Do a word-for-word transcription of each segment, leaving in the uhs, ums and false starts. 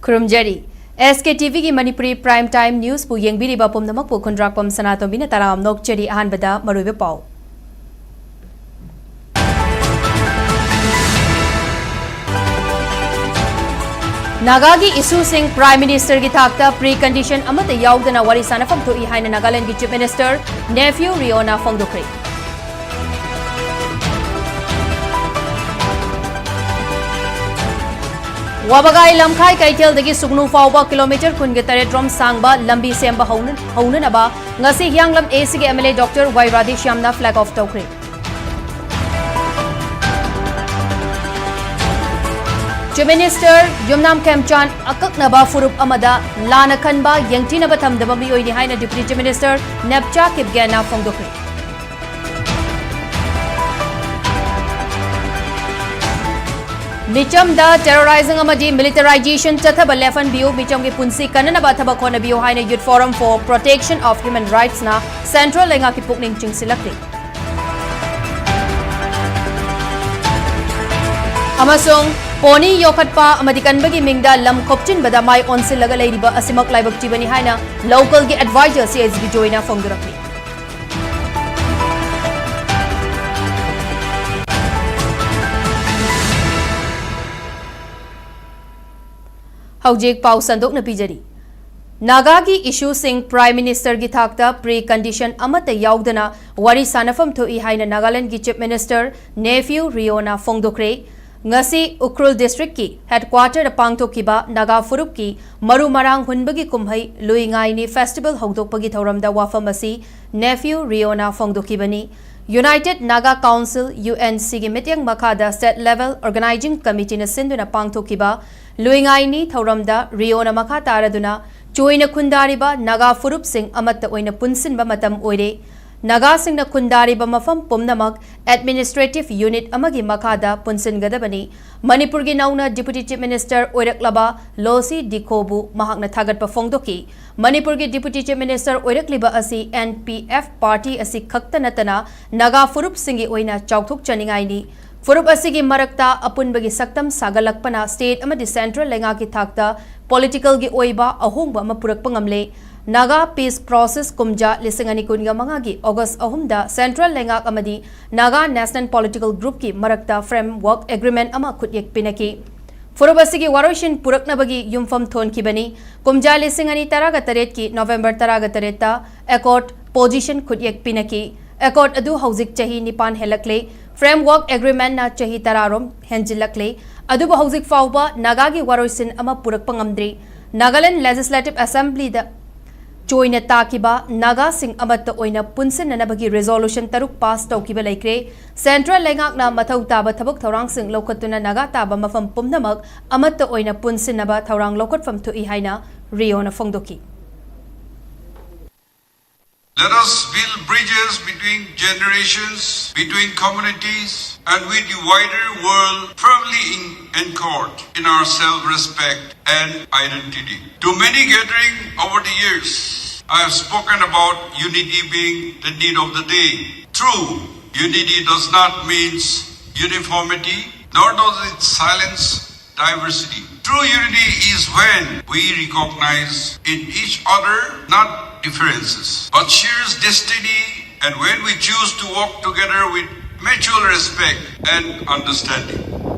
ꯈꯨꯔꯨꯝꯖꯔꯤ꯫ ꯑꯦꯁ ꯀꯦ T ꯚꯤꯒꯤ Manipuri Prime Time Newsꯄꯨ ꯌꯦꯡꯕꯤꯔꯤꯕ ꯄꯨꯝꯅꯃꯛꯄꯨ ꯈꯨꯟꯗ꯭ꯔꯥꯛꯄꯝ ꯁꯅꯥꯇꯣꯝꯕꯤꯅ ꯇꯔꯥꯝꯅ ꯑꯣꯛꯆꯔꯤ꯫ ꯑꯍꯥꯟꯕꯗ ꯃꯔꯨꯑꯣꯏꯕ ꯄꯥꯎ꯫ ꯅꯥꯒꯥꯒꯤ issueꯁꯤꯡ Prime Ministerꯒꯤ ꯊꯥꯛꯇ precondition ꯑꯃꯠꯇ ꯌꯥꯎꯗꯅ ꯋꯥꯔꯤ ꯁꯥꯅꯐꯝ ꯊꯣꯛꯏ ꯍꯥꯏꯅ ꯅꯥꯒꯥꯂꯦꯟꯗꯒꯤ Chief Minister Neiphiu Rioꯅ ꯐꯣꯡꯗꯣꯛꯈ꯭ꯔꯦ꯫ ꯋꯥꯕꯒꯥꯏ ꯂꯝꯈꯥꯏ ꯀꯩꯊꯦꯜꯗꯒꯤ ꯁꯨꯒꯅꯨ ꯐꯥꯎꯕ kilometre ꯀꯨꯟꯒ ꯇꯔꯦꯠ ꯔꯣꯝ ꯁꯥꯡꯕ ꯂꯝꯕꯤ ꯁꯦꯝꯕ ꯍꯧꯅ-, ꯍꯧꯅꯅꯕ ꯉꯁꯤ ꯍꯤꯌꯥꯡꯂꯝ ACꯒꯤ MLA Doctor ꯋꯥꯏ ꯔꯥꯙꯦꯁ꯭ꯌꯥꯝꯅ flag off ꯇꯧꯈ꯭ꯔꯦ꯫ Chief Minister ꯌꯨꯝꯅꯥꯝ ꯈꯦꯝꯆꯥꯟ ꯑꯀꯛꯅꯕ ꯐꯨꯔꯨꯞ ꯑꯃꯗ ꯂꯥꯟꯅ ꯈꯟꯕ, ꯌꯦꯡꯊꯤꯅꯕ ꯊꯝꯗꯕ ꯃꯤꯑꯣꯏꯅꯤ ꯍꯥꯏꯅ Deputy Chief Minister ꯅꯦꯞꯆꯥ ꯀꯤꯞꯒꯦꯟꯅ ꯐꯣꯡꯗꯣꯛꯈ꯭ꯔꯦ꯫ ꯃꯤꯆꯝꯗ terrorising ꯑꯃꯗꯤ militarisation ꯆꯠꯊꯕ ꯂꯦꯞꯍꯟꯕꯤꯌꯨ, ꯃꯤꯆꯝꯒꯤ ꯄꯨꯟꯁꯤ ꯀꯟꯅꯅꯕ ꯊꯕꯛ ꯍꯣꯠꯅꯕꯤꯌꯨ ꯍꯥꯏꯅ Youth Forum for Protection of Human Rightsꯅ central ꯂꯩꯉꯥꯛꯀꯤ ꯄꯨꯛꯅꯤꯡ ꯆꯤꯡꯁꯤꯜꯂꯛꯂꯤ꯫ ꯑꯃꯁꯨꯡ pony ꯌꯣꯛꯈꯠꯄ ꯑꯃꯗꯤ ꯀꯟꯕꯒꯤ ꯃꯤꯡꯗ ꯂꯝ ꯈꯣꯞꯆꯤꯟꯕꯗ ꯃꯥꯏ ꯑꯣꯟꯁꯤꯜꯂꯒ ꯂꯩꯔꯤꯕ ꯑꯁꯤꯃꯛ ꯂꯥꯏꯕꯛ ꯊꯤꯕꯅꯤ ꯍꯥꯏꯅ localꯒꯤ advisor CSB ꯖꯣꯏꯅ ꯐꯣꯡꯗꯣꯔꯛꯂꯤ꯫ ꯍꯧꯖꯤꯛ ꯄꯥꯎ ꯁꯟꯗꯣꯛꯅ ꯄꯤꯖꯔꯤ꯫ ꯅꯥꯒꯥꯒꯤ issueꯁꯤꯡ Prime Ministerꯒꯤ ꯊꯥꯛꯇ precondition ꯑꯃꯠꯇ ꯌꯥꯎꯗꯅ ꯋꯥꯔꯤ ꯁꯥꯅꯐꯝ ꯊꯣꯛꯏ ꯍꯥꯏꯅ ꯅꯥꯒꯥꯂꯦꯟꯗꯒꯤ Chief Minister Neiphiu Rioꯅ ꯐꯣꯡꯗꯣꯛꯈ꯭ꯔꯦ꯫ ꯉꯁꯤ ꯎꯈ꯭ꯔꯨꯜ districtꯀꯤ headquarterꯗ ꯄꯥꯡꯊꯣꯛꯈꯤꯕ ꯅꯥꯒꯥ ꯐꯨꯔꯨꯞꯀꯤ ꯃꯔꯨ ꯃꯔꯥꯡ ꯍꯨꯟꯕꯒꯤ ꯀꯨꯝꯍꯩ ꯂꯨꯏ ꯉꯥꯏꯅꯤ festival ꯍꯧꯗꯣꯛꯄꯒꯤ ꯊꯧꯔꯝꯗ ꯋꯥꯐꯝ ꯑꯁꯤ Neiphiu Rioꯅ ꯐꯣꯡꯗꯣꯛꯈꯤꯕꯅꯤ꯫ United Naga Council, UNCꯒꯤ ꯃꯤꯠꯌꯦꯡ ꯃꯈꯥꯗ state level organising committeeꯅ ꯁꯤꯟꯗꯨꯅ ꯄꯥꯡꯊꯣꯛꯈꯤꯕ ꯂꯨꯏꯉꯥꯏꯅꯤ ꯊꯧꯔꯝꯗ ꯔꯤꯑꯣꯅ ꯃꯈꯥ ꯇꯥꯔꯗꯨꯅ ꯆꯣꯏꯅ ꯈꯨꯟꯗꯥꯔꯤꯕ ꯅꯥꯒꯥ ꯐꯨꯔꯨꯞꯁꯤꯡ ꯑꯃꯠꯇ ꯑꯣꯏꯅ ꯄꯨꯟꯁꯤꯟꯕ ꯃꯇꯝ ꯑꯣꯏꯔꯦ꯫ ꯅꯥꯒꯥꯁꯤꯡꯅ ꯈꯨꯟꯗꯥꯔꯤꯕ ꯃꯐꯝ ꯄꯨꯝꯅꯃꯛ administrative unit ꯑꯃꯒꯤ ꯃꯈꯥꯗ ꯄꯨꯟꯁꯤꯟꯒꯗꯕꯅꯤ꯫ ꯃꯅꯤꯄꯨꯔꯒꯤ ꯅꯧꯅ Deputy Chief Minister ꯑꯣꯏꯔꯛꯂꯕ ꯂꯣꯁꯤ ꯗꯤꯈꯣꯕꯨ ꯃꯍꯥꯛꯅ ꯊꯥꯒꯠꯄ ꯐꯣꯡꯗꯣꯛꯈꯤ꯫ ꯃꯅꯤꯄꯨꯔꯒꯤ Deputy Chief Minister ꯑꯣꯏꯔꯛꯂꯤꯕ ꯑꯁꯤ NPF party ꯑꯁꯤ ꯈꯛꯇ ꯅꯠꯇꯅ ꯅꯥꯒꯥ ꯐꯨꯔꯨꯞꯁꯤꯡꯒꯤ ꯑꯣꯏꯅ ꯆꯥꯎꯊꯣꯛꯆꯅꯤꯡꯉꯥꯏꯅꯤ꯫ ꯐꯨꯔꯨꯞ ꯑꯁꯤꯒꯤ ꯃꯔꯛꯇ ꯑꯄꯨꯟꯕꯒꯤ ꯁꯛꯇꯝ ꯁꯥꯒꯠꯂꯛꯄꯅ state ꯑꯃꯗꯤ central ꯂꯩꯉꯥꯛꯀꯤ ꯊꯥꯛꯇ politicalꯒꯤ ꯑꯣꯏꯕ ꯑꯍꯣꯡꯕ ꯑꯃ ꯄꯨꯔꯛꯄ ꯉꯝꯂꯦ꯫ Naga Peace Process ꯀꯨꯝꯖꯥ ꯂꯤꯁꯤꯡ ꯑꯅꯤ ꯀꯨꯟꯒ ꯃꯉꯥꯒꯤ August ꯑꯍꯨꯝꯗ central ꯂꯩꯉꯥꯛ ꯑꯃꯗꯤ Naga National Political Groupꯀꯤ ꯃꯔꯛꯇ framework agreement ꯑꯃ ꯈꯨꯠꯌꯦꯛ ꯄꯤꯅꯈꯤ꯫ ꯐꯨꯔꯨꯞ ꯑꯁꯤꯒꯤ ꯋꯥꯔꯣꯏꯁꯤꯟ ꯄꯨꯔꯛꯅꯕꯒꯤ ꯌꯨꯝꯐꯝ ꯊꯣꯟꯈꯤꯕꯅꯤ꯫ ꯀꯨꯝꯖꯥ ꯂꯤꯁꯤꯡ ꯑꯅꯤ ꯇꯔꯥꯒ ꯇꯔꯦꯠꯀꯤ November ꯇꯔꯥꯒ ꯇꯔꯦꯠꯇ accord position ꯈꯨꯠꯌꯦꯛ ꯄꯤꯅꯈꯤ꯫ Accord ꯑꯗꯨ ꯍꯧꯖꯤꯛ ꯆꯍꯤ ꯅꯤꯄꯥꯟ ꯍꯦꯜꯂꯛꯂꯦ꯫ Framework agreementꯅ ꯆꯍꯤ ꯇꯔꯥꯔꯣꯝ ꯍꯦꯟꯖꯤꯜꯂꯛꯂꯦ꯫ ꯑꯗꯨꯕꯨ ꯍꯧꯖꯤꯛ ꯐꯥꯎꯕ ꯅꯥꯒꯥꯒꯤ ꯋꯥꯔꯣꯏꯁꯤꯟ ꯑꯃ ꯄꯨꯔꯛꯄ ꯉꯝꯗ꯭ꯔꯤ꯫ Nagaland Legislative Assemblyꯗ ꯆꯣꯏꯅ ꯇꯥꯈꯤꯕ ꯅꯥꯒꯥꯁꯤꯡ ꯑꯃꯠꯇ ꯑꯣꯏꯅ ꯄꯨꯟꯁꯤꯟꯅꯅꯕꯒꯤ resolution ꯇꯔꯨꯛ pass ꯇꯧꯈꯤꯕ ꯂꯩꯈ꯭ꯔꯦ꯫ Central ꯂꯩꯉꯥꯛꯅ ꯃꯊꯧ ꯇꯥꯕ ꯊꯕꯛ ꯊꯧꯔꯥꯡꯁꯤꯡ ꯂꯧꯈꯠꯇꯨꯅ ꯅꯥꯒꯥ ꯇꯥꯕ ꯃꯐꯝ ꯄꯨꯝꯅꯃꯛ ꯑꯃꯠꯇ ꯑꯣꯏꯅ ꯄꯨꯟꯁꯤꯟꯅꯕ ꯊꯧꯔꯥꯡ ꯂꯧꯈꯠꯐꯝ ꯊꯣꯛꯏ ꯍꯥꯏꯅ ꯔꯤꯑꯣꯅ ꯐꯣꯡꯗꯣꯛꯈꯤ꯫ Let us build bridges between generations, between communities, and with the wider world firmly in- anchored in our self-respect and identity. To many gathering over the years, I have spoken about unity being the need of the day. True, unity does not mean uniformity, nor does it silence diversity. True unity is when we recognize in each other not differences, but shares destiny, and when we choose to walk together with mutual respect and understanding.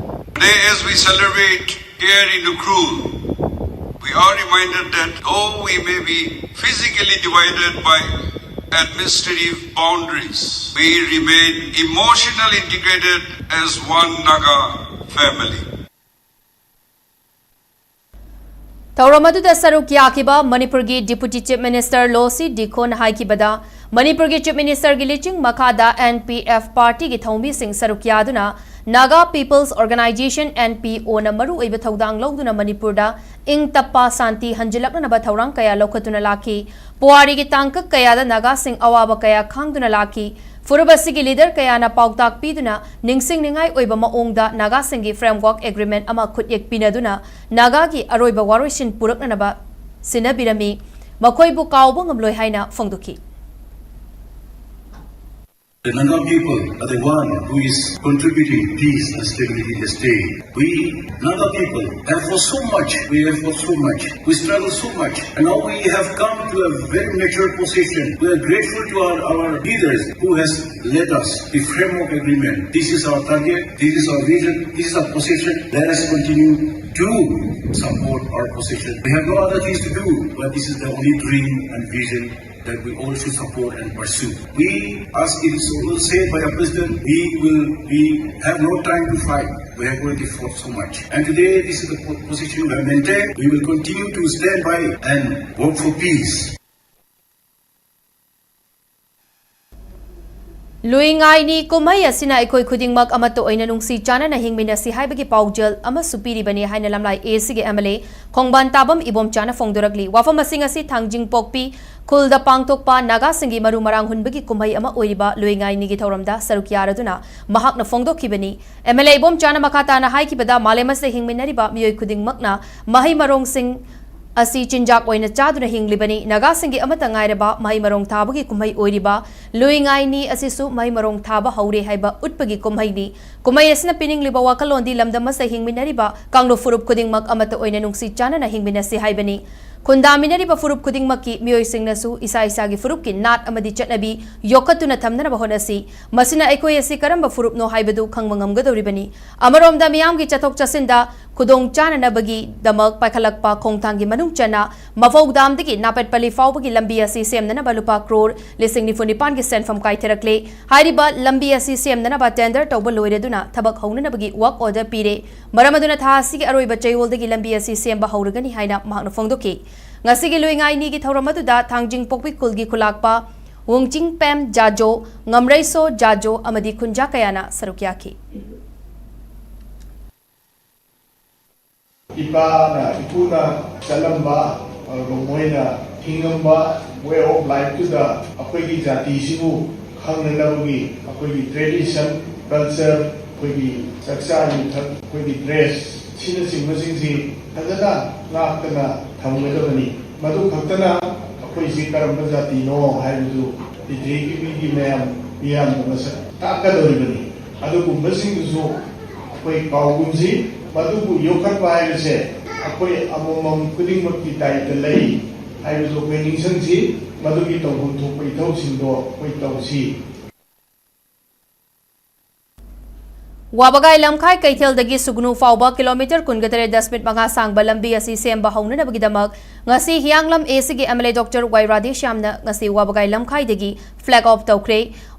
Today, as we celebrate here in Ukhrul, we are reminded that though we may be physically divided by administrative boundaries, we remain emotionally integrated as one Naga family. ꯊꯧꯔꯝ ꯑꯗꯨꯗ ꯁꯔꯨꯛ ꯌꯥꯈꯤꯕ ꯃꯅꯤꯄꯨꯔꯒꯤ Deputy Chief Minister ꯂꯣꯁꯤ ꯗꯤꯈꯣꯟ ꯍꯥꯏꯈꯤꯕꯗ, ꯃꯅꯤꯄꯨꯔꯒꯤ Chief Ministerꯒꯤ ꯂꯤꯆꯤꯡ ꯃꯈꯥꯗ N P F partyꯒꯤ ꯊꯧꯃꯤꯁꯤꯡ ꯁꯔꯨꯛ ꯌꯥꯗꯨꯅ Naga People's Organisation, N P Oꯅ ꯃꯔꯨꯑꯣꯏꯕ ꯊꯧꯗꯥꯡ ꯂꯧꯗꯨꯅ ꯃꯅꯤꯄꯨꯔꯗ ꯏꯪ ꯇꯞꯄ ꯁꯥꯟꯇꯤ ꯍꯟꯖꯤꯜꯂꯛꯅꯅꯕ ꯊꯧꯔꯥꯡ ꯀꯌꯥ ꯂꯧꯈꯠꯇꯨꯅ ꯂꯥꯛꯈꯤ꯫ ꯄꯨꯋꯥꯔꯤꯒꯤ ꯇꯥꯡꯀꯛ ꯀꯌꯥꯗ ꯅꯥꯒꯥꯁꯤꯡ ꯑꯋꯥꯕ ꯀꯌꯥ ꯈꯥꯡꯗꯨꯅ ꯂꯥꯛꯈꯤ꯫ ꯐꯨꯔꯨꯞ ꯑꯁꯤꯒꯤ leader ꯀꯌꯥꯅ ꯄꯥꯎꯇꯥꯛ ꯄꯤꯗꯨꯅ ꯅꯤꯡꯁꯤꯡꯅꯤꯡꯉꯥꯏ ꯑꯣꯏꯕ ꯃꯑꯣꯡꯗ ꯅꯥꯒꯥꯁꯤꯡꯒꯤ framework agreement ꯑꯃ ꯈꯨꯠꯌꯦꯛ ꯄꯤꯅꯗꯨꯅ ꯅꯥꯒꯥꯒꯤ ꯑꯔꯣꯏꯕ ꯋꯥꯔꯣꯏꯁꯤꯟ ꯄꯨꯔꯛꯅꯅꯕ ꯁꯤꯟꯅꯕꯤꯔꯝꯃꯤ꯫ ꯃꯈꯣꯏꯕꯨ ꯀꯥꯎꯕ ꯉꯝꯂꯣꯏ ꯍꯥꯏꯅ ꯐꯣꯡꯗꯣꯛꯈꯤ꯫ The Naga people are the one who is contributing peace and stability in the state. We Naga people have fought so much, we have fought so much, we struggle so much, and now we have come to a very mature position. We are grateful to our, our leaders who has led us the framework agreement. This is our target, this is our vision, this is our position. Let us continue to support our position. We have no other things to do, but this is the only dream and vision that we all should support and pursue. We, as it is always said by our president, we will, we have no time to fight. We have already fought so much. And today, this is the po- position we have maintained. We will continue to stand by and work for peace. ꯂꯨꯏ ꯉꯥꯏꯅꯤ ꯀꯨꯝꯍꯩ ꯑꯁꯤꯅ ꯑꯩꯈꯣꯏ ꯈꯨꯗꯤꯡꯃꯛ ꯑꯃꯠꯇ ꯑꯣꯏꯅ ꯅꯨꯡꯁꯤ ꯆꯥꯟꯅꯅ ꯍꯤꯡꯃꯤꯟꯅꯁꯤ ꯍꯥꯏꯕꯒꯤ ꯄꯥꯎꯖꯦꯜ ꯑꯃꯁꯨ ꯄꯤꯔꯤꯕꯅꯤ ꯍꯥꯏꯅ ꯂꯝꯂꯥꯏ ꯑꯦ ꯁꯤꯒꯤ ꯑꯦꯝ ꯑꯦꯜ ꯑꯦ ꯈꯣꯡꯕꯥꯟ ꯇꯥꯕꯝ ꯏꯕꯣꯝꯆꯥꯅ ꯐꯣꯡꯗꯣꯔꯛꯂꯤ꯫ ꯋꯥꯐꯝ ꯑꯁꯤꯡ ꯑꯁꯤ ꯊꯥꯡꯖꯤꯡ ꯄꯣꯛꯄꯤ ꯈꯨꯜꯗ ꯄꯥꯡꯊꯣꯛꯄ ꯅꯥꯒꯥꯁꯤꯡꯒꯤ ꯃꯔꯨ ꯃꯔꯥꯡ ꯍꯨꯟꯕꯒꯤ ꯀꯨꯝꯍꯩ ꯑꯃ ꯑꯣꯏꯔꯤꯕ ꯂꯨꯏ ꯉꯥꯏꯅꯤꯒꯤ ꯊꯧꯔꯝꯗ ꯁꯔꯨꯛ ꯌꯥꯔꯗꯨꯅ ꯃꯍꯥꯛꯅ ꯐꯣꯡꯗꯣꯛꯈꯤꯕꯅꯤ꯫ ꯑꯦꯝ ꯑꯦꯜ ꯑꯦ ꯏꯕꯣꯝꯆꯥꯅ ꯃꯈꯥ ꯇꯥꯅ ꯍꯥꯏꯈꯤꯕꯗ, ꯃꯥꯂꯦꯝ ꯑꯁꯤꯗ ꯍꯤꯡꯃꯤꯟꯅꯔꯤꯕ ꯃꯤꯑꯣꯏ ꯈꯨꯗꯤꯡꯃꯛꯅ ꯃꯍꯩ ꯃꯔꯣꯡꯁꯤꯡ ꯑꯁꯤ ꯆꯤꯟꯖꯥꯛ ꯑꯣꯏꯅ ꯆꯥꯗꯨꯅ ꯍꯤꯡꯂꯤꯕꯅꯤ꯫ ꯅꯥꯒꯥꯁꯤꯡꯒꯤ ꯑꯃꯠꯇ ꯉꯥꯏꯔꯕ ꯃꯍꯩ ꯃꯔꯣꯡ ꯊꯥꯕꯒꯤ ꯀꯨꯝꯍꯩ ꯑꯣꯏꯔꯤꯕ ꯂꯨꯏ ꯉꯥꯏꯅꯤ ꯑꯁꯤꯁꯨ ꯃꯍꯩ ꯃꯔꯣꯡ ꯊꯥꯕ ꯍꯧꯔꯦ ꯍꯥꯏꯕ ꯎꯠꯄꯒꯤ ꯀꯨꯝꯍꯩꯅꯤ꯫ ꯀꯨꯝꯍꯩ ꯑꯁꯤꯅ ꯄꯤꯅꯤꯡꯂꯤꯕ ꯋꯥꯈꯜꯂꯣꯟꯗꯤ ꯂꯝꯗꯝ ꯑꯁꯤꯗ ꯍꯤꯡꯃꯤꯟꯅꯔꯤꯕ ꯀꯥꯡꯂꯨꯞ ꯐꯨꯔꯨꯞ ꯈꯨꯗꯤꯡꯃꯛ ꯑꯃꯠꯇ ꯑꯣꯏꯅ ꯅꯨꯡꯁꯤ ꯆꯥꯟꯅꯅ ꯍꯤꯡꯃꯤꯟꯅꯁꯤ ꯍꯥꯏꯕꯅꯤ꯫ ꯈꯨꯟꯗꯥꯃꯤꯟꯅꯔꯤꯕ ꯐꯨꯔꯨꯞ ꯈꯨꯗꯤꯡꯃꯛꯀꯤ ꯃꯤꯑꯣꯏꯁꯤꯡꯅꯁꯨ ꯏꯁꯥ ꯏꯁꯥꯒꯤ ꯐꯨꯔꯨꯞꯀꯤ ꯅꯥꯠ ꯑꯃꯗꯤ ꯆꯠꯅꯕꯤ ꯌꯣꯛꯈꯠꯇꯨꯅ ꯊꯝꯅꯅꯕ ꯍꯣꯠꯅꯁꯤ꯫ ꯃꯁꯤꯅ ꯑꯩꯈꯣꯏ ꯑꯁꯤ ꯀꯔꯝꯕ ꯐꯨꯔꯨꯞꯅꯣ ꯍꯥꯏꯕꯗꯨ ꯈꯪꯕ ꯉꯝꯒꯗꯧꯔꯤꯕꯅꯤ꯫ ꯑꯃꯔꯣꯝꯗ ꯃꯤꯌꯥꯝꯒꯤ ꯆꯠꯊꯣꯛ ꯆꯠꯁꯤꯟꯗ ꯈꯨꯗꯣꯡ ꯆꯥꯅꯅꯕꯒꯤꯗꯃꯛ ꯄꯥꯏꯈꯠꯂꯛꯄ ꯈꯣꯡꯊꯥꯡꯒꯤ ꯃꯅꯨꯡ ꯆꯟꯅ ꯃꯐꯧ ꯗꯥꯝꯗꯒꯤ ꯅꯥꯄꯦꯠꯄꯂꯤ ꯐꯥꯎꯕꯒꯤ ꯂꯝꯕꯤ ꯑꯁꯤ ꯁꯦꯝꯅꯅꯕ ꯂꯨꯄꯥ ꯀ꯭ꯔꯣꯔ ꯂꯤꯁꯤꯡ ꯅꯤꯐꯨ ꯅꯤꯄꯥꯟꯒꯤ ꯁꯦꯟꯐꯝ ꯀꯥꯏꯊꯔꯛꯂꯦ꯫ ꯍꯥꯏꯔꯤꯕ ꯂꯝꯕꯤ ꯑꯁꯤ ꯁꯦꯝꯅꯅꯕ ꯇꯦꯟꯗꯔ ꯇꯧꯕ ꯂꯣꯏꯔꯗꯨꯅ ꯊꯕꯛ ꯍꯧꯅꯅꯕꯒꯤ ꯋꯥꯛ ꯑꯣꯔꯗꯔ ꯄꯤꯔꯦ꯫ ꯃꯔꯝ ꯑꯗꯨꯅ ꯊꯥ ꯑꯁꯤꯒꯤ ꯑꯔꯣꯏꯕ ꯆꯌꯣꯜꯗꯒꯤ ꯂꯝꯕꯤ ꯑꯁꯤ ꯁꯦꯝꯕ ꯍꯧꯔꯒꯅꯤ ꯍꯥꯏꯅ ꯃꯍꯥꯛꯅ ꯐꯣꯡꯗꯣꯛꯈꯤ꯫ ꯉꯁꯤꯒꯤ ꯂꯨꯏꯉꯥꯏꯅꯤꯒꯤ ꯊꯧꯔꯝ ꯑꯗꯨꯗ ꯊꯥꯡꯖꯤꯡ ꯄꯣꯛꯄꯤ ꯈꯨꯜꯒꯤ ꯈꯨꯂꯥꯛꯄ ꯋꯨꯡꯆꯤꯡꯄꯦꯝ ꯖꯥꯖꯣ, ꯉꯝꯔꯩꯁꯣ ꯖꯥꯖꯣ ꯑꯃꯗꯤ ꯈꯨꯟꯖꯥ ꯀꯌꯥꯅ ꯁꯔꯨꯛ ꯌꯥꯈꯤ꯫ ꯏꯄꯥꯅ ꯏꯄꯨꯅ ꯆꯠꯂꯝꯕ, ꯑꯗꯨꯒ ꯃꯣꯏꯅ ꯍꯤꯡꯉꯝꯕ way of lifeꯇꯨꯗ ꯑꯩꯈꯣꯏꯒꯤ ꯖꯥꯇꯤꯁꯤꯕꯨ ꯈꯪꯅꯅꯕꯒꯤ ꯑꯩꯈꯣꯏꯒꯤ tradition, culture, ꯑꯩꯈꯣꯏꯒꯤ ꯆꯥꯛꯆꯥ ꯌꯨꯊꯛ, ꯑꯩꯈꯣꯏꯒꯤ dress, ꯁꯤꯅꯆꯤꯡꯕꯁꯤꯡꯁꯤ ꯐꯖꯅ ꯉꯥꯛꯇꯅ ꯊꯝꯒꯗꯕꯅꯤ꯫ ꯃꯗꯨ ꯈꯛꯇꯅ ꯑꯩꯈꯣꯏꯁꯤ ꯀꯔꯝꯕ ꯖꯥꯇꯤꯅꯣ ꯍꯥꯏꯕꯗꯨ ꯄ꯭ꯔꯤꯊꯤꯕꯤꯒꯤ ꯃꯤ ꯃꯌꯥꯝ ꯃꯤꯌꯥꯝꯗ ꯃꯁꯛ ꯇꯥꯛꯀꯗꯧꯔꯤꯕꯅꯤ꯫ ꯑꯗꯨꯒꯨꯝꯕꯁꯤꯡꯗꯨꯁꯨ ꯑꯩꯈꯣꯏ ꯀꯥꯎꯒꯨꯝꯁꯤ꯫ ꯃꯗꯨꯕꯨ ꯌꯣꯛꯈꯠꯄ ꯍꯥꯏꯕꯁꯦ ꯑꯩꯈꯣꯏ ꯑꯃꯃꯝ ꯈꯨꯗꯤꯡꯃꯛꯀꯤ ꯗꯥꯏꯇ ꯂꯩ ꯍꯥꯏꯕꯁꯨ ꯑꯩꯈꯣꯏ ꯅꯤꯡꯁꯤꯡꯁꯤ꯫ ꯃꯗꯨꯒꯤ ꯇꯧꯐꯝ ꯊꯣꯛꯄ ꯏꯊꯧꯁꯤꯡꯗꯣ ꯑꯩꯈꯣꯏ ꯇꯧꯁꯤ꯫ ꯋꯥꯕꯒꯥꯏ ꯂꯝꯈꯥꯏ ꯀꯩꯊꯦꯜꯗꯒꯤ ꯁꯨꯒꯅꯨ ꯐꯥꯎꯕ ꯀꯤꯂꯣꯃꯤꯇꯔ ꯀꯨꯟꯒ ꯇꯔꯦꯠ ꯗꯁꯃꯤꯠ ꯃꯉꯥ ꯁꯥꯡꯕ ꯂꯝꯕꯤ ꯑꯁꯤ ꯁꯦꯝꯕ ꯍꯧꯅꯅꯕꯒꯤꯗꯃꯛ ꯉꯁꯤ ꯍꯤꯌꯥꯡꯂꯝ ꯑꯦꯁꯤꯒꯤ M L A doctor Y ꯔꯥꯙꯦꯁ꯭ꯌꯥꯝꯅ ꯉꯁꯤ ꯋꯥꯕꯒꯥꯏ ꯂꯝꯈꯥꯏꯗꯒꯤ ꯐ꯭ꯂꯦꯒ ꯑꯣꯐ ꯇꯧꯈ꯭ꯔꯦ꯫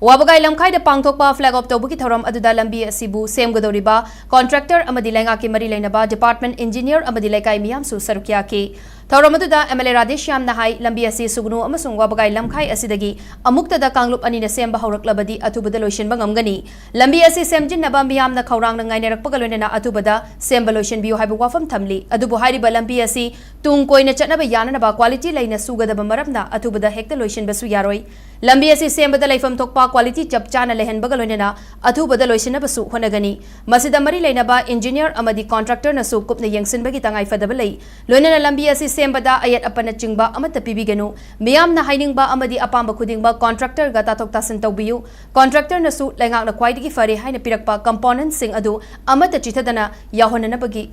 ꯋꯥꯕꯒꯥꯏ ꯂꯝꯈꯥꯏꯗ ꯄꯥꯡꯊꯣꯛꯄ ꯐ꯭ꯂꯦꯒ ꯑꯣꯐ ꯇꯧꯕꯒꯤ ꯊꯧꯔꯝ ꯑꯗꯨꯗ ꯂꯝꯕꯤ ꯑꯁꯤꯕꯨ ꯁꯦꯝꯒꯗꯧꯔꯤꯕ ꯀꯣꯟꯇ꯭ꯔꯦꯛꯇꯔ ꯑꯃꯗꯤ ꯂꯩꯉꯥꯛꯀꯤ ꯃꯔꯤ ꯂꯩꯅꯕ ꯗꯤꯄꯥꯔꯠꯃꯦꯟꯠ ꯏꯟꯖꯤꯅꯤꯌꯔ ꯑꯃꯗꯤ ꯂꯩꯀꯥꯏ ꯃꯤꯌꯥꯝꯁꯨ ꯁꯔꯨꯛ ꯌꯥꯈꯤ꯫ ꯊꯧꯔꯝ ꯑꯗꯨꯗ ꯑꯦꯝ ꯑꯦꯜ ꯑꯦ ꯔꯥꯙꯦꯁ꯭ꯌꯥꯝꯅ ꯍꯥꯏ, ꯂꯝꯕꯤ ꯑꯁꯤ ꯁꯨꯒꯅꯨ ꯑꯃꯁꯨꯡ ꯋꯥꯕꯒꯥꯏ ꯂꯝꯈꯥꯏ ꯑꯁꯤꯗꯒꯤ ꯑꯃꯨꯛꯇꯗ ꯀꯥꯡꯂꯨꯞ ꯑꯅꯤꯅ ꯁꯦꯝꯕ ꯍꯧꯔꯛꯂꯕꯗꯤ ꯑꯊꯨꯕꯗ ꯂꯣꯏꯁꯤꯟꯕ ꯉꯝꯒꯅꯤ꯫ ꯂꯝꯕꯤ ꯑꯁꯤ ꯁꯦꯝꯖꯤꯟꯅꯕ ꯃꯤꯌꯥꯝꯅ ꯈꯧꯔꯥꯡꯅ ꯉꯥꯏꯅꯔꯛꯄꯒ ꯂꯣꯏꯅꯅ ꯑꯊꯨꯕꯗ ꯁꯦꯝꯕ ꯂꯣꯏꯁꯤꯟꯕꯤꯌꯨ ꯍꯥꯏꯕ ꯋꯥꯐꯝ ꯊꯝꯂꯤ꯫ ꯑꯗꯨꯕꯨ ꯍꯥꯏꯔꯤꯕ ꯂꯝꯕꯤ ꯑꯁꯤ ꯇꯨꯡ ꯀꯣꯏꯅ ꯆꯠꯅꯕ ꯌꯥꯅꯅꯕ ꯀ꯭ꯋꯥꯂꯤꯇꯤ ꯂꯩꯅ ꯁꯨꯒꯗꯕ ꯃꯔꯝꯅ ꯑꯊꯨꯕꯗ ꯍꯦꯛꯇ ꯂꯣꯏꯁꯤꯟꯕꯁꯨ ꯌꯥꯔꯣꯏ꯫ ꯂꯝꯕꯤ ꯑꯁꯤ ꯁꯦꯝꯕꯗ ꯂꯩꯐꯝ ꯊꯣꯛꯄ ꯀ꯭ꯋꯥꯂꯤꯇꯤ ꯆꯞ ꯆꯥꯅ ꯂꯩꯍꯟꯕꯒ ꯂꯣꯏꯅꯅ ꯑꯊꯨꯕꯗ ꯂꯣꯏꯁꯤꯟꯅꯕꯁꯨ ꯍꯣꯠꯅꯒꯅꯤ꯫ ꯃꯁꯤꯗ ꯃꯔꯤ ꯂꯩꯅꯕ ꯏꯟꯖꯤꯅꯤꯌꯔ ꯑꯃꯗꯤ ꯀꯣꯟꯇ꯭ꯔꯦꯛꯇꯔꯅꯁꯨ ꯀꯨꯞꯅ ꯌꯦꯡꯁꯤꯟꯕꯒꯤ ꯇꯉꯥꯏꯐꯗꯕ ꯂꯩ꯫ ꯂꯣꯏꯅꯅ ꯂꯝꯕꯤ ꯑꯁꯤ ꯁꯦꯝꯕꯗ ꯑꯌꯦꯠ ꯑꯄꯟꯅꯆꯤꯡꯕ ꯑꯃꯠꯇ ꯄꯤꯕꯤꯒꯅꯨ꯫ ꯃꯤꯌꯥꯝꯅ ꯍꯥꯏꯅꯤꯡꯕ ꯑꯃꯗꯤ ꯑꯄꯥꯝꯕ ꯈꯨꯗꯤꯡꯃꯛ ꯀꯣꯟꯇ꯭ꯔꯦꯛꯇꯔꯒ ꯇꯥꯊꯣꯛ ꯇꯥꯁꯤꯟ ꯇꯧꯕꯤꯌꯨ꯫ ꯀꯣꯟꯇ꯭ꯔꯦꯛꯇꯔꯅꯁꯨ ꯂꯩꯉꯥꯛꯅ ꯈ꯭ꯋꯥꯏꯗꯒꯤ ꯐꯔꯦ ꯍꯥꯏꯅ ꯄꯤꯔꯛꯄ ꯀꯝꯄꯣꯅꯦꯟꯠꯁꯤꯡ ꯑꯗꯨ ꯑꯃꯠꯇ ꯆꯤꯊꯗꯅ ꯌꯥꯎꯍꯟꯅꯅꯕꯒꯤ,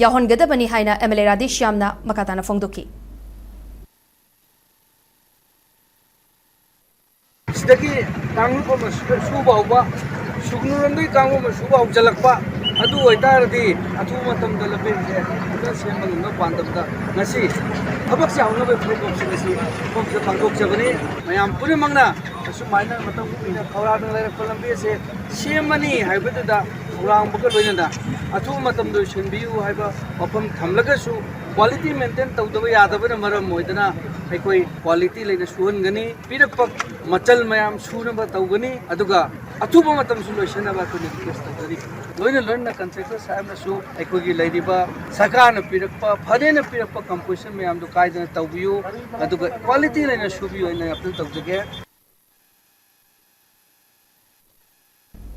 ꯌꯥꯎꯍꯟꯒꯗꯕꯅꯤ ꯍꯥꯏꯅ ꯑꯦꯝ ꯑꯦꯜ ꯑꯦ ꯔꯥꯙꯦꯁ꯭ꯌꯥꯝꯅ ꯃꯈꯥ ꯇꯥꯅ ꯐꯣꯡꯗꯣꯛꯈꯤ꯫ ꯁꯤꯗꯒꯤ ꯀꯥꯡꯂꯨꯞ ꯑꯃ ꯁꯨꯕ ꯍꯧꯕ, ꯁꯨꯒꯅꯨꯔꯣꯝꯗꯒꯤ ꯀꯥꯡꯂꯨꯞ ꯑꯃ ꯁꯨꯕ ꯍꯧꯖꯤꯜꯂꯛꯄ, ꯑꯗꯨ ꯑꯣꯏꯇꯥꯔꯗꯤ ꯑꯊꯨꯕ ꯃꯇꯝꯗ ꯂꯝꯕꯤꯁꯦ ꯐꯖꯅ ꯁꯦꯝꯕ ꯉꯝꯅꯕ ꯄꯥꯟꯗꯝꯗ ꯉꯁꯤ ꯊꯕꯛꯁꯦ ꯍꯧꯅꯕꯒꯤ ꯊꯧꯔꯝꯁꯤꯡ ꯑꯁꯤ ꯃꯐꯝꯁꯤꯗ ꯄꯥꯡꯊꯣꯛꯆꯕꯅꯤ꯫ ꯃꯌꯥꯝ ꯄꯨꯝꯅꯃꯛꯅ ꯑꯁꯨꯃꯥꯏꯅ ꯃꯇꯝ ꯀꯨꯏꯅ ꯈꯧꯔꯥꯡꯅ ꯂꯩꯔꯛꯄ ꯂꯝꯕꯤ ꯑꯁꯦ ꯁꯦꯝꯃꯅꯤ ꯍꯥꯏꯕꯗꯨꯗ ꯈꯧꯔꯥꯡꯕꯒ ꯂꯣꯏꯅꯅ ꯑꯊꯨꯕ ꯃꯇꯝꯗ ꯂꯣꯏꯁꯤꯟꯕꯤꯌꯨ ꯍꯥꯏꯕ ꯋꯥꯐꯝ ꯊꯝꯂꯒꯁꯨ ꯀ꯭ꯋꯥꯂꯤꯇꯤ ꯃꯦꯟꯇꯦꯟ ꯇꯧꯗꯕ ꯌꯥꯗꯕꯅ ꯃꯔꯝ ꯑꯣꯏꯗꯅ ꯑꯩꯈꯣꯏ ꯀ꯭ꯋꯥꯂꯤꯇꯤ ꯂꯩꯅ ꯁꯨꯍꯟꯒꯅꯤ꯫ ꯄꯤꯔꯛꯄ ꯃꯆꯜ ꯃꯌꯥꯝ ꯁꯨꯅꯕ ꯇꯧꯒꯅꯤ, ꯑꯗꯨꯒ ꯑꯊꯨꯕ ꯃꯇꯝꯁꯨ ꯂꯣꯏꯁꯤꯟꯅꯕ ꯑꯩꯈꯣꯏꯅ ꯔꯤꯀ꯭ꯋꯦꯁ ꯇꯧꯖꯔꯤ꯫ ꯂꯣꯏꯅ ꯂꯣꯏꯅꯅ ꯀꯟꯇ꯭ꯔꯦꯛꯇꯔ ꯁꯥꯍꯦꯕꯅꯁꯨ ꯑꯩꯈꯣꯏꯒꯤ ꯂꯩꯔꯤꯕ ꯁꯔꯀꯥꯔꯅ ꯄꯤꯔꯛꯄ, ꯐꯔꯦꯅ ꯄꯤꯔꯛꯄ ꯀꯝꯄꯣꯖꯤꯁꯟ ꯃꯌꯥꯝꯗꯨ ꯀꯥꯏꯗꯅ ꯇꯧꯕꯤꯌꯨ, ꯑꯗꯨꯒ ꯀ꯭ꯋꯥꯂꯤꯇꯤ ꯂꯩꯅ ꯁꯨꯕꯤꯌꯨ ꯍꯥꯏꯅ ꯑꯄꯤꯜ ꯇꯧꯖꯒꯦ꯫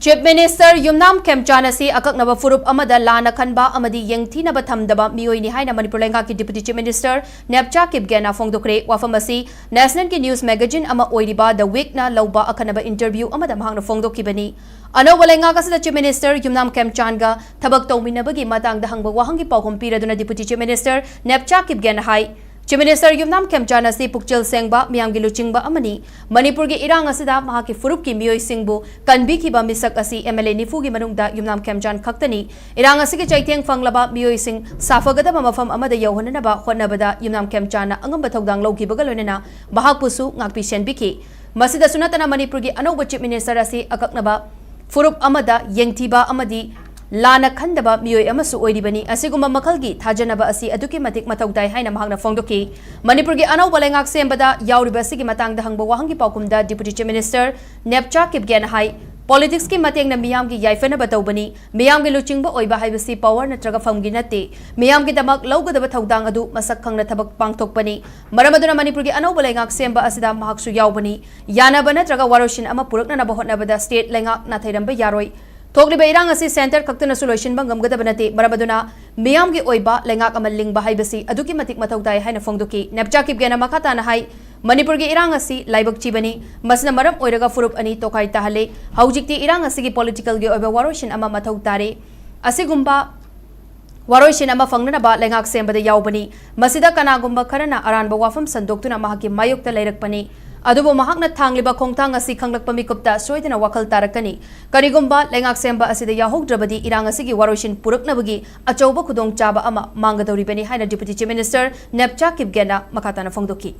Chief Minister ꯌꯨꯝꯅꯥꯝ ꯈꯦꯝꯆꯥꯟ ꯑꯁꯤ ꯑꯀꯛꯅꯕ ꯐꯨꯔꯨꯞ ꯑꯃꯗ ꯂꯥꯟꯅ ꯈꯟꯕ ꯑꯃꯗꯤ ꯌꯦꯡꯊꯤꯅꯕ ꯊꯝꯗꯕ ꯃꯤꯑꯣꯏꯅꯤ ꯍꯥꯏꯅ ꯃꯅꯤꯄꯨꯔ ꯂꯩꯉꯥꯛꯀꯤ Deputy Chief Minister ꯅꯦꯞꯆꯥ ꯀꯤꯞꯒꯦꯟꯅ ꯐꯣꯡꯗꯣꯛꯈ꯭ꯔꯦ꯫ ꯋꯥꯐꯝ ꯑꯁꯤ National ꯒꯤ news magazine ꯑꯃ ꯑꯣꯏꯔꯤꯕ The Week ꯅ ꯂꯧꯕ ꯑꯈꯟꯅꯕ interview ꯑꯃꯗ ꯃꯍꯥꯛꯅ ꯐꯣꯡꯗꯣꯛꯈꯤꯕꯅꯤ꯫ ꯑꯅꯧꯕ ꯂꯩꯉꯥꯛ ꯑꯁꯤꯗ Chief Minister ꯌꯨꯝꯅꯥꯝ ꯈꯦꯝꯆꯥꯟꯒ ꯊꯕꯛ ꯇꯧꯃꯤꯟꯅꯕꯒꯤ ꯃꯇꯥꯡꯗ ꯍꯪꯕ ꯋꯥꯍꯪꯒꯤ ꯄꯥꯎꯈꯨꯝ ꯄꯤꯔꯗꯨꯅ Deputy Chief Minister ꯅꯦꯞꯆꯥ ꯀꯤꯞꯒꯦꯟꯅ ꯍꯥꯏ, Chief Minister ꯌꯨꯝꯅꯥꯝ ꯈꯦꯝꯆꯥꯟ ꯑꯁꯤ ꯄꯨꯛꯆꯦꯜ ꯁꯦꯡꯕ, ꯃꯤꯌꯥꯝꯒꯤ ꯂꯨꯆꯤꯡꯕ ꯑꯃꯅꯤ꯫ ꯃꯅꯤꯄꯨꯔꯒꯤ ꯏꯔꯥꯡ ꯑꯁꯤꯗ ꯃꯍꯥꯛꯀꯤ ꯐꯨꯔꯨꯞꯀꯤ ꯃꯤꯑꯣꯏꯁꯤꯡꯕꯨ ꯀꯟꯕꯤꯈꯤꯕ ꯃꯤꯁꯛ ꯑꯁꯤ MLA ꯅꯤꯐꯨꯒꯤ ꯃꯅꯨꯡꯗ ꯌꯨꯝꯅꯥꯝ ꯈꯦꯝꯆꯥꯟ ꯈꯛꯇꯅꯤ꯫ ꯏꯔꯥꯡ ꯑꯁꯤꯒꯤ ꯆꯩꯊꯦꯡ ꯐꯪꯂꯕ ꯃꯤꯑꯣꯏꯁꯤꯡ ꯁꯥꯐꯒꯗꯕ ꯃꯐꯝ ꯑꯃꯗ ꯌꯧꯍꯟꯅꯅꯕ ꯍꯣꯠꯅꯕꯗ ꯌꯨꯝꯅꯥꯝ ꯈꯦꯝꯆꯥꯟꯅ ꯑꯉꯝꯕ ꯊꯧꯗꯥꯡ ꯂꯧꯈꯤꯕꯒ ꯂꯣꯏꯅꯅ ꯃꯍꯥꯛꯄꯨꯁꯨ ꯉꯥꯛꯄꯤ ꯁꯦꯟꯕꯤꯈꯤ꯫ ꯃꯁꯤꯗꯁꯨ ꯅꯠꯇꯅ ꯃꯅꯤꯄꯨꯔꯒꯤ ꯑꯅꯧꯕ Chief Minister ꯑꯁꯤ ꯑꯀꯛꯅꯕ ꯐꯨꯔꯨꯞ ꯑꯃꯗ ꯌꯦꯡꯊꯤꯕ ꯑꯃꯗꯤ ꯂꯥꯟꯅ ꯈꯟꯗꯕ ꯃꯤꯑꯣꯏ ꯑꯃꯁꯨ ꯑꯣꯏꯔꯤꯕꯅꯤ꯫ ꯑꯁꯤꯒꯨꯝꯕ ꯃꯈꯜꯒꯤ ꯊꯥꯖꯅꯕ ꯑꯁꯤ ꯑꯗꯨꯛꯀꯤ ꯃꯇꯤꯛ ꯃꯊꯧ ꯇꯥꯏ ꯍꯥꯏꯅ ꯃꯍꯥꯛꯅ ꯐꯣꯡꯗꯣꯛꯈꯤ꯫ ꯃꯅꯤꯄꯨꯔꯒꯤ ꯑꯅꯧꯕ ꯂꯩꯉꯥꯛ ꯁꯦꯝꯕꯗ ꯌꯥꯎꯔꯤꯕ ꯑꯁꯤꯒꯤ ꯃꯇꯥꯡꯗ ꯍꯪꯕ ꯋꯥꯍꯪꯒꯤ ꯄꯥꯎꯈꯨꯝꯗ Deputy Chief Minister ꯅꯦꯞꯆꯥ ꯀꯤꯞꯒꯦꯟꯅ ꯍꯥꯏ, politics ꯀꯤ ꯃꯇꯦꯡꯅ ꯃꯤꯌꯥꯝꯒꯤ ꯌꯥꯏꯐꯅꯕ ꯇꯧꯕꯅꯤ꯫ ꯃꯤꯌꯥꯝꯒꯤ ꯂꯨꯆꯤꯡꯕ ꯑꯣꯏꯕ ꯍꯥꯏꯕꯁꯤ power ꯅꯠꯇ꯭ꯔꯒ ꯐꯝꯒꯤ ꯅꯠꯇꯦ꯫ ꯃꯤꯌꯥꯝꯒꯤꯗꯃꯛ ꯂꯧꯒꯗꯕ ꯊꯧꯗꯥꯡ ꯑꯗꯨ ꯃꯁꯛ ꯈꯪꯅ ꯊꯕꯛ ꯄꯥꯡꯊꯣꯛꯄꯅꯤ꯫ ꯃꯔꯝ ꯑꯗꯨꯅ ꯃꯅꯤꯄꯨꯔꯒꯤ ꯑꯅꯧꯕ ꯂꯩꯉꯥꯛ ꯁꯦꯝꯕ ꯑꯁꯤꯗ ꯃꯍꯥꯛꯁꯨ ꯌꯥꯎꯕꯅꯤ꯫ ꯌꯥꯅꯕ ꯅꯠꯇ꯭ꯔꯒ ꯋꯥꯔꯣꯏꯁꯤꯟ ꯑꯃ ꯄꯨꯔꯛꯅꯅꯕ ꯍꯣꯠꯅꯕꯗ state ꯂꯩꯉꯥꯛ ꯅꯥꯊꯩꯔꯝꯕ ꯌꯥꯔꯣꯏ꯫ ꯊꯣꯛꯂꯤꯕ ꯏꯔꯥꯡ ꯑꯁꯤ centre ꯈꯛꯇꯅꯁꯨ ꯂꯣꯏꯁꯤꯟꯕ ꯉꯝꯒꯗꯕ ꯅꯠꯇꯦ꯫ ꯃꯔꯝ ꯑꯗꯨꯅ ꯃꯤꯌꯥꯝꯒꯤ ꯑꯣꯏꯕ ꯂꯩꯉꯥꯛ ꯑꯃ ꯂꯤꯡꯕ ꯍꯥꯏꯕꯁꯤ ꯑꯗꯨꯛꯀꯤ ꯃꯇꯤꯛ ꯃꯊꯧ ꯇꯥꯏ ꯍꯥꯏꯅ ꯐꯣꯡꯗꯣꯛꯈꯤ꯫ ꯅꯦꯞꯆꯥ ꯀꯤꯞꯒꯦꯟꯅ ꯃꯈꯥ ꯇꯥꯅ ꯍꯥꯏ, ꯃꯅꯤꯄꯨꯔꯒꯤ ꯏꯔꯥꯡ ꯑꯁꯤ ꯂꯥꯏꯕꯛ ꯊꯤꯕꯅꯤ꯫ ꯃꯁꯤꯅ ꯃꯔꯝ ꯑꯣꯏꯔꯒ ꯐꯨꯔꯨꯞ ꯑꯅꯤ ꯇꯣꯈꯥꯏ ꯇꯥꯍꯜꯂꯦ꯫ ꯍꯧꯖꯤꯛꯇꯤ ꯏꯔꯥꯡ ꯑꯁꯤꯒꯤ political ꯒꯤ ꯑꯣꯏꯕ ꯋꯥꯔꯣꯏꯁꯤꯟ ꯑꯃ ꯃꯊꯧ ꯇꯥꯔꯦ꯫ ꯑꯁꯤꯒꯨꯝꯕ ꯋꯥꯔꯣꯏꯁꯤꯟ ꯑꯃ ꯐꯪꯅꯅꯕ ꯂꯩꯉꯥꯛ ꯁꯦꯝꯕꯗ ꯌꯥꯎꯕꯅꯤ꯫ ꯃꯁꯤꯗ ꯀꯅꯥꯒꯨꯝꯕ ꯈꯔꯅ ꯑꯔꯥꯟꯕ ꯋꯥꯐꯝ ꯁꯟꯗꯣꯛꯇꯨꯅ ꯃꯍꯥꯛꯀꯤ ꯃꯥꯌꯣꯛꯇ ꯂꯩꯔꯛꯄꯅꯤ꯫ ꯑꯗꯨꯕꯨ ꯃꯍꯥꯛꯅ ꯊꯥꯡꯂꯤꯕ ꯈꯣꯡꯊꯥꯡ ꯑꯁꯤ ꯈꯪꯂꯛꯄ ꯃꯤꯀꯨꯞꯇ ꯁꯣꯏꯗꯅ ꯋꯥꯈꯜ ꯇꯥꯔꯛꯀꯅꯤ꯫ ꯀꯔꯤꯒꯨꯝꯕ ꯂꯩꯉꯥꯛ ꯁꯦꯝꯕ ꯑꯁꯤꯗ ꯌꯥꯎꯍꯧꯗ꯭ꯔꯕꯗꯤ ꯏꯔꯥꯡ ꯑꯁꯤꯒꯤ ꯋꯥꯔꯣꯏꯁꯤꯟ ꯄꯨꯔꯛꯅꯕꯒꯤ ꯑꯆꯧꯕ ꯈꯨꯗꯣꯡꯆꯥꯕ ꯑꯃ ꯃꯥꯡꯒꯗꯧꯔꯤꯕꯅꯤ ꯍꯥꯏꯅ Deputy Chief Minister ꯅꯦꯞꯆꯥ ꯀꯤꯞꯒꯦꯟꯅ ꯃꯈꯥ ꯇꯥꯅ ꯐꯣꯡꯗꯣꯛꯈꯤ꯫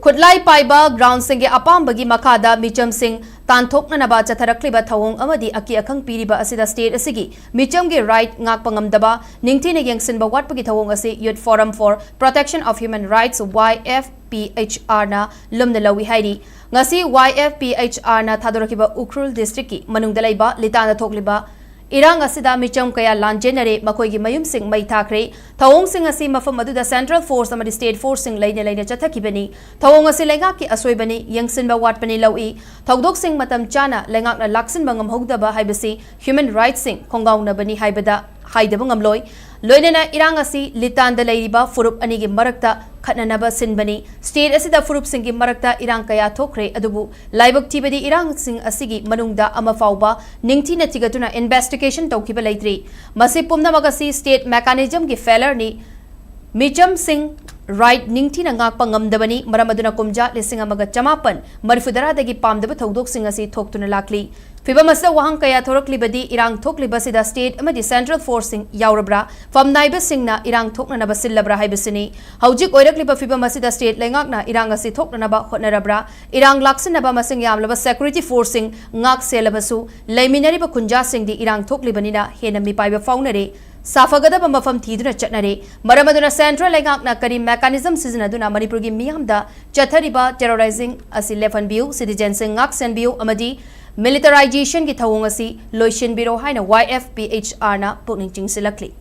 ꯈꯨꯠꯂꯥꯏ ꯄꯥꯏꯕ ground ꯁꯤꯡꯒꯤ ꯑꯄꯥꯝꯕꯒꯤ ꯃꯈꯥꯗ ꯃꯤꯆꯝꯁꯤꯡ ꯇꯥꯟꯊꯣꯛꯅꯅꯕ ꯆꯠꯊꯔꯛꯂꯤꯕ ꯊꯧꯑꯣꯡ ꯑꯃꯗꯤ ꯑꯀꯤ ꯑꯈꯪ ꯄꯤꯔꯤꯕ ꯑꯁꯤꯗ state ꯑꯁꯤꯒꯤ ꯃꯤꯆꯝꯒꯤ right ꯉꯥꯛꯄ ꯉꯝꯗꯕ, ꯅꯤꯡꯊꯤꯅ ꯌꯦꯡꯁꯤꯟꯕ ꯋꯥꯠꯄꯒꯤ ꯊꯧꯑꯣꯡ ꯑꯁꯤ Youth Forum for Protection of Human Rights, Y F P H R ꯅ ꯂꯨꯝꯅ ꯂꯧꯏ ꯍꯥꯏꯔꯤ꯫ ꯉꯁꯤ Y F P H R ꯅ ꯊꯥꯗꯣꯔꯛꯈꯤꯕ ꯎꯈ꯭ꯔꯨꯜ district ꯀꯤ ꯃꯅꯨꯡꯗ ꯂꯩꯕ ꯂꯤꯇꯥꯟꯗ ꯊꯣꯛꯂꯤꯕ ꯏꯔꯥꯡ ꯑꯁꯤꯗ ꯃꯤꯆꯝ ꯀꯌꯥ ꯂꯥꯟꯖꯦꯟꯅꯔꯦ, ꯃꯈꯣꯏꯒꯤ ꯃꯌꯨꯝꯁꯤꯡ ꯃꯩ ꯊꯥꯈ꯭ꯔꯦ꯫ ꯊꯧꯑꯣꯡꯁꯤꯡ ꯑꯁꯤ ꯃꯐꯝ ꯑꯗꯨꯗ Central Force ꯑꯃꯗꯤ State Forceꯁꯤꯡ ꯂꯩꯅ ꯂꯩꯅ ꯆꯠꯊꯈꯤꯕꯅꯤ꯫ ꯊꯧꯑꯣꯡ ꯑꯁꯤ ꯂꯩꯉꯥꯛꯀꯤ ꯑꯁꯣꯏꯕꯅꯤ, ꯌꯦꯡꯁꯤꯟꯕ ꯋꯥꯠꯄꯅꯤ ꯂꯧꯏ꯫ ꯊꯧꯗꯣꯛꯁꯤꯡ ꯃꯇꯝ ꯆꯥꯅ ꯂꯩꯉꯥꯛꯅ ꯂꯥꯛꯁꯤꯟꯕ ꯉꯝꯍꯧꯗꯕ ꯍꯥꯏꯕꯁꯤ human rightsꯁꯤꯡ ꯈꯣꯡꯒꯥꯎꯅꯕꯅꯤ ꯍꯥꯏꯕꯗ ꯍꯥꯏꯗꯕ ꯉꯝꯂꯣꯏ꯫ ꯂꯣꯏꯅꯅ ꯏꯔꯥꯡ ꯑꯁꯤ ꯂꯤꯇꯥꯟꯗ ꯂꯩꯔꯤꯕ ꯐꯨꯔꯨꯞ ꯑꯅꯤꯒꯤ ꯃꯔꯛꯇ ꯈꯠꯅꯅꯕ ꯁꯤꯟꯕꯅꯤ꯫ State ꯑꯁꯤꯗ ꯐꯨꯔꯨꯞꯁꯤꯡꯒꯤ ꯃꯔꯛꯇ ꯏꯔꯥꯡ ꯀꯌꯥ ꯊꯣꯛꯈ꯭ꯔꯦ, ꯑꯗꯨꯕꯨ ꯂꯥꯏꯕꯛ ꯊꯤꯕꯗꯤ ꯏꯔꯥꯡꯁꯤꯡ ꯑꯁꯤꯒꯤ ꯃꯅꯨꯡꯗ ꯑꯃ ꯐꯥꯎꯕ ꯅꯤꯡꯊꯤꯅ ꯊꯤꯒꯠꯇꯨꯅ investigation ꯇꯧꯈꯤꯕ ꯂꯩꯇ꯭ꯔꯤ꯫ ꯃꯁꯤ ꯄꯨꯝꯅꯃꯛ ꯑꯁꯤ state mechanismꯒꯤ failureꯅꯤ꯫ ꯃꯤꯆꯝꯁꯤꯡ right ꯅꯤꯡꯊꯤꯅ ꯉꯥꯛꯄ ꯉꯝꯗꯕꯅꯤ꯫ ꯃꯔꯝ ꯑꯗꯨꯅ ꯀꯨꯝꯖꯥ ꯂꯤꯁꯤꯡ ꯑꯃꯒ ꯆꯃꯥꯄꯟ ꯃꯔꯤꯐꯨ ꯇꯔꯥꯗꯒꯤ ꯄꯥꯝꯗꯕ ꯊꯧꯗꯣꯛꯁꯤꯡ ꯑꯁꯤ ꯊꯣꯛꯇꯨꯅ ꯂꯥꯛꯂꯤ꯫ ꯐꯤꯚꯝ ꯑꯁꯤꯗ ꯋꯥꯍꯪ ꯀꯌꯥ ꯊꯣꯔꯛꯂꯤꯕꯗꯤ ꯏꯔꯥꯡ ꯊꯣꯛꯂꯤꯕꯁꯤꯗ state ꯑꯃꯗꯤ Central Forceꯁꯤꯡ ꯌꯥꯎꯔꯕ꯭ꯔꯥ? ꯐꯝꯅꯥꯏꯕꯁꯤꯡꯅ ꯏꯔꯥꯡ ꯊꯣꯛꯅꯅꯕ ꯁꯤꯜꯂꯕ꯭ꯔꯥ ꯍꯥꯏꯕꯁꯤꯅꯤ꯫ ꯍꯧꯖꯤꯛ ꯑꯣꯏꯔꯛꯂꯤꯕ ꯐꯤꯚꯝ ꯑꯁꯤꯗ state ꯂꯩꯉꯥꯛꯅ ꯏꯔꯥꯡ ꯑꯁꯤ ꯊꯣꯛꯅꯅꯕ ꯍꯣꯠꯅꯔꯕ꯭ꯔꯥ? ꯏꯔꯥꯡ ꯂꯥꯛꯁꯤꯟꯅꯕ ꯃꯁꯤꯡ ꯌꯥꯝꯂꯕ security forceꯁꯤꯡ ꯉꯥꯛ ꯁꯦꯜꯂꯕꯁꯨ ꯂꯩꯃꯤꯟꯅꯔꯤꯕ ꯈꯨꯟꯖꯥꯁꯤꯡꯗꯤ ꯏꯔꯥꯡ ꯊꯣꯛꯂꯤꯕꯅꯤꯅ ꯍꯦꯟꯅ ꯃꯤꯄꯥꯏꯕ ꯐꯥꯎꯅꯔꯦ꯫ ꯁꯥꯐꯒꯗꯕ ꯃꯐꯝ ꯊꯤꯗꯨꯅ ꯆꯠꯅꯔꯦ꯫ ꯃꯔꯝ ꯑꯗꯨꯅ Central ꯂꯩꯉꯥꯛꯅ ꯀꯔꯤ mechanism ꯁꯤꯖꯤꯟꯅꯗꯨꯅ ꯃꯅꯤꯄꯨꯔꯒꯤ ꯃꯤꯌꯥꯝꯗ ꯆꯠꯊꯔꯤꯕ terrorising ꯑꯁꯤ ꯂꯦꯞꯍꯟꯕꯤꯌꯨ, citizenꯁꯤꯡ ꯉꯥꯛ ꯁꯦꯟꯕꯤꯌꯨ ꯑꯃꯗꯤ militarizationꯒꯤ ꯊꯧꯑꯣꯡ ꯑꯁꯤ ꯂꯣꯏꯁꯤꯟꯕꯤꯔꯣ ꯍꯥꯏꯅ Y F P H Rꯅ ꯄꯨꯛꯅꯤꯡ ꯆꯤꯡꯁꯤꯜꯂꯛꯂꯤ꯫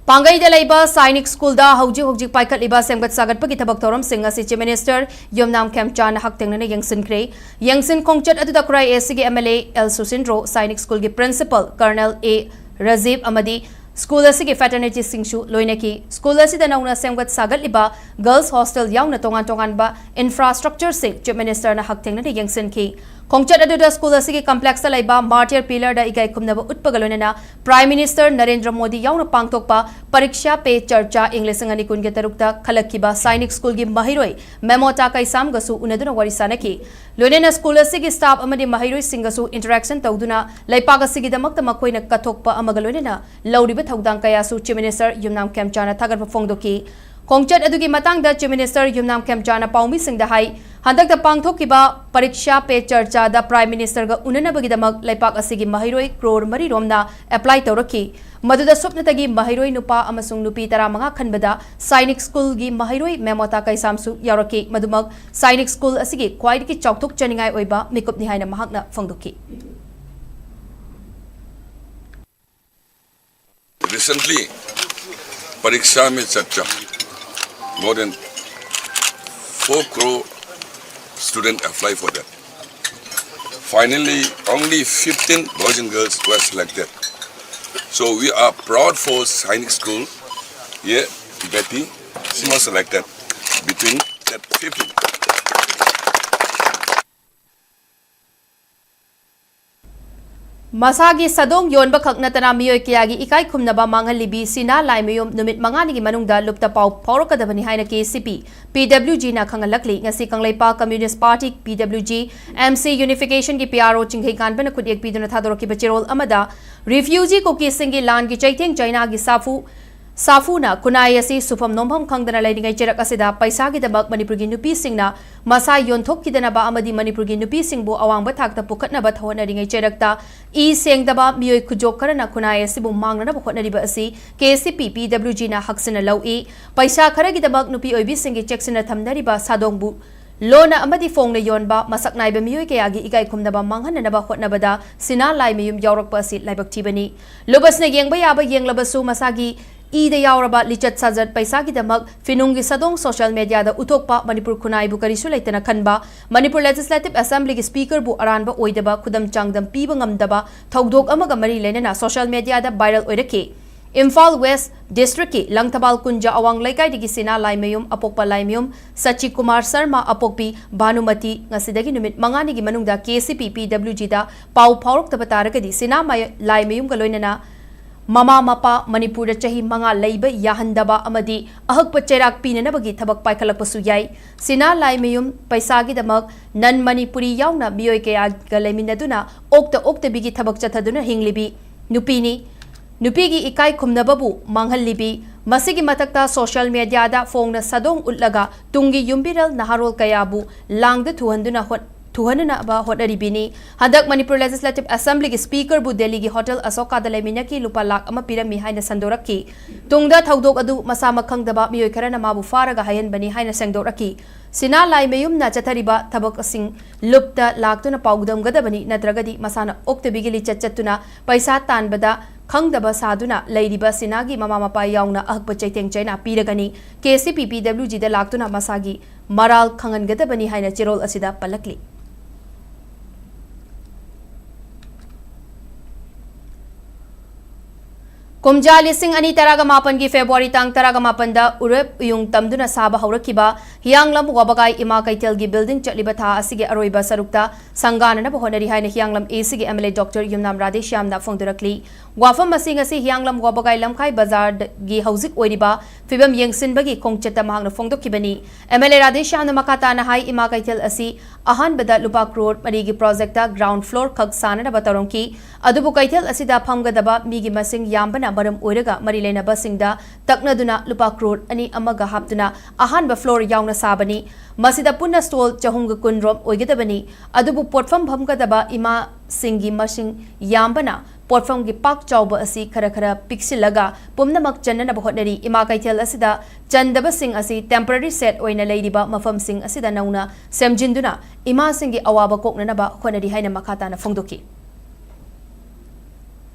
ꯄꯥꯡꯒꯩꯗ ꯂꯩꯕ ꯁꯥꯏꯅꯤꯛ ꯁ꯭ꯀꯨꯜꯗ ꯍꯧꯖꯤꯛ ꯍꯧꯖꯤꯛ ꯄꯥꯏꯈꯠꯂꯤꯕ ꯁꯦꯝꯒꯠ ꯁꯥꯒꯠꯄꯒꯤ ꯊꯕꯛ ꯊꯧꯔꯝꯁꯤꯡ ꯑꯁꯤ Chief Minister ꯌꯨꯝꯅꯥꯝ ꯈꯦꯝꯆꯥꯟꯅ ꯍꯛꯊꯦꯡꯅꯅ ꯌꯦꯡꯁꯤꯟꯈ꯭ꯔꯦ꯫ ꯌꯦꯡꯁꯤꯟ ꯈꯣꯡꯆꯠ ꯑꯗꯨꯗ ꯈꯨꯔꯥꯏ A Cꯒꯤ M L A L ꯁꯨꯁꯤꯟꯗ꯭ꯔꯣ, Sainik ꯁ꯭ꯀꯨꯜꯒꯤ principal Colonel A ꯔꯖꯤꯕ ꯑꯃꯗꯤ ꯁ꯭ꯀꯨꯜ ꯑꯁꯤꯒꯤ fraternity ꯁꯤꯡꯁꯨ ꯂꯣꯏꯅꯈꯤ꯫ ꯁ꯭ꯀꯨꯜ ꯑꯁꯤꯗ ꯅꯧꯅ ꯁꯦꯝꯒꯠ ꯁꯥꯒꯠꯂꯤꯕ girls hostel ꯌꯥꯎꯅ ꯇꯣꯉꯥꯟ ꯇꯣꯉꯥꯟꯕ infrastructure ꯁꯤꯡ Chief Minister ꯅ ꯍꯛꯊꯦꯡꯅꯅ ꯌꯦꯡꯁꯤꯟꯈꯤ꯫ ꯈꯣꯡꯆꯠ ꯑꯗꯨꯗ ꯁ꯭ꯀꯨꯜ ꯑꯁꯤꯒꯤ complex ꯇ ꯂꯩꯕ martyr pillar ꯗ ꯏꯀꯥꯏ ꯈꯨꯝꯅꯕ ꯎꯠꯄꯒ ꯂꯣꯏꯅꯅ Prime Minister ꯅꯔꯦꯟꯗ꯭ꯔ ꯃꯣꯗꯤ ꯌꯥꯎꯅ ꯄꯥꯡꯊꯣꯛꯄ Pariksha Pe Charcha ꯏꯪ ꯂꯤꯁꯤꯡ ꯑꯅꯤ ꯀꯨꯟꯒ ꯇꯔꯨꯛꯇ ꯈꯜꯂꯛꯈꯤꯕ ꯁꯥꯏꯅꯤꯛ ꯁ꯭ꯀꯨꯜꯒꯤ ꯃꯍꯩꯔꯣꯏ ꯃꯦꯃꯣꯇꯥ ꯀꯩꯁꯥꯝꯒꯁꯨ ꯎꯅꯗꯨꯅ ꯋꯥꯔꯤ ꯁꯥꯅꯈꯤ꯫ ꯂꯣꯏꯅꯅ ꯁ꯭ꯀꯨꯜ ꯑꯁꯤꯒꯤ staff ꯑꯃꯗꯤ ꯃꯍꯩꯔꯣꯏꯁꯤꯡꯒꯁꯨ interaction ꯇꯧꯗꯨꯅ ꯂꯩꯄꯥꯛ ꯑꯁꯤꯒꯤꯗꯃꯛꯇ ꯃꯈꯣꯏꯅ ꯀꯠꯊꯣꯛꯄ ꯑꯃꯒ ꯂꯣꯏꯅꯅ ꯂꯧꯔꯤꯕ ꯊꯧꯗꯥꯡ ꯀꯌꯥꯁꯨ Chief Minister ꯌꯨꯝꯅꯥꯝ ꯈꯦꯝꯆꯥꯟꯅ ꯊꯥꯒꯠꯄ ꯐꯣꯡꯗꯣꯛꯈꯤ꯫ ꯈꯣꯡꯆꯠ ꯑꯗꯨꯒꯤ ꯃꯇꯥꯡꯗ Chief Minister ꯌꯨꯝꯅꯥꯝ ꯈꯦꯝꯆꯥꯅ ꯄꯥꯎꯃꯤꯁꯤꯡꯗ ꯍꯥꯏ, ꯍꯟꯗꯛꯇ ꯄꯥꯡꯊꯣꯛꯈꯤꯕ ꯄꯔꯤꯛꯁꯥ ꯄꯦ ꯆꯔꯆꯥꯗ Prime Ministerꯒ ꯎꯅꯅꯕꯒꯤꯗꯃꯛ ꯂꯩꯄꯥꯛ ꯑꯁꯤꯒꯤ ꯃꯍꯩꯔꯣꯏ ꯀ꯭ꯔꯣꯔ ꯃꯔꯤ ꯔꯣꯝꯅ ꯑꯦꯄ꯭ꯂꯥꯏ ꯇꯧꯔꯛꯈꯤ꯫ ꯃꯗꯨꯗ ꯁꯨꯞꯅꯇꯒꯤ ꯃꯍꯩꯔꯣꯏ ꯅꯨꯄꯥ ꯑꯃꯁꯨꯡ ꯅꯨꯄꯤ ꯇꯔꯥꯃꯉꯥ ꯈꯟꯕꯗ ꯁꯥꯏꯅꯤꯛ ꯁ꯭ꯀꯨꯜꯒꯤ ꯃꯍꯩꯔꯣꯏ ꯃꯦꯃꯣꯇꯥ ꯀꯩꯁꯥꯝꯁꯨ ꯌꯥꯎꯔꯛꯈꯤ꯫ ꯃꯗꯨꯃꯛ ꯁꯥꯏꯅꯤꯛ ꯁ꯭ꯀꯨꯜ ꯑꯁꯤꯒꯤ ꯈ꯭ꯋꯥꯏꯗꯒꯤ ꯆꯥꯎꯊꯣꯛꯆꯅꯤꯡꯉꯥꯏ ꯑꯣꯏꯕ ꯃꯤꯀꯨꯞꯅꯤ ꯍꯥꯏꯅ ꯃꯍꯥꯛꯅ ꯐꯣꯡꯗꯣꯛꯈꯤ꯫ Recently, परीक्षा में चर्चा, more than four crore student apply for that. Finally, only fifteen boys and girls were selected. So we are proud for Sainik School. Yeah, Betty, she was selected between that fifteen. ꯃꯁꯥꯒꯤ ꯁꯥꯗꯣꯡ ꯌꯣꯟꯕ ꯈꯛ ꯅꯠꯇꯅ ꯃꯤꯑꯣꯏ ꯀꯌꯥꯒꯤ ꯏꯀꯥꯏ ꯈꯨꯝꯅꯕ ꯃꯥꯡꯍꯜꯂꯤꯕꯤ ꯁꯤꯅꯥ ꯂꯥꯏꯃꯌꯨꯝ ꯅꯨꯃꯤꯠ ꯃꯉꯥꯅꯤꯒꯤ ꯃꯅꯨꯡꯗ ꯂꯨꯞꯇ ꯄꯥꯎ ꯐꯥꯎꯔꯛꯀꯗꯕꯅꯤ ꯍꯥꯏꯅ KCP PWGꯅ ꯈꯪꯍꯜꯂꯛꯂꯤ꯫ ꯉꯁꯤ Kangleipak Communist Party PWG MC Unificationꯒꯤ PRO ꯆꯤꯡꯈꯩꯀꯥꯟꯕꯅ ꯈꯨꯠꯌꯦꯛ ꯄꯤꯗꯨꯅ ꯊꯥꯗꯣꯔꯛꯈꯤꯕ ꯆꯦꯔꯣꯜ ꯑꯃꯗ refugee ꯀꯨꯀꯤꯁꯤꯡꯒꯤ ꯂꯥꯟꯒꯤ ꯆꯩꯊꯦꯡ ꯆꯩꯅꯥꯒꯤ ꯁꯥꯐꯨ ꯁꯥꯐꯨꯅ ꯈꯨꯟꯅꯥꯏ ꯑꯁꯤ ꯁꯨꯐꯝ ꯅꯣꯝꯐꯝ ꯈꯪꯗꯅ ꯂꯩꯔꯤꯉꯩ ꯆꯩꯔꯛ ꯑꯁꯤꯗ ꯄꯩꯁꯥꯒꯤꯗꯃꯛ ꯃꯅꯤꯄꯨꯔꯒꯤ ꯅꯨꯄꯤꯁꯤꯡꯅ ꯃꯁꯥ ꯌꯣꯟꯊꯣꯛꯈꯤꯗꯅꯕ ꯑꯃꯗꯤ ꯃꯅꯤꯄꯨꯔꯒꯤ ꯅꯨꯄꯤꯁꯤꯡꯕꯨ ꯑꯋꯥꯡꯕ ꯊꯥꯛꯇ ꯄꯨꯈꯠꯅꯕ ꯊꯧꯍꯠꯅꯔꯤꯉꯩ ꯆꯩꯔꯛꯇ ꯏ ꯁꯦꯡꯗꯕ ꯃꯤꯑꯣꯏ ꯈꯨꯖꯣꯛ ꯈꯔꯅ ꯈꯨꯟꯅꯥꯏ ꯑꯁꯤꯕꯨ ꯃꯥꯡꯅꯅꯕ ꯍꯣꯠꯅꯔꯤꯕ ꯑꯁꯤ KCP PWGꯅ ꯍꯛꯁꯤꯟꯅ ꯂꯧꯏ꯫ ꯄꯩꯁꯥ ꯈꯔꯒꯤꯗꯃꯛ ꯅꯨꯄꯤ ꯑꯣꯏꯕꯤꯁꯤꯡꯒꯤ ꯆꯦꯛꯁꯤꯟꯅ ꯊꯝꯅꯔꯤꯕ ꯁꯥꯗꯣꯡꯕꯨ ꯂꯣꯟꯅ ꯑꯃꯗꯤ ꯐꯣꯡꯅ ꯌꯣꯟꯕ, ꯃꯁꯛ ꯅꯥꯏꯕ ꯃꯤꯑꯣꯏ ꯀꯌꯥꯒꯤ ꯏꯀꯥꯏ ꯈꯨꯝꯅꯕ ꯃꯥꯡꯍꯟꯅꯅꯕ ꯍꯣꯠꯅꯕꯗ ꯁꯤꯅꯥ ꯂꯥꯏꯃꯌꯨꯝ ꯌꯥꯎꯔꯛꯄ ꯑꯁꯤ ꯂꯥꯏꯕꯛ ꯊꯤꯕꯅꯤ꯫ ꯂꯨꯕꯁꯅ ꯌꯦꯡꯕ ꯌꯥꯕ ꯌꯦꯡꯂꯕꯁꯨ ꯃꯁꯥꯒꯤ ꯏꯗ ꯌꯥꯎꯔꯕ ꯂꯤꯆꯠ ꯁꯥꯖꯠ ꯄꯩꯁꯥꯒꯤꯗꯃꯛ ꯐꯤꯅꯨꯡꯒꯤ ꯁꯥꯗꯣꯡ social mediaꯗ ꯎꯠꯊꯣꯛꯄ, ꯃꯅꯤꯄꯨꯔ ꯈꯨꯟꯅꯥꯏꯕꯨ ꯀꯔꯤꯁꯨ ꯂꯩꯇꯅ ꯈꯟꯕ, ꯃꯅꯤꯄꯨꯔ Legislative Assemblyꯒꯤ Speakerꯕꯨ ꯑꯔꯥꯟꯕ ꯑꯣꯏꯗꯕ ꯈꯨꯗꯝ ꯆꯥꯡꯗꯝ ꯄꯤꯕ ꯉꯝꯗꯕ ꯊꯧꯗꯣꯛ ꯑꯃꯒ ꯃꯔꯤ ꯂꯩꯅꯅ social mediaꯗ viral ꯑꯣꯏꯔꯛꯈꯤ꯫ ꯏꯝꯐꯥꯜ West Districtꯀꯤ ꯂꯪꯊꯕꯥꯜ ꯀꯨꯟꯖ ꯑꯋꯥꯡ ꯂꯩꯀꯥꯏꯗꯒꯤ ꯁꯤꯅꯥ ꯂꯥꯏꯃꯌꯨꯝ, ꯑꯄꯣꯛꯄ ꯂꯥꯏꯃꯌꯨꯝ ꯁꯆꯤ ꯀꯨꯃꯥꯔ ꯁꯔꯃ, ꯑꯄꯣꯛꯄꯤ ꯚꯥꯅꯨꯃꯇꯤ, ꯉꯁꯤꯗꯒꯤ ꯅꯨꯃꯤꯠ ꯃꯉꯥꯅꯤꯒꯤ ꯃꯅꯨꯡꯗ KCP PWGꯗ ꯄꯥꯎ ꯐꯥꯎꯔꯛꯇꯕ ꯇꯥꯔꯒꯗꯤ ꯁꯤꯅꯥ ꯃꯥꯏ-, ꯂꯥꯏꯃꯌꯨꯝꯒ ꯂꯣꯏꯅꯅ ꯃꯃꯥ ꯃꯄꯥ ꯃꯅꯤꯄꯨꯔꯗ ꯆꯍꯤ ꯃꯉꯥ ꯂꯩꯕ ꯌꯥꯍꯟꯗꯕ ꯑꯃꯗꯤ ꯑꯍꯛꯄ ꯆꯩꯔꯥꯛ ꯄꯤꯅꯅꯕꯒꯤ ꯊꯕꯛ ꯄꯥꯏꯈꯠꯂꯛꯄꯁꯨ ꯌꯥꯏ꯫ ꯁꯤꯅꯥ ꯂꯥꯏꯃꯌꯨꯝ ꯄꯩꯁꯥꯒꯤꯗꯃꯛ non Manipuri ꯌꯥꯎꯅ ꯃꯤꯑꯣꯏ ꯀꯌꯥꯒ ꯂꯩꯃꯤꯟꯅꯗꯨꯅ ꯑꯣꯛꯇ ꯑꯣꯛꯇꯕꯤꯒꯤ ꯊꯕꯛ ꯆꯠꯊꯗꯨꯅ ꯍꯤꯡꯂꯤꯕꯤ ꯅꯨꯄꯤꯅꯤ꯫ ꯅꯨꯄꯤꯒꯤ ꯏꯀꯥꯏ ꯈꯨꯝꯅꯕꯕꯨ ꯃꯥꯡꯍꯜꯂꯤꯕꯤ ꯃꯁꯤꯒꯤ ꯃꯊꯛꯇ social media ꯗ ꯐꯣꯡꯅ ꯁꯥꯗꯣꯡ ꯎꯠꯂꯒ ꯇꯨꯡꯒꯤ ꯌꯨꯝꯕꯤꯔꯦꯜ ꯅꯍꯥꯔꯣꯜ ꯀꯌꯥꯕꯨ ꯂꯥꯡꯗ ꯊꯨꯍꯟꯗꯨꯅ ꯍꯣꯠ-, ꯊꯨꯍꯟꯅꯅꯕ ꯍꯣꯠꯅꯔꯤꯕꯅꯤ꯫ ꯍꯟꯗꯛ ꯃꯅꯤꯄꯨꯔ Legislative Assembly ꯒꯤ Speaker ꯕꯨ ꯗꯦꯜꯂꯤꯒꯤ Hotel Ashoka ꯗ ꯂꯩꯃꯤꯟꯅꯈꯤ, ꯂꯨꯄꯥ ꯂꯥꯈ ꯑꯃ ꯄꯤꯔꯝꯃꯤ ꯍꯥꯏꯅ ꯁꯟꯗꯣꯔꯛꯈꯤ꯫ ꯇꯨꯡꯗ ꯊꯧꯗꯣꯛ ꯑꯗꯨ ꯃꯁꯥꯃꯛ ꯈꯪꯗꯕ ꯃꯤꯑꯣꯏ ꯈꯔꯅ ꯃꯥꯕꯨ ꯐꯥꯔꯒ ꯍꯥꯏꯍꯟꯕꯅꯤ ꯍꯥꯏꯅ ꯁꯦꯡꯗꯣꯔꯛꯈꯤ꯫ ꯁꯤꯅꯥ ꯂꯥꯏꯃꯌꯨꯝꯅ ꯆꯠꯊꯔꯤꯕ ꯊꯕꯛꯁꯤꯡ ꯂꯨꯞꯇ ꯂꯥꯛꯇꯨꯅ ꯄꯥꯎꯗꯝꯒꯗꯕꯅꯤ, ꯅꯠꯇ꯭ꯔꯒꯗꯤ ꯃꯁꯥꯅ ꯑꯣꯛꯇꯕꯤꯒꯤ ꯂꯤꯆꯠ ꯆꯠꯇꯨꯅ ꯄꯩꯁꯥ ꯇꯥꯟꯕꯗ ꯈꯪꯗꯕ ꯁꯥꯗꯨꯅ ꯂꯩꯔꯤꯕ ꯁꯤꯅꯥꯒꯤ ꯃꯃꯥ ꯃꯄꯥ ꯌꯥꯎꯅ ꯑꯍꯛꯄ ꯆꯩꯊꯦꯡ ꯆꯩꯅꯥ ꯄꯤꯔꯒꯅꯤ꯫ ꯀꯦ ꯁꯤ ꯄꯤ ꯄꯤ ꯗꯕ꯭ꯂꯤꯎ ꯖꯤ ꯗ ꯂꯥꯛꯇꯨꯅ ꯃꯁꯥꯒꯤ ꯃꯔꯥꯜ ꯈꯪꯍꯟꯒꯗꯕꯅꯤ ꯍꯥꯏꯅ ꯆꯦꯔꯣꯜ ꯑꯁꯤꯗ ꯄꯜꯂꯛꯂꯤ꯫ ꯀꯨꯝꯖꯥ ꯂꯤꯁꯤꯡ ꯑꯅꯤ ꯇꯔꯥꯒ ꯃꯥꯄꯟꯒꯤ ꯐꯦꯕ꯭ꯔꯨꯋꯥꯔꯤ ꯇꯥꯡ ꯇꯔꯥꯒ ꯃꯥꯄꯟꯗ ꯎꯔꯦꯞ ꯎꯌꯨꯡ ꯇꯝꯗꯨꯅ ꯁꯥꯕ ꯍꯧꯔꯛꯈꯤꯕ ꯍꯤꯌꯥꯡꯂꯝ ꯋꯥꯕꯒꯥꯏ ꯏꯃꯥ ꯀꯩꯊꯦꯜꯒꯤ building ꯆꯠꯂꯤꯕ ꯊꯥ ꯑꯁꯤꯒꯤ ꯑꯔꯣꯏꯕ ꯁꯔꯨꯛꯇ ꯁꯪꯒꯥꯅꯅꯕ ꯍꯣꯠꯅꯔꯤ ꯍꯥꯏꯅ ꯍꯤꯌꯥꯡꯂꯝ A C ꯒꯤ M L A Doctor ꯌꯨꯝꯅꯥꯝ ꯔꯥꯙꯦꯁ꯭ꯌꯥꯝꯅ ꯐꯣꯡꯗꯣꯔꯛꯂꯤ꯫ ꯋꯥꯐꯝ ꯑꯁꯤ ꯉꯁꯤ ꯍꯤꯌꯥꯡꯂꯝ ꯋꯥꯕꯒꯥꯏ ꯂꯝꯈꯥꯏ ꯕꯖꯥꯔꯒꯤ ꯍꯧꯖꯤꯛ ꯑꯣꯏꯔꯤꯕ ꯐꯤꯕꯝ ꯌꯦꯡꯁꯤꯟꯕꯒꯤ ꯈꯣꯡꯆꯠꯇ ꯃꯍꯥꯛꯅ ꯐꯣꯡꯗꯣꯛꯈꯤꯕꯅꯤ꯫ M L A ꯔꯥꯙꯦꯁ꯭ꯌꯥꯝꯅ ꯃꯈꯥ ꯇꯥꯅ ꯍꯥꯏ, ꯏꯃꯥ ꯀꯩꯊꯦꯜ ꯑꯁꯤ ꯑꯍꯥꯟꯕꯗ ꯂꯨꯄꯥ ꯀ꯭ꯔꯣꯔ ꯃꯔꯤꯒꯤ project ground floor ꯈꯛ ꯁꯥꯅꯅꯕ ꯇꯧꯔꯝꯈꯤ꯫ ꯑꯗꯨꯕꯨ ꯀꯩꯊꯦꯜ ꯑꯁꯤꯗ ꯐꯝꯒꯗꯕ ꯃꯤꯒꯤ ꯃꯁꯤꯡ ꯌꯥꯝꯕꯅ ꯃꯔꯝ ꯑꯣꯏꯔꯒ ꯃꯔꯤ ꯂꯩꯅꯕꯁꯤꯡꯗ ꯇꯛꯅꯗꯨꯅ ꯂꯨꯄꯥ ꯀ꯭ꯔꯣꯔ ꯑꯅꯤ ꯑꯃꯒ ꯍꯥꯞꯇꯨꯅ ꯑꯍꯥꯟꯕ floor ꯌꯥꯎꯅ ꯁꯥꯕꯅꯤ꯫ ꯃꯁꯤꯗ ꯄꯨꯟꯅ stall ꯆꯍꯨꯝꯒ ꯀꯨꯟ ꯔꯣꯝ ꯑꯣꯏꯒꯗꯕꯅꯤ꯫ ꯑꯗꯨꯕꯨ ꯄꯣꯠꯐꯝ ꯐꯝꯒꯗꯕ ꯏꯃꯥꯁꯤꯡꯒꯤ ꯃꯁꯤꯡ ꯌꯥꯝꯕꯅ ꯄꯣꯠꯐꯝꯒꯤ ꯄꯥꯛ ꯆꯥꯎꯕ ꯑꯁꯤ ꯈꯔ ꯈꯔ ꯄꯤꯛꯁꯤꯜꯂꯒ ꯄꯨꯝꯅꯃꯛ ꯆꯟꯅꯅꯕ ꯍꯣꯠꯅꯔꯤ꯫ ꯏꯃꯥ ꯀꯩꯊꯦꯜ ꯑꯁꯤꯗ ꯆꯟꯗꯕꯁꯤꯡ ꯑꯁꯤ temporary shed ꯑꯣꯏꯅ ꯂꯩꯔꯤꯕ ꯃꯐꯝꯁꯤꯡ ꯑꯁꯤꯗ ꯅꯧꯅ ꯁꯦꯝꯖꯤꯟꯗꯨꯅ ꯏꯃꯥꯁꯤꯡꯒꯤ ꯑꯋꯥꯕ ꯀꯣꯛꯅꯅꯕ ꯍꯣꯠꯅꯔꯤ ꯍꯥꯏꯅ ꯃꯈꯥ ꯇꯥꯅ ꯐꯣꯡꯗꯣꯛꯈꯤ꯫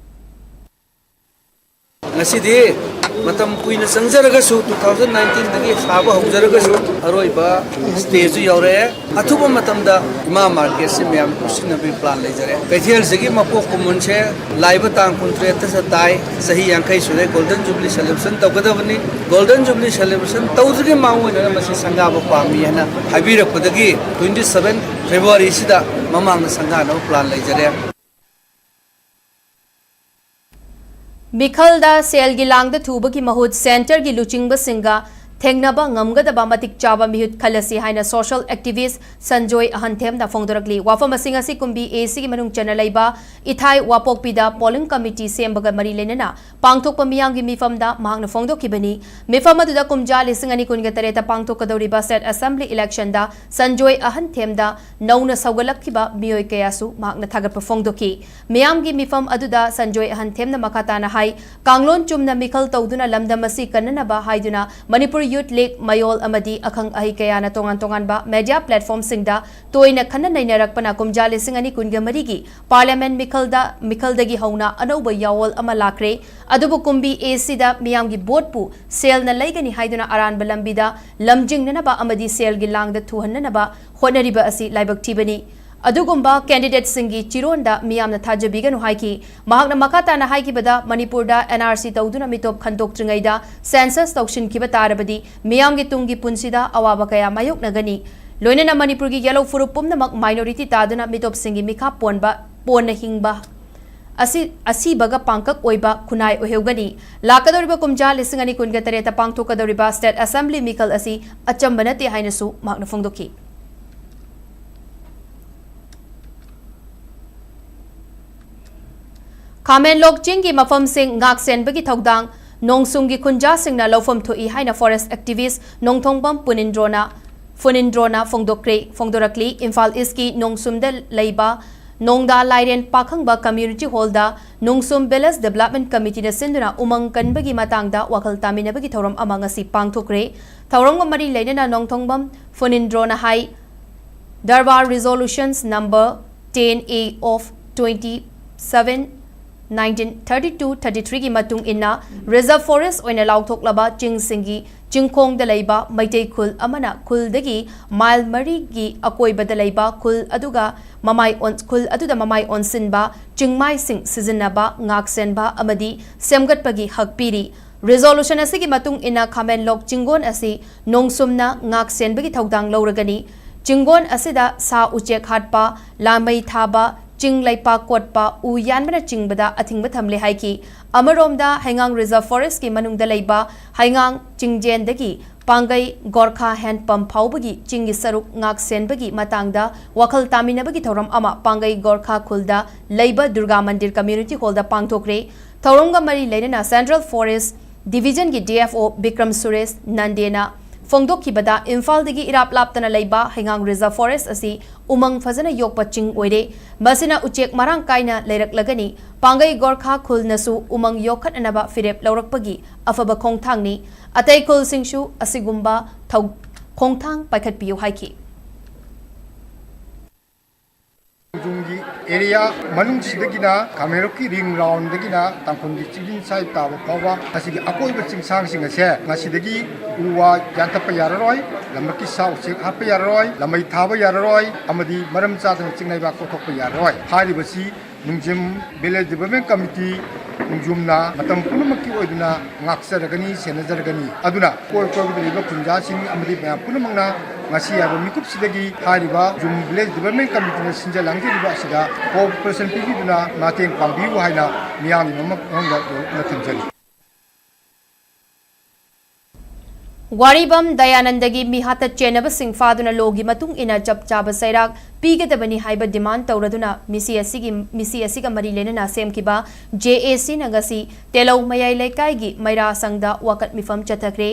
ꯉꯁꯤꯗꯤ ꯃꯇꯝ ꯀꯨꯏꯅ ꯆꯪꯖꯔꯒꯁꯨ, two thousand nineteenꯗꯒꯤ ꯁꯥꯕ ꯍꯧꯖꯔꯒꯁꯨ, ꯑꯔꯣꯏꯕ stageꯁꯨ ꯌꯧꯔꯛꯑꯦ꯫ ꯑꯊꯨꯕ ꯃꯇꯝꯗ ꯏꯃꯥ marketꯁꯤ ꯃꯌꯥꯝ ꯄꯨꯟꯁꯤꯟꯅꯕꯒꯤ plan ꯂꯩꯖꯔꯦ꯫ ꯀꯩꯊꯦꯜꯁꯤꯒꯤ ꯃꯄꯣꯛ ꯀꯨꯝꯑꯣꯟꯁꯦ ꯂꯥꯛꯏꯕ ꯇꯥꯡ ꯀꯨꯟꯇꯔꯦꯠꯇꯁꯨ ꯇꯥꯏ꯫ ꯆꯍꯤ ꯌꯥꯡꯈꯩ ꯁꯨꯔꯦ, Golden Jubilee celebration ꯇꯧꯒꯗꯕꯅꯤ꯫ Golden Jubilee celebration ꯇꯧꯗ꯭ꯔꯤꯉꯩ ꯃꯥꯡꯑꯣꯏꯅꯅ ꯃꯁꯤ ꯁꯪꯒꯥꯕ ꯄꯥꯝꯃꯤ ꯍꯥꯏꯅ ꯍꯥꯏꯕꯤꯔꯛꯄꯗꯒꯤ twenty seven Februaryꯁꯤꯗ ꯃꯃꯥꯡꯗ ꯁꯪꯒꯥꯅꯕ plan ꯂꯩꯖꯔꯦ꯫ ꯃꯤꯈꯜꯗ ꯁꯦꯜꯒꯤ ꯂꯥꯡꯗ ꯊꯨꯕꯒꯤ ꯃꯍꯨꯠ centreꯒꯤ ꯂꯨꯆꯤꯡꯕꯁꯤꯡꯒ ꯊꯦꯡꯅꯕ ꯉꯝꯒꯗꯕ ꯃꯇꯤꯛ ꯆꯥꯕ ꯃꯤꯍꯨꯠ ꯈꯜꯂꯁꯤ ꯍꯥꯏꯅ social activist ꯁꯟꯖꯣꯏ ꯑꯍꯟꯊꯦꯝꯅ ꯐꯣꯡꯗꯣꯔꯛꯂꯤ꯫ ꯋꯥꯐꯝ ꯑꯁꯤꯡ ꯑꯁꯤ ꯀꯨꯝꯕꯤ ꯑꯦꯁꯤꯒꯤ ꯃꯅꯨꯡ ꯆꯟꯅ ꯂꯩꯕ ꯏꯊꯥꯏ ꯋꯥꯄꯣꯛꯄꯤꯗ polling committee ꯁꯦꯝꯕꯒ ꯃꯔꯤ ꯂꯩꯅꯅ ꯄꯥꯡꯊꯣꯛꯄ ꯃꯤꯌꯥꯝꯒꯤ ꯃꯤꯐꯝꯗ ꯃꯍꯥꯛꯅ ꯐꯣꯡꯗꯣꯛꯈꯤꯕꯅꯤ꯫ ꯃꯤꯐꯝ ꯑꯗꯨꯗ ꯀꯨꯝꯖꯥ ꯂꯤꯁꯤꯡ ꯑꯅꯤ ꯀꯨꯟꯒ ꯇꯔꯦꯠꯇ ꯄꯥꯡꯊꯣꯛꯀꯗꯧꯔꯤꯕ state assembly election ꯗ ꯁꯟꯖꯣꯏ ꯑꯍꯟꯊꯦꯝꯗ ꯅꯧꯅ ꯁꯧꯒꯠꯂꯛꯈꯤꯕ ꯃꯤꯑꯣꯏ ꯀꯌꯥꯁꯨ ꯃꯍꯥꯛꯅ ꯊꯥꯒꯠꯄ ꯐꯣꯡꯗꯣꯛꯈꯤ꯫ ꯃꯤꯌꯥꯝꯒꯤ ꯃꯤꯐꯝ ꯑꯗꯨꯗ ꯁꯟꯖꯣꯏ ꯑꯍꯟꯊꯦꯝꯅ ꯃꯈꯥ ꯇꯥꯅ ꯍꯥꯏ, ꯀꯥꯡꯂꯣꯟ ꯆꯨꯝꯅ ꯃꯤꯈꯜ ꯇꯧꯗꯨꯅ ꯂꯝꯗꯝ ꯑꯁꯤ ꯀꯟꯅꯅꯕ ꯍꯥꯏꯗꯨꯅ ꯃꯅꯤꯄꯨꯔ Youth League, ꯃꯌꯣꯜ ꯑꯃꯗꯤ ꯑꯈꯪ ꯑꯍꯩ ꯀꯌꯥꯅ ꯇꯣꯉꯥꯟ ꯇꯣꯉꯥꯟꯕ media platform ꯁꯤꯡꯗ ꯇꯣꯏꯅ ꯈꯟꯅ ꯅꯩꯅꯔꯛꯄꯅ ꯀꯨꯝꯖꯥ ꯂꯤꯁꯤꯡ ꯑꯅꯤ ꯀꯨꯟꯒ ꯃꯔꯤꯒꯤ parliament ꯃꯤꯈꯜꯗ, ꯃꯤꯈꯜꯗꯒꯤ ꯍꯧꯅ ꯑꯅꯧꯕ ꯌꯥꯑꯣꯜ ꯑꯃ ꯂꯥꯛꯈ꯭ꯔꯦ꯫ ꯑꯗꯨꯕꯨ ꯀꯨꯝꯕꯤ ꯑꯦꯁꯤꯗ ꯃꯤꯌꯥꯝꯒꯤ vote ꯄꯨ ꯁꯦꯜꯅ ꯂꯩꯒꯅꯤ ꯍꯥꯏꯗꯨꯅ ꯑꯔꯥꯟꯕ ꯂꯝꯕꯤꯗ ꯂꯝꯖꯤꯡꯅꯅꯕ ꯑꯃꯗꯤ ꯁꯦꯜꯒꯤ ꯂꯥꯡꯗ ꯊꯨꯍꯟꯅꯅꯕ ꯍꯣꯠꯅꯔꯤꯕ ꯑꯁꯤ ꯂꯥꯏꯕꯛ ꯊꯤꯕꯅꯤ꯫ ꯑꯗꯨꯒꯨꯝꯕ candidate ꯁꯤꯡꯒꯤ ꯆꯤꯔꯣꯟꯗ ꯃꯤꯌꯥꯝꯅ ꯊꯥꯖꯕꯤꯒꯅꯨ ꯍꯥꯏꯈꯤ꯫ ꯃꯍꯥꯛꯅ ꯃꯈꯥ ꯇꯥꯅ ꯍꯥꯏꯈꯤꯕꯗ, ꯃꯅꯤꯄꯨꯔꯗ NRC ꯇꯧꯗꯨꯅ ꯃꯤꯇꯣꯞ ꯈꯟꯗꯣꯛꯇ꯭ꯔꯤꯉꯩꯗ census ꯇꯧꯁꯤꯟꯈꯤꯕ ꯇꯥꯔꯕꯗꯤ ꯃꯤꯌꯥꯝꯒꯤ ꯇꯨꯡꯒꯤ ꯄꯨꯟꯁꯤꯗ ꯑꯋꯥꯕ ꯀꯌꯥ ꯃꯥꯌꯣꯛꯅꯒꯅꯤ꯫ ꯂꯣꯏꯅꯅ ꯃꯅꯤꯄꯨꯔꯒꯤ ꯌꯦꯜꯍꯧ ꯐꯨꯔꯨꯞ ꯄꯨꯝꯅꯃꯛ minority ꯇꯥꯗꯨꯅ ꯃꯤꯇꯣꯞꯁꯤꯡꯒꯤ ꯃꯤꯈꯥ ꯄꯣꯟꯕ, ꯄꯣꯟꯅ ꯍꯤꯡꯕ ꯑꯁꯤ, ꯑꯁꯤꯕꯒ ꯄꯥꯡꯀꯛ ꯑꯣꯏꯕ ꯈꯨꯟꯅꯥꯏ ꯑꯣꯏꯍꯧꯒꯅꯤ꯫ ꯂꯥꯛꯀꯗꯧꯔꯤꯕ ꯀꯨꯝꯖꯥ ꯂꯤꯁꯤꯡ ꯑꯅꯤ ꯀꯨꯟꯒ ꯇꯔꯦꯠꯇ ꯄꯥꯡꯊꯣꯛꯀꯗꯧꯔꯤꯕ state assembly ꯃꯤꯈꯜ ꯑꯁꯤ ꯑꯆꯝꯕ ꯅꯠꯇꯦ ꯍꯥꯏꯅꯁꯨ ꯃꯍꯥꯛꯅ ꯐꯣꯡꯗꯣꯛꯈꯤ꯫ ꯈꯥꯃꯦꯟꯂꯣꯛ ꯆꯤꯡꯒꯤ ꯃꯐꯝꯁꯤꯡ ꯉꯥꯛ ꯁꯦꯟꯕꯒꯤ ꯊꯧꯗꯥꯡ ꯅꯣꯡꯁꯨꯝꯒꯤ ꯈꯨꯟꯖꯥꯁꯤꯡꯅ ꯂꯧꯐꯝ ꯊꯣꯛꯏ ꯍꯥꯏꯅ forest activist ꯅꯣꯡꯊꯣꯡꯕꯝ ꯄꯨꯅꯤꯟꯗ꯭ꯔꯣꯅ, ꯐꯨꯅꯤꯟꯗ꯭ꯔꯣꯅ ꯐꯣꯡꯗꯣꯛꯈ꯭ꯔꯦ, ꯐꯣꯡꯗꯣꯔꯛꯂꯤ꯫ ꯏꯝꯐꯥꯜ ꯏꯁꯀꯤ ꯅꯣꯡꯁꯨꯝꯗ ꯂꯩꯕ ꯅꯣꯡꯗꯥ ꯂꯥꯏꯔꯦꯟ ꯄꯥꯈꯪꯕ community hall ꯗ ꯅꯣꯡꯁꯨꯝ village development committee ꯅ ꯁꯤꯟꯗꯨꯅ ꯎꯃꯪ ꯀꯟꯕꯒꯤ ꯃꯇꯥꯡꯗ ꯋꯥꯈꯜ ꯇꯥꯃꯤꯟꯅꯕꯒꯤ ꯊꯧꯔꯝ ꯑꯃ ꯉꯁꯤ ꯄꯥꯡꯊꯣꯛꯈ꯭ꯔꯦ꯫ ꯊꯧꯔꯝꯒ ꯃꯔꯤ ꯂꯩꯅꯅ ꯅꯣꯡꯊꯣꯡꯕꯝ ꯐꯨꯅꯤꯟꯗ꯭ꯔꯣꯅ ꯍꯥꯏ, Darbar Resolutions number ten A of twenty-seven nineteen thirty-two thirty-three ꯒꯤ ꯃꯇꯨꯡ ꯏꯟꯅ reserve forest ꯑꯣꯏꯅ ꯂꯥꯎꯊꯣꯛꯂꯕ ꯆꯤꯡꯁꯤꯡꯒꯤ ꯆꯤꯡꯈꯣꯡꯗ ꯂꯩꯕ ꯃꯩꯇꯩ ꯈꯨꯜ ꯑꯃꯅ ꯈꯨꯜꯗꯒꯤ ꯃꯥꯏꯜ ꯃꯔꯤꯒꯤ ꯑꯀꯣꯏꯕꯗ ꯂꯩꯕ ꯈꯨꯜ ꯑꯗꯨꯒ ꯃꯃꯥꯏ ꯑꯣꯟ-, ꯈꯨꯜ ꯑꯗꯨꯗ ꯃꯃꯥꯏ ꯑꯣꯟꯁꯤꯟꯕ ꯆꯤꯡꯃꯥꯏꯁꯤꯡ ꯁꯤꯖꯤꯟꯅꯕ, ꯉꯥꯛꯁꯦꯟꯕ ꯑꯃꯗꯤ ꯁꯦꯝꯒꯠꯄꯒꯤ ꯍꯛ ꯄꯤꯔꯤ꯫ Resolution ꯑꯁꯤꯒꯤ ꯃꯇꯨꯡ ꯏꯟꯅ ꯈꯥꯃꯦꯟꯂꯣꯛ ꯆꯤꯡꯒꯣꯟ ꯑꯁꯤ ꯅꯣꯡꯁꯨꯝꯅ ꯉꯥꯛ ꯁꯦꯟꯕꯒꯤ ꯊꯧꯗꯥꯡ ꯂꯧꯔꯒꯅꯤ꯫ ꯆꯤꯡꯒꯣꯟ ꯑꯁꯤꯗ ꯁꯥ ꯎꯆꯦꯛ ꯍꯥꯠꯄ, ꯂꯥꯃꯩ ꯊꯥꯕ, ꯆꯤꯡ ꯂꯩꯄꯥꯛ ꯀꯣꯠꯄ, ꯎ ꯌꯥꯟꯕꯅꯆꯤꯡꯕꯗ ꯑꯊꯤꯡꯕ ꯊꯝꯂꯦ ꯍꯥꯏꯈꯤ꯫ ꯑꯃꯔꯣꯝꯗ, ꯍꯩꯉꯥꯡ Reserve Forest ꯀꯤ ꯃꯅꯨꯡꯗ ꯂꯩꯕ ꯍꯩꯉꯥꯡ ꯆꯤꯡꯖꯦꯟꯗꯒꯤ ꯄꯥꯡꯒꯩ ꯒꯣꯔꯈꯥ ꯍꯦꯟꯄꯝ ꯐꯥꯎꯕꯒꯤ ꯆꯤꯡꯒꯤ ꯁꯔꯨꯛ ꯉꯥꯛ ꯁꯦꯟꯕꯒꯤ ꯃꯇꯥꯡꯗ ꯋꯥꯈꯜ ꯇꯥꯃꯤꯟꯅꯕꯒꯤ ꯊꯧꯔꯝ ꯑꯃ ꯄꯥꯡꯒꯩ ꯒꯣꯔꯈꯥ ꯈꯨꯜꯗ ꯂꯩꯕ ꯗꯨꯔꯒꯥ ꯃꯟꯗꯤꯔ Community Hall ꯗ ꯄꯥꯡꯊꯣꯛꯈ꯭ꯔꯦ꯫ ꯊꯧꯔꯝꯒ ꯃꯔꯤ ꯂꯩꯅꯅ Central Forest Division ꯒꯤ D F O Bikram Suresh ꯅꯟꯗꯦꯅ ꯐꯣꯡꯗꯣꯛꯈꯤꯕꯗ, ꯏꯝꯐꯥꯜꯗꯒꯤ ꯏꯔꯥꯞ ꯂꯥꯞꯇꯅ ꯂꯩꯕ ꯍꯩꯉꯥꯡ Reserve Forest ꯑꯁꯤ ꯎꯃꯪ ꯐꯖꯅ ꯌꯣꯛꯄ ꯆꯤꯡ ꯑꯣꯏꯔꯦ꯫ ꯃꯁꯤꯅ ꯎꯆꯦꯛ ꯃꯔꯥꯡ ꯀꯥꯏꯅ ꯂꯩꯔꯛꯂꯒꯅꯤ꯫ ꯄꯥꯡꯒꯩ ꯒꯣꯔꯈꯥ ꯈꯨꯜꯅꯁꯨ ꯎꯃꯪ ꯌꯣꯛꯈꯠꯅꯅꯕ ꯐꯤꯔꯦꯞ ꯂꯧꯔꯛꯄꯒꯤ ꯑꯐꯕ ꯈꯣꯡꯊꯥꯡꯅꯤ꯫ ꯑꯇꯩ ꯈꯨꯜꯁꯤꯡꯁꯨ ꯑꯁꯤꯒꯨꯝꯕ ꯊꯧ-, ꯈꯣꯡꯊꯥꯡ ꯄꯥꯏꯈꯠꯄꯤꯌꯨ ꯍꯥꯏꯈꯤ꯫ ꯈꯣꯡꯖꯣꯝꯒꯤ ꯑꯦꯔꯤꯌꯥ ꯃꯅꯨꯡꯁꯤꯗꯒꯤꯅ ꯀꯥꯃꯦꯔꯨꯞꯀꯤ ꯔꯤꯡ ꯔꯥꯎꯟꯗꯒꯤꯅ ꯇꯥꯡꯈꯨꯜꯒꯤ ꯆꯤꯡꯖꯤꯟ ꯁꯥꯏ ꯇꯥꯕ ꯐꯥꯎꯕ ꯑꯁꯤꯒꯤ ꯑꯀꯣꯏꯕ ꯆꯤꯡꯁꯥꯡꯁꯤꯡ ꯑꯁꯦ ꯉꯁꯤꯗꯒꯤ ꯎ ꯋꯥ ꯌꯥꯟꯊꯠꯄ ꯌꯥꯔꯔꯣꯏ, ꯂꯝꯂꯛꯀꯤ ꯁꯥ ꯎꯆꯦꯛ ꯍꯥꯠꯄ ꯌꯥꯔꯔꯣꯏ, ꯂꯝꯃꯩ ꯊꯥꯕ ꯌꯥꯔꯔꯣꯏ, ꯑꯃꯗꯤ ꯃꯔꯝ ꯆꯥꯗꯅ ꯆꯤꯡꯂꯩꯕꯥꯛ ꯀꯣꯊꯣꯛꯄ ꯌꯥꯔꯔꯣꯏ꯫ ꯍꯥꯏꯔꯤꯕꯁꯤ ꯅꯨꯡꯖꯤꯝ Village Development Committee ꯅꯣꯡꯖꯨꯝꯅ ꯃꯇꯝ ꯄꯨꯝꯅꯃꯛꯀꯤ ꯑꯣꯏꯗꯨꯅ ꯉꯥꯛꯆꯔꯒꯅꯤ, ꯁꯦꯟꯅꯖꯔꯒꯅꯤ꯫ ꯑꯗꯨꯅ ꯀꯣꯏ ꯀꯣꯏꯕꯗ ꯂꯩꯕ ꯈꯨꯟꯖꯥꯁꯤꯡ ꯑꯃꯗꯤ ꯃꯌꯥꯝ ꯄꯨꯝꯅꯃꯛꯅ ꯉꯁꯤ ꯍꯥꯏꯕ ꯃꯤꯀꯨꯞꯁꯤꯗꯒꯤ ꯍꯥꯏꯔꯤꯕ ꯅꯣꯡꯖꯨꯝ Village Development Committee ꯅ ꯁꯤꯟꯖ ꯂꯥꯡꯖꯔꯤꯕ ꯑꯁꯤꯗ cooperation ꯄꯤꯕꯤꯗꯨꯅ ꯃꯇꯦꯡ ꯄꯥꯡꯕꯤꯌꯨ ꯍꯥꯏꯅ ꯃꯤꯌꯥꯝꯒꯤ ꯃꯃꯥꯡꯗ ꯊꯝꯖꯔꯤ꯫ ꯋꯥꯔꯤꯕꯝ ꯗꯌꯥꯅꯟꯗꯒꯤ ꯃꯤꯍꯥꯠꯇ ꯆꯦꯟꯅꯕꯁꯤꯡ ꯐꯥꯗꯨꯅ ꯂꯣꯒꯤ ꯃꯇꯨꯡ ꯏꯟꯅ ꯆꯞ ꯆꯥꯕ ꯆꯩꯔꯥꯛ ꯄꯤꯒꯗꯕꯅꯤ ꯍꯥꯏꯕ demand ꯇꯧꯔꯗꯨꯅ ꯃꯤꯁꯤ ꯑꯁꯤꯒꯤ, ꯃꯤꯁꯤ ꯑꯁꯤꯒ ꯃꯔꯤ ꯂꯩꯅꯅ ꯁꯦꯝꯈꯤꯕ J A C ꯅ ꯉꯁꯤ ꯇꯦꯂꯧ ꯃꯌꯥꯏ ꯂꯩꯀꯥꯏꯒꯤ ꯃꯩꯔꯥ ꯁꯪꯗ ꯋꯥꯀꯠ ꯃꯤꯐꯝ ꯆꯠꯊꯈ꯭ꯔꯦ꯫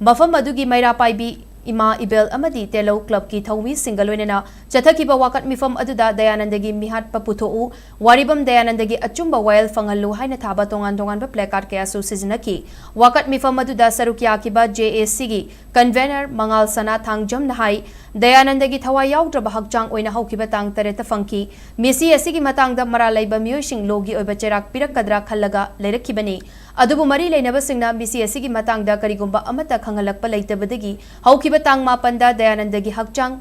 ꯃꯐꯝ ꯑꯗꯨꯒꯤ ꯃꯩꯔꯥ ꯄꯥꯏꯕꯤ ꯏꯃꯥ ꯏꯕꯦꯜ ꯑꯃꯗꯤ ꯇꯦꯂꯧ club ꯀꯤ ꯊꯧꯃꯤꯁꯤꯡꯒ ꯂꯣꯏꯅꯅ ꯆꯠꯊꯈꯤꯕ ꯋꯥꯀꯠ ꯃꯤꯐꯝ ꯑꯗꯨꯗ ꯗꯌꯥꯅꯟꯗꯒꯤ ꯃꯤꯍꯥꯠꯄ ꯄꯨꯊꯣꯛꯎ, ꯋꯥꯔꯤꯕꯝ ꯗꯌꯥꯅꯟꯗꯒꯤ ꯑꯆꯨꯝꯕ ꯋꯥꯌꯦꯜ ꯐꯪꯍꯜꯂꯨ ꯍꯥꯏꯅ ꯊꯥꯕ ꯇꯣꯉꯥꯟ ꯇꯣꯉꯥꯟꯕ placard ꯀꯌꯥꯁꯨ ꯁꯤꯖꯤꯟꯅꯈꯤ꯫ ꯋꯥꯀꯠ ꯃꯤꯐꯝ ꯑꯗꯨꯗ ꯁꯔꯨꯛ ꯌꯥꯈꯤꯕ J A C ꯒꯤ convener ꯃꯉꯥꯜ ꯁꯅꯥ ꯊꯥꯡꯖꯝꯅ ꯍꯥꯏ, ꯗꯌꯥꯅꯟꯗꯒꯤ ꯊꯋꯥꯏ ꯌꯥꯎꯗ꯭ꯔꯕ ꯍꯛꯆꯥꯡ ꯑꯣꯏꯅ ꯍꯧꯈꯤꯕ ꯇꯥꯡ ꯇꯔꯦꯠꯇ ꯐꯪꯈꯤ꯫ ꯃꯤꯁꯤ ꯑꯁꯤꯒꯤ ꯃꯇꯥꯡꯗ ꯃꯔꯥꯜ ꯂꯩꯕ ꯃꯤꯑꯣꯏꯁꯤꯡ ꯂꯣꯒꯤ ꯑꯣꯏꯕ ꯆꯩꯔꯥꯛ ꯄꯤꯔꯛꯀꯗ꯭ꯔꯥ ꯈꯜꯂꯒ ꯂꯩꯔꯛꯈꯤꯕꯅꯤ꯫ ꯑꯗꯨꯕꯨ ꯃꯔꯤ ꯂꯩꯅꯕꯁꯤꯡꯅ ꯃꯤꯁꯤ ꯑꯁꯤꯒꯤ ꯃꯇꯥꯡꯗ ꯀꯔꯤꯒꯨꯝꯕ ꯑꯃꯠꯇ ꯈꯪꯍꯜꯂꯛꯄ ꯂꯩꯇꯕꯗꯒꯤ ꯍꯧꯈꯤꯕ ꯇꯥꯡ ꯃꯥꯄꯟꯗ ꯗꯌꯥꯅꯟꯗꯒꯤ ꯍꯛꯆꯥꯡ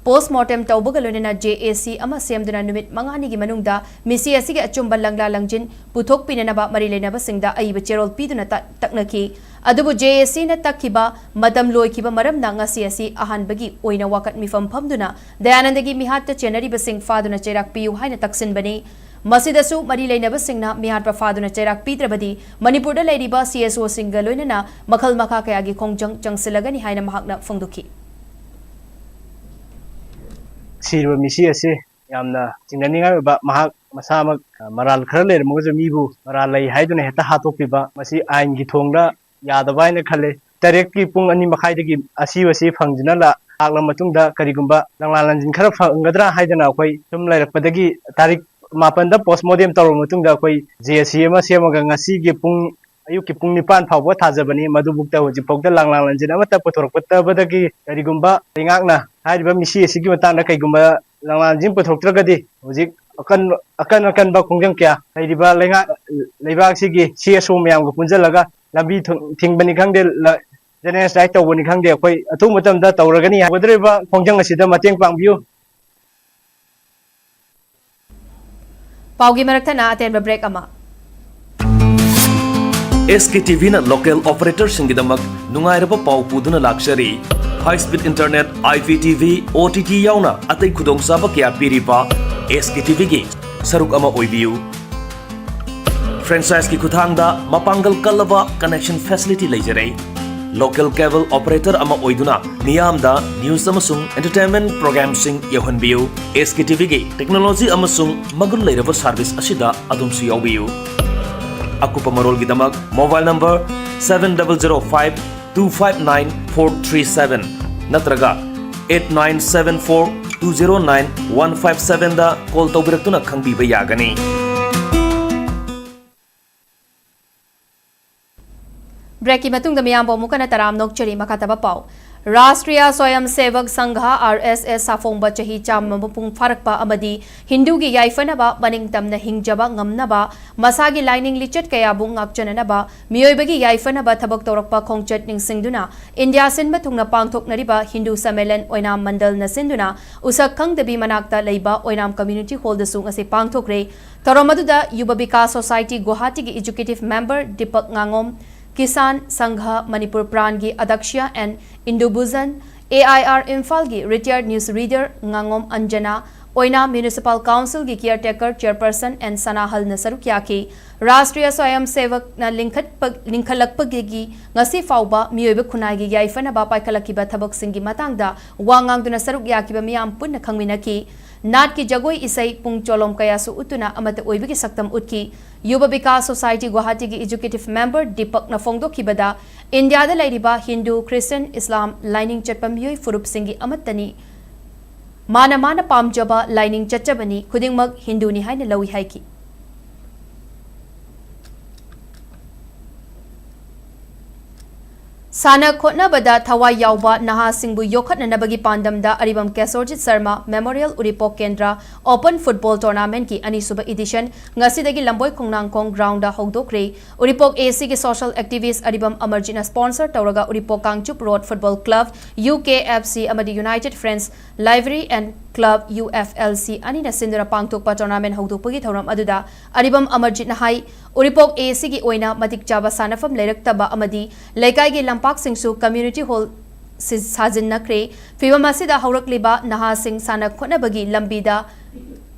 Post mortem ꯇꯧꯕꯒ ꯂꯣꯏꯅꯅ J A C ꯑꯃ ꯁꯦꯝꯗꯨꯅ ꯅꯨꯃꯤꯠ ꯃꯉꯥꯅꯤꯒꯤ ꯃꯅꯨꯡꯗ ꯃꯤꯁꯤ ꯑꯁꯤꯒꯤ ꯑꯆꯨꯝꯕ ꯂꯪꯂꯥ ꯂꯪꯖꯤꯟ ꯄꯨꯊꯣꯛꯄꯤꯅꯅꯕ ꯃꯔꯤ ꯂꯩꯅꯕꯁꯤꯡꯗ ꯑꯏꯕ ꯆꯦꯔꯣꯜ ꯄꯤꯗꯨꯅ ꯇ-, ꯇꯛꯅꯈꯤ꯫ ꯑꯗꯨꯕꯨ J A Cꯅ ꯇꯛꯈꯤꯕ ꯃꯇꯝ ꯂꯣꯏꯈꯤꯕ ꯃꯔꯝꯅ ꯉꯁꯤ ꯑꯁꯤ ꯑꯍꯥꯟꯕꯒꯤ ꯑꯣꯏꯅ ꯋꯥꯀꯠ ꯃꯤꯐꯝ ꯐꯝꯗꯨꯅ ꯗꯌꯥꯅꯟꯗꯒꯤ ꯃꯤꯍꯥꯠꯇ ꯆꯦꯟꯅꯔꯤꯕꯁꯤꯡ ꯐꯥꯗꯨꯅ ꯆꯩꯔꯥꯛ ꯄꯤꯌꯨ ꯍꯥꯏꯅ ꯇꯛꯁꯤꯟꯕꯅꯤ꯫ ꯃꯁꯤꯗꯁꯨ ꯃꯔꯤ ꯂꯩꯅꯕꯁꯤꯡꯅ ꯃꯤꯍꯥꯠꯄ ꯐꯥꯗꯨꯅ ꯆꯩꯔꯥꯛ ꯄꯤꯗ꯭ꯔꯕꯗꯤ ꯃꯅꯤꯄꯨꯔꯗ ꯂꯩꯔꯤꯕ C S Oꯁꯤꯡꯒ ꯂꯣꯏꯅꯅ ꯃꯈꯜ ꯃꯈꯥ ꯀꯌꯥꯒꯤ ꯈꯣꯡꯖꯪ ꯆꯪꯁꯤꯜꯂꯒꯅꯤ ꯍꯥꯏꯅ ꯃꯍꯥꯛꯅ ꯐꯣꯡꯗꯣꯛꯈꯤ꯫ ꯁꯤꯔꯕ ꯃꯤꯁꯤ ꯑꯁꯤ ꯌꯥꯝꯅ ꯆꯤꯡꯅꯅꯤꯡꯉꯥꯏ ꯑꯣꯏꯕ, ꯃꯍꯥꯛ ꯃꯁꯥꯃꯛ, ꯑ, ꯃꯔꯥꯜ ꯈꯔ ꯂꯩꯔꯝꯃꯒꯁꯨ ꯃꯤꯕꯨ ꯃꯔꯥꯜ ꯂꯩ ꯍꯥꯏꯗꯨꯅ ꯍꯦꯛꯇ ꯍꯥꯠꯇꯣꯛꯄꯤꯕ, ꯃꯁꯤ ꯑꯥꯏꯟꯒꯤ ꯊꯣꯡꯗ ꯌꯥꯗꯕ ꯍꯥꯏꯅ ꯈꯜꯂꯦ꯫ ꯇꯔꯦꯠꯀꯤ ꯄꯨꯡ ꯑꯅꯤ ꯃꯈꯥꯏꯗꯒꯤ ꯑꯁꯤꯕꯁꯤ ꯐꯪꯗꯨꯅ ꯂꯥꯛꯂꯕ ꯃꯇꯨꯡꯗ ꯀꯔꯤꯒꯨꯝꯕ ꯂꯪꯂꯥ ꯂꯪꯖꯤꯟ ꯈꯔ ꯐꯪꯒꯗ꯭ꯔꯥ ꯍꯥꯏꯗꯅ ꯑꯩꯈꯣꯏ ꯁꯨꯝ ꯂꯩꯔꯛꯄꯗꯒꯤ ꯇꯥꯔꯤꯛ ꯃꯥꯄꯟꯗ postmortem ꯇꯧꯔꯕ ꯃꯇꯨꯡꯗ ꯑꯩꯈꯣꯏ J A C ꯑꯃ ꯁꯦꯝꯃꯒ ꯉꯁꯤꯒꯤ ꯄꯨꯡ, ꯑꯌꯨꯛꯀꯤ ꯄꯨꯡ ꯅꯤꯄꯥꯟ ꯐꯥꯎꯕ ꯊꯥꯖꯕꯅꯤ꯫ ꯃꯗꯨꯕꯨꯛꯇ ꯍꯧꯖꯤꯛꯐꯥꯎꯗ ꯂꯪꯂꯥ ꯂꯪꯖꯤꯟ ꯑꯃꯠꯇ ꯄꯨꯊꯣꯔꯛꯇꯕꯗꯒꯤ ꯀꯔꯤꯒꯨꯝꯕ ꯂꯩꯉꯥꯛꯅ ꯍꯥꯏꯔꯤꯕ ꯃꯤꯁꯤ ꯑꯁꯤꯒꯤ ꯃꯇꯥꯡꯗ ꯀꯩꯒꯨꯝꯕ ꯂꯪꯂꯥ ꯂꯪꯖꯤꯟ ꯄꯨꯊꯣꯛꯇ꯭ꯔꯒꯗꯤ ꯍꯧꯖꯤꯛ ꯑꯀꯟ-, ꯑꯀꯟ ꯑꯀꯟꯕ ꯈꯣꯡꯖꯪ ꯀꯌꯥ ꯂꯩꯔꯤꯕ ꯂꯩꯉꯥꯛ, ꯂꯩꯕꯥꯛꯁꯤꯒꯤ C S O ꯃꯌꯥꯝꯒ ꯄꯨꯟꯁꯤꯜꯂꯒ ꯂꯝꯕꯤ ꯊꯨ-, ꯊꯤꯡꯕꯅꯤ ꯈꯪꯗꯦ, ꯂ-, general strike ꯇꯧꯕꯅꯤ ꯈꯪꯗꯦ, ꯑꯩꯈꯣꯏ ꯑꯊꯨꯕ ꯃꯇꯝꯗ ꯇꯧꯔꯒꯅꯤ꯫ ꯍꯧꯒꯗꯧꯔꯤꯕ ꯈꯣꯡꯖꯪ ꯑꯁꯤꯗ ꯃꯇꯦꯡ ꯄꯥꯡꯕꯤꯌꯨ꯫ ꯄꯥꯎꯒꯤ ꯃꯔꯛ ꯊꯠꯅ ꯑꯇꯦꯟꯕ break ꯑꯃ꯫ S K T Vꯅ local operatorꯁꯤꯡꯒꯤꯗꯃꯛ ꯅꯨꯡꯉꯥꯏꯔꯕ ꯄꯥꯎ ꯄꯨꯗꯨꯅ ꯂꯥꯛꯆꯔꯤ꯫ High speed internet, I P T V, O T T ꯌꯥꯎꯅ ꯑꯇꯩ ꯈꯨꯗꯣꯡꯆꯥꯕ ꯀꯌꯥ ꯄꯤꯔꯤꯕ S K T Vꯒꯤ ꯁꯔꯨꯛ ꯑꯃ ꯑꯣꯏꯕꯤꯌꯨ꯫ Franchiseꯀꯤ ꯈꯨꯠꯊꯥꯡꯗ ꯃꯄꯥꯡꯒꯜ ꯀꯜꯂꯕ connection facility ꯂꯩꯖꯔꯦ꯫ Local cable operator ꯑꯃ ꯑꯣꯏꯗꯨꯅ ꯃꯤꯌꯥꯝꯗ news ꯑꯃꯁꯨꯡ entertainment programꯁꯤꯡ ꯌꯧꯍꯟꯕꯤꯌꯨ꯫ S K T Vꯒꯤ technology ꯑꯃꯁꯨꯡ ꯃꯒꯨꯟ ꯂꯩꯔꯕ service ꯑꯁꯤꯗ ꯑꯗꯣꯝꯁꯨ ꯌꯥꯎꯕꯤꯌꯨ꯫ ꯑꯀꯨꯞꯄ ꯃꯔꯣꯜꯒꯤꯗꯃꯛ mobile number seven double zero five two five nine four three seven ꯅꯠꯇ꯭ꯔꯒ eight nine seven four two zero nine one five sevenꯗ call ꯇꯧꯕꯤꯔꯛꯇꯨꯅ ꯈꯪꯕꯤꯕ ꯌꯥꯒꯅꯤ꯫ Breakꯀꯤ ꯃꯇꯨꯡꯗ ꯃꯤꯌꯥꯝꯕꯨ ꯑꯃꯨꯛ ꯍꯟꯅ ꯇꯔꯥꯝꯅ ꯑꯣꯛꯆꯔꯤ꯫ ꯃꯈꯥ ꯇꯥꯕ ꯄꯥꯎ꯫ ꯔꯥꯁꯇ꯭ꯔꯤꯌꯥ ꯁ꯭ꯋꯌꯝ ꯁꯦꯚꯛ ꯁꯪꯘ, ꯑꯥꯔ ꯑꯦꯁ ꯑꯦꯁ, ꯁꯥꯐꯣꯡꯕ ꯆꯍꯤ ꯆꯥꯝꯃ ꯃꯄꯨꯡ ꯐꯥꯔꯛꯄ ꯑꯃꯗꯤ ꯍꯤꯟꯗꯨꯒꯤ ꯌꯥꯏꯐꯅꯕ, ꯃꯅꯤꯡꯇꯝꯅ ꯍꯤꯡꯖꯕ ꯉꯝꯅꯕ, ꯃꯁꯥꯒꯤ ꯂꯥꯏꯅꯤꯡ ꯂꯤꯆꯠ ꯀꯌꯥꯕꯨ ꯉꯥꯛꯆꯅꯅꯕ, ꯃꯤꯑꯣꯏꯕꯒꯤ ꯌꯥꯏꯐꯅꯕ ꯊꯕꯛ ꯇꯧꯔꯛꯄ ꯈꯣꯡꯆꯠ ꯅꯤꯡꯁꯤꯡꯗꯨꯅ, ꯏꯟꯗꯤꯌꯥ ꯁꯤꯟꯕ ꯊꯨꯡꯅ ꯄꯥꯡꯊꯣꯛꯅꯔꯤꯕ ꯍꯤꯟꯗꯨ ꯁꯝꯃꯦꯂꯟ ꯑꯣꯏꯅꯥꯝ ꯃꯟꯗꯜꯅ ꯁꯤꯟꯗꯨꯅ, ꯎꯁꯛ ꯈꯪꯗꯕꯤ ꯃꯅꯥꯛꯇ ꯂꯩꯕ ꯑꯣꯏꯅꯥꯝ ꯀꯝꯃ꯭ꯌꯨꯅꯤꯇꯤ ꯍꯣꯜꯗꯁꯨ ꯉꯁꯤ ꯄꯥꯡꯊꯣꯛꯈ꯭ꯔꯦ꯫ ꯊꯧꯔꯝ ꯑꯗꯨꯗ ꯌꯨꯕ ꯕꯤꯀꯥꯁ ꯁꯣꯁꯥꯏꯇꯤ ꯒꯨꯋꯥꯍꯥꯇꯤꯒꯤ ꯑꯦꯛꯖꯤꯀ꯭ꯌꯨꯇꯤꯚ ꯃꯦꯝꯕꯔ ꯗꯤꯄꯛ ꯉꯥꯉꯣꯝ, ꯀꯤꯁꯥꯟ ꯁꯪꯘ ꯃꯅꯤꯄꯨꯔ ꯄ꯭ꯔꯥꯟꯒꯤ ꯑꯗꯛꯁ꯭ꯌ N Indubuzen, A I R ꯏꯝꯐꯥꯜꯒꯤ ꯔꯤꯇꯥꯌꯔꯗ ꯅ꯭ꯌꯨꯁ ꯔꯤꯗꯔ ꯉꯥꯉꯣꯝ ꯑꯟꯖꯅꯥ, ꯑꯣꯏꯅꯥꯝ ꯃ꯭ꯌꯨꯅꯤꯁꯤꯄꯥꯜ ꯀꯥꯎꯟꯁꯤꯜꯒꯤ ꯀꯤꯌꯔꯇꯦꯀꯔ ꯆꯦꯌꯔꯄꯔꯁꯟ ꯑꯦꯟ ꯁꯅꯥꯍꯜꯅ ꯁꯔꯨꯛ ꯌꯥꯈꯤ꯫ ꯔꯥꯁꯇ꯭ꯔꯤꯌꯥ ꯁ꯭ꯋꯌꯝ ꯁꯦꯚꯛꯅ ꯂꯤꯡꯈꯠꯄ-, ꯂꯤꯡꯈꯠꯂꯛꯄꯗꯒꯤ ꯉꯁꯤ ꯐꯥꯎꯕ ꯃꯤꯑꯣꯏꯕ ꯈꯨꯟꯅꯥꯏꯒꯤ ꯌꯥꯏꯐꯅꯕ ꯄꯥꯏꯈꯠꯂꯛꯈꯤꯕ ꯊꯕꯛꯁꯤꯡꯒꯤ ꯃꯇꯥꯡꯗ ꯋꯥ ꯉꯥꯡꯗꯨꯅ ꯁꯔꯨꯛ ꯌꯥꯈꯤꯕ ꯃꯤꯌꯥꯝ ꯄꯨꯟꯅ ꯈꯪꯃꯤꯟꯅꯈꯤ꯫ ꯅꯥꯠꯀꯤ ꯖꯒꯣꯏ, ꯏꯁꯩ, ꯄꯨꯡ ꯆꯣꯂꯣꯝ ꯀꯌꯥꯁꯨ ꯎꯠꯇꯨꯅ ꯑꯃꯠꯇ ꯑꯣꯏꯕꯒꯤ ꯁꯛꯇꯝ ꯎꯠꯈꯤ꯫ ꯌꯨꯕ ꯕꯤꯀꯥꯁ ꯁꯣꯁꯥꯏꯇꯤ ꯒꯨꯋꯥꯍꯥꯇꯤꯒꯤ ꯑꯦꯛꯖꯤꯀ꯭ꯌꯨꯇꯤꯚ ꯃꯦꯝꯕꯔ ꯗꯤꯄꯛꯅ ꯐꯣꯡꯗꯣꯛꯈꯤꯕꯗ, ꯏꯟꯗꯤꯌꯥꯗ ꯂꯩꯔꯤꯕ ꯍꯤꯟꯗꯨ, ꯈ꯭ꯔꯤꯁꯇꯤꯌꯟ, ꯏꯁꯂꯥꯝ ꯂꯥꯏꯅꯤꯡ ꯆꯠꯄ ꯃꯤꯑꯣꯏ ꯐꯨꯔꯨꯞꯁꯤꯡꯒꯤ ꯑꯃꯠꯇꯅꯤ꯫ ꯃꯥꯅ ꯃꯥꯅ ꯄꯥꯝꯖꯕ ꯂꯥꯏꯅꯤꯡ ꯆꯠꯆꯕꯅꯤ, ꯈꯨꯗꯤꯡꯃꯛ ꯍꯤꯟꯗꯨꯅꯤ ꯍꯥꯏꯅ ꯂꯧꯏ ꯍꯥꯏꯈꯤ꯫ ꯁꯥꯟꯅ ꯈꯣꯠꯅꯕꯗ ꯊꯋꯥꯏ ꯌꯥꯎꯕ ꯅꯍꯥꯁꯤꯡꯕꯨ ꯌꯣꯛꯈꯠꯅꯅꯕꯒꯤ ꯄꯥꯟꯗꯝꯗ ꯑꯔꯤꯕꯝ ꯀꯦꯁꯣꯔꯖꯤꯠ ꯁꯔꯃ ꯃꯦꯃꯣꯔꯤꯌꯦꯜ ꯎꯔꯤꯄꯣꯛ ꯀꯦꯟꯗ꯭ꯔ ꯑꯣꯄꯟ ꯐꯨꯠꯕꯣꯜ ꯇꯣꯔꯅꯥꯃꯦꯟꯠꯀꯤ ꯑꯅꯤꯁꯨꯕ ꯏꯗꯤꯁꯟ ꯉꯁꯤꯗꯒꯤ ꯂꯝꯕꯣꯏ ꯈꯣꯡꯅꯥꯡꯈꯣꯡ ꯒ꯭ꯔꯥꯎꯟꯗ ꯍꯧꯗꯣꯛꯈ꯭ꯔꯦ꯫ ꯎꯔꯤꯄꯣꯛ ꯑꯦ ꯁꯤꯒꯤ ꯁꯣꯁꯤꯌꯦꯜ ꯑꯦꯛꯇꯤꯚꯤꯁ꯭ꯠ ꯑꯔꯤꯕꯝ ꯑꯃꯔꯖꯤꯠꯅ ꯁ꯭ꯄꯣꯟꯁꯔ ꯇꯧꯔꯒ Uripok Kangchup road football club, U K F C, ꯑꯃꯗꯤ united friends library and club, U F L C, ꯑꯅꯤꯅ ꯁꯤꯟꯗꯨꯅ ꯄꯥꯡꯊꯣꯛꯄ ꯇꯣꯔꯅꯥꯃꯦꯟꯠ ꯍꯧꯗꯣꯛꯄꯒꯤ ꯊꯧꯔꯝ ꯑꯗꯨꯗ ꯑꯔꯤꯕꯝ ꯑꯃꯔꯖꯤꯠꯅ ꯍꯥꯏ, ꯎꯔꯤꯄꯣꯛ ꯑꯦ ꯁꯤꯒꯤ ꯑꯣꯏꯅ ꯃꯇꯤꯛ ꯆꯥꯕ ꯁꯥꯟꯅꯐꯝ ꯂꯩꯔꯛꯇꯕ ꯑꯃꯗꯤ ꯂꯩꯀꯥꯏꯒꯤ ꯂꯝꯄꯥꯛꯁꯤꯡꯁꯨ ꯀꯝꯃ꯭ꯌꯨꯅꯤꯇꯤ ꯍꯣꯜ ꯁꯤ-, ꯁꯥꯖꯤꯟꯅꯈ꯭ꯔꯦ꯫ ꯐꯤꯚꯝ ꯑꯁꯤꯗ ꯍꯧꯔꯛꯂꯤꯕ ꯅꯍꯥꯁꯤꯡ ꯁꯥꯟꯅ ꯈꯣꯠꯅꯕꯒꯤ ꯂꯝꯕꯤꯗ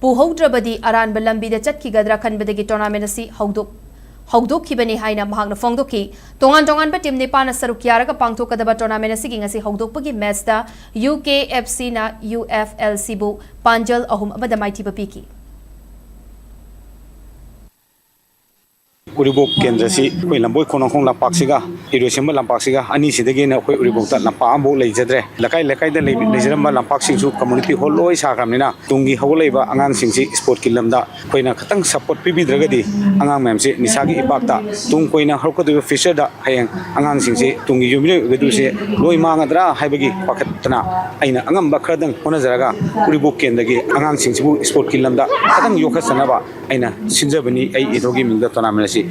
ꯄꯨꯍꯧꯗ꯭ꯔꯕꯗꯤ ꯑꯔꯥꯟꯕ ꯂꯝꯕꯤꯗ ꯆꯠꯈꯤꯒꯗ꯭ꯔꯥ ꯈꯟꯕꯗꯒꯤ ꯇꯣꯔꯅꯥꯃꯦꯟꯠ ꯑꯁꯤ ꯍꯧꯗꯣꯛ-, ꯍꯧꯗꯣꯛꯈꯤꯕꯅꯤ ꯍꯥꯏꯅ ꯃꯍꯥꯛꯅ ꯐꯣꯡꯗꯣꯛꯈꯤ꯫ ꯇꯣꯉꯥꯟ ꯇꯣꯉꯥꯟꯕ ꯇꯤꯝ ꯅꯤꯄꯥꯟꯅ ꯁꯔꯨꯛ ꯌꯥꯔꯒ ꯄꯥꯡꯊꯣꯛꯀꯗꯕ ꯇꯣꯔꯅꯥꯃꯦꯟꯠ ꯑꯁꯤꯒꯤ ꯉꯁꯤ ꯍꯧꯗꯣꯛꯄꯒꯤ ꯃꯦꯆꯇ ꯌꯨ ꯀꯦ ꯑꯦꯐ ꯁꯤꯅ ꯌꯨ ꯑꯦꯐ ꯑꯦꯜ ꯁꯤꯕꯨ ꯄꯥꯟꯖꯜ ꯑꯍꯨꯝ ꯑꯃꯗ ꯃꯥꯏꯊꯤꯕ ꯄꯤꯈꯤ꯫ ꯎꯔꯤꯄꯣꯛ ꯀꯦꯟꯗ꯭ꯔꯁꯤ ꯑꯩꯈꯣꯏ ꯂꯝꯕꯣꯏ ꯈꯣꯡꯅꯥꯡꯈꯣꯡ ꯂꯝꯄꯥꯛꯁꯤꯒ ꯏꯔꯣꯏꯁꯦꯝꯕ ꯂꯝꯄꯥꯛꯁꯤꯒ ꯑꯅꯤꯁꯤꯗꯒꯤ ꯍꯦꯟꯅ ꯑꯩꯈꯣꯏ ꯎꯔꯤꯄꯣꯛꯇ ꯂꯝꯄꯥꯛ ꯑꯃꯐꯥꯎ ꯂꯩꯖꯗ꯭ꯔꯦ꯫ ꯂꯩꯀꯥꯏ ꯂꯩꯀꯥꯏꯗ ꯂꯩ-, ꯂꯩꯖꯔꯝꯕ ꯂꯝꯄꯥꯛꯁꯤꯡꯁꯨ ꯀꯝꯃ꯭ꯌꯨꯅꯤꯇꯤ ꯍꯣꯜ ꯂꯣꯏ ꯁꯥꯈ꯭ꯔꯕꯅꯤꯅ ꯇꯨꯡꯒꯤ ꯍꯧꯒꯠꯂꯛꯏꯕ ꯑꯉꯥꯡꯁꯤꯡꯁꯤ ꯁ꯭ꯄꯣꯔꯠꯀꯤ ꯂꯝꯗ ꯑꯩꯈꯣꯏꯅ ꯈꯤꯇꯪ ꯁꯞꯄꯣꯔꯠ ꯄꯤꯕꯤꯗ꯭ꯔꯒꯗꯤ ꯑꯉꯥꯡ ꯃꯌꯥꯝꯁꯤ ꯅꯤꯁꯥꯒꯤ ꯏꯄꯥꯛꯇ ꯇꯨꯡ ꯀꯣꯏꯅ ꯍꯧꯔꯛꯀꯗꯧꯔꯤꯕ ꯐ꯭ꯌꯨꯆꯔꯗ ꯍꯌꯦꯡ ꯑꯉꯥꯡꯁꯤꯡꯁꯤ ꯇꯨꯡꯒꯤ ꯌꯨꯝꯂꯣꯟ ꯑꯣꯏꯒꯗꯧꯔꯤꯁꯦ ꯂꯣꯏ ꯃꯥꯡꯒꯗ꯭ꯔꯥ ꯍꯥꯏꯕꯒꯤ ꯄꯥꯈꯠꯇꯅ ꯑꯩꯅ ꯑꯉꯝꯕ ꯈꯔꯗꯪ ꯍꯣꯠꯅꯖꯔꯒ ꯎꯔꯤꯄꯣꯛ ꯀꯦꯟꯗ꯭ꯔꯒꯤ ꯑꯉꯥꯡꯁꯤꯡꯁꯤꯕꯨ ꯁ꯭ꯄꯣꯔꯠꯀꯤ ꯂꯝꯗ ꯈꯤꯇꯪ ꯌꯣꯛꯈꯠꯆꯅꯕ ꯑꯩꯅ ꯁꯤꯟꯖꯕꯅꯤ ꯑꯩ ꯏꯊꯧꯒꯤ ꯃꯤꯡꯗ ꯇꯣꯔꯅꯥꯃꯦꯟ ꯑꯁꯤ꯫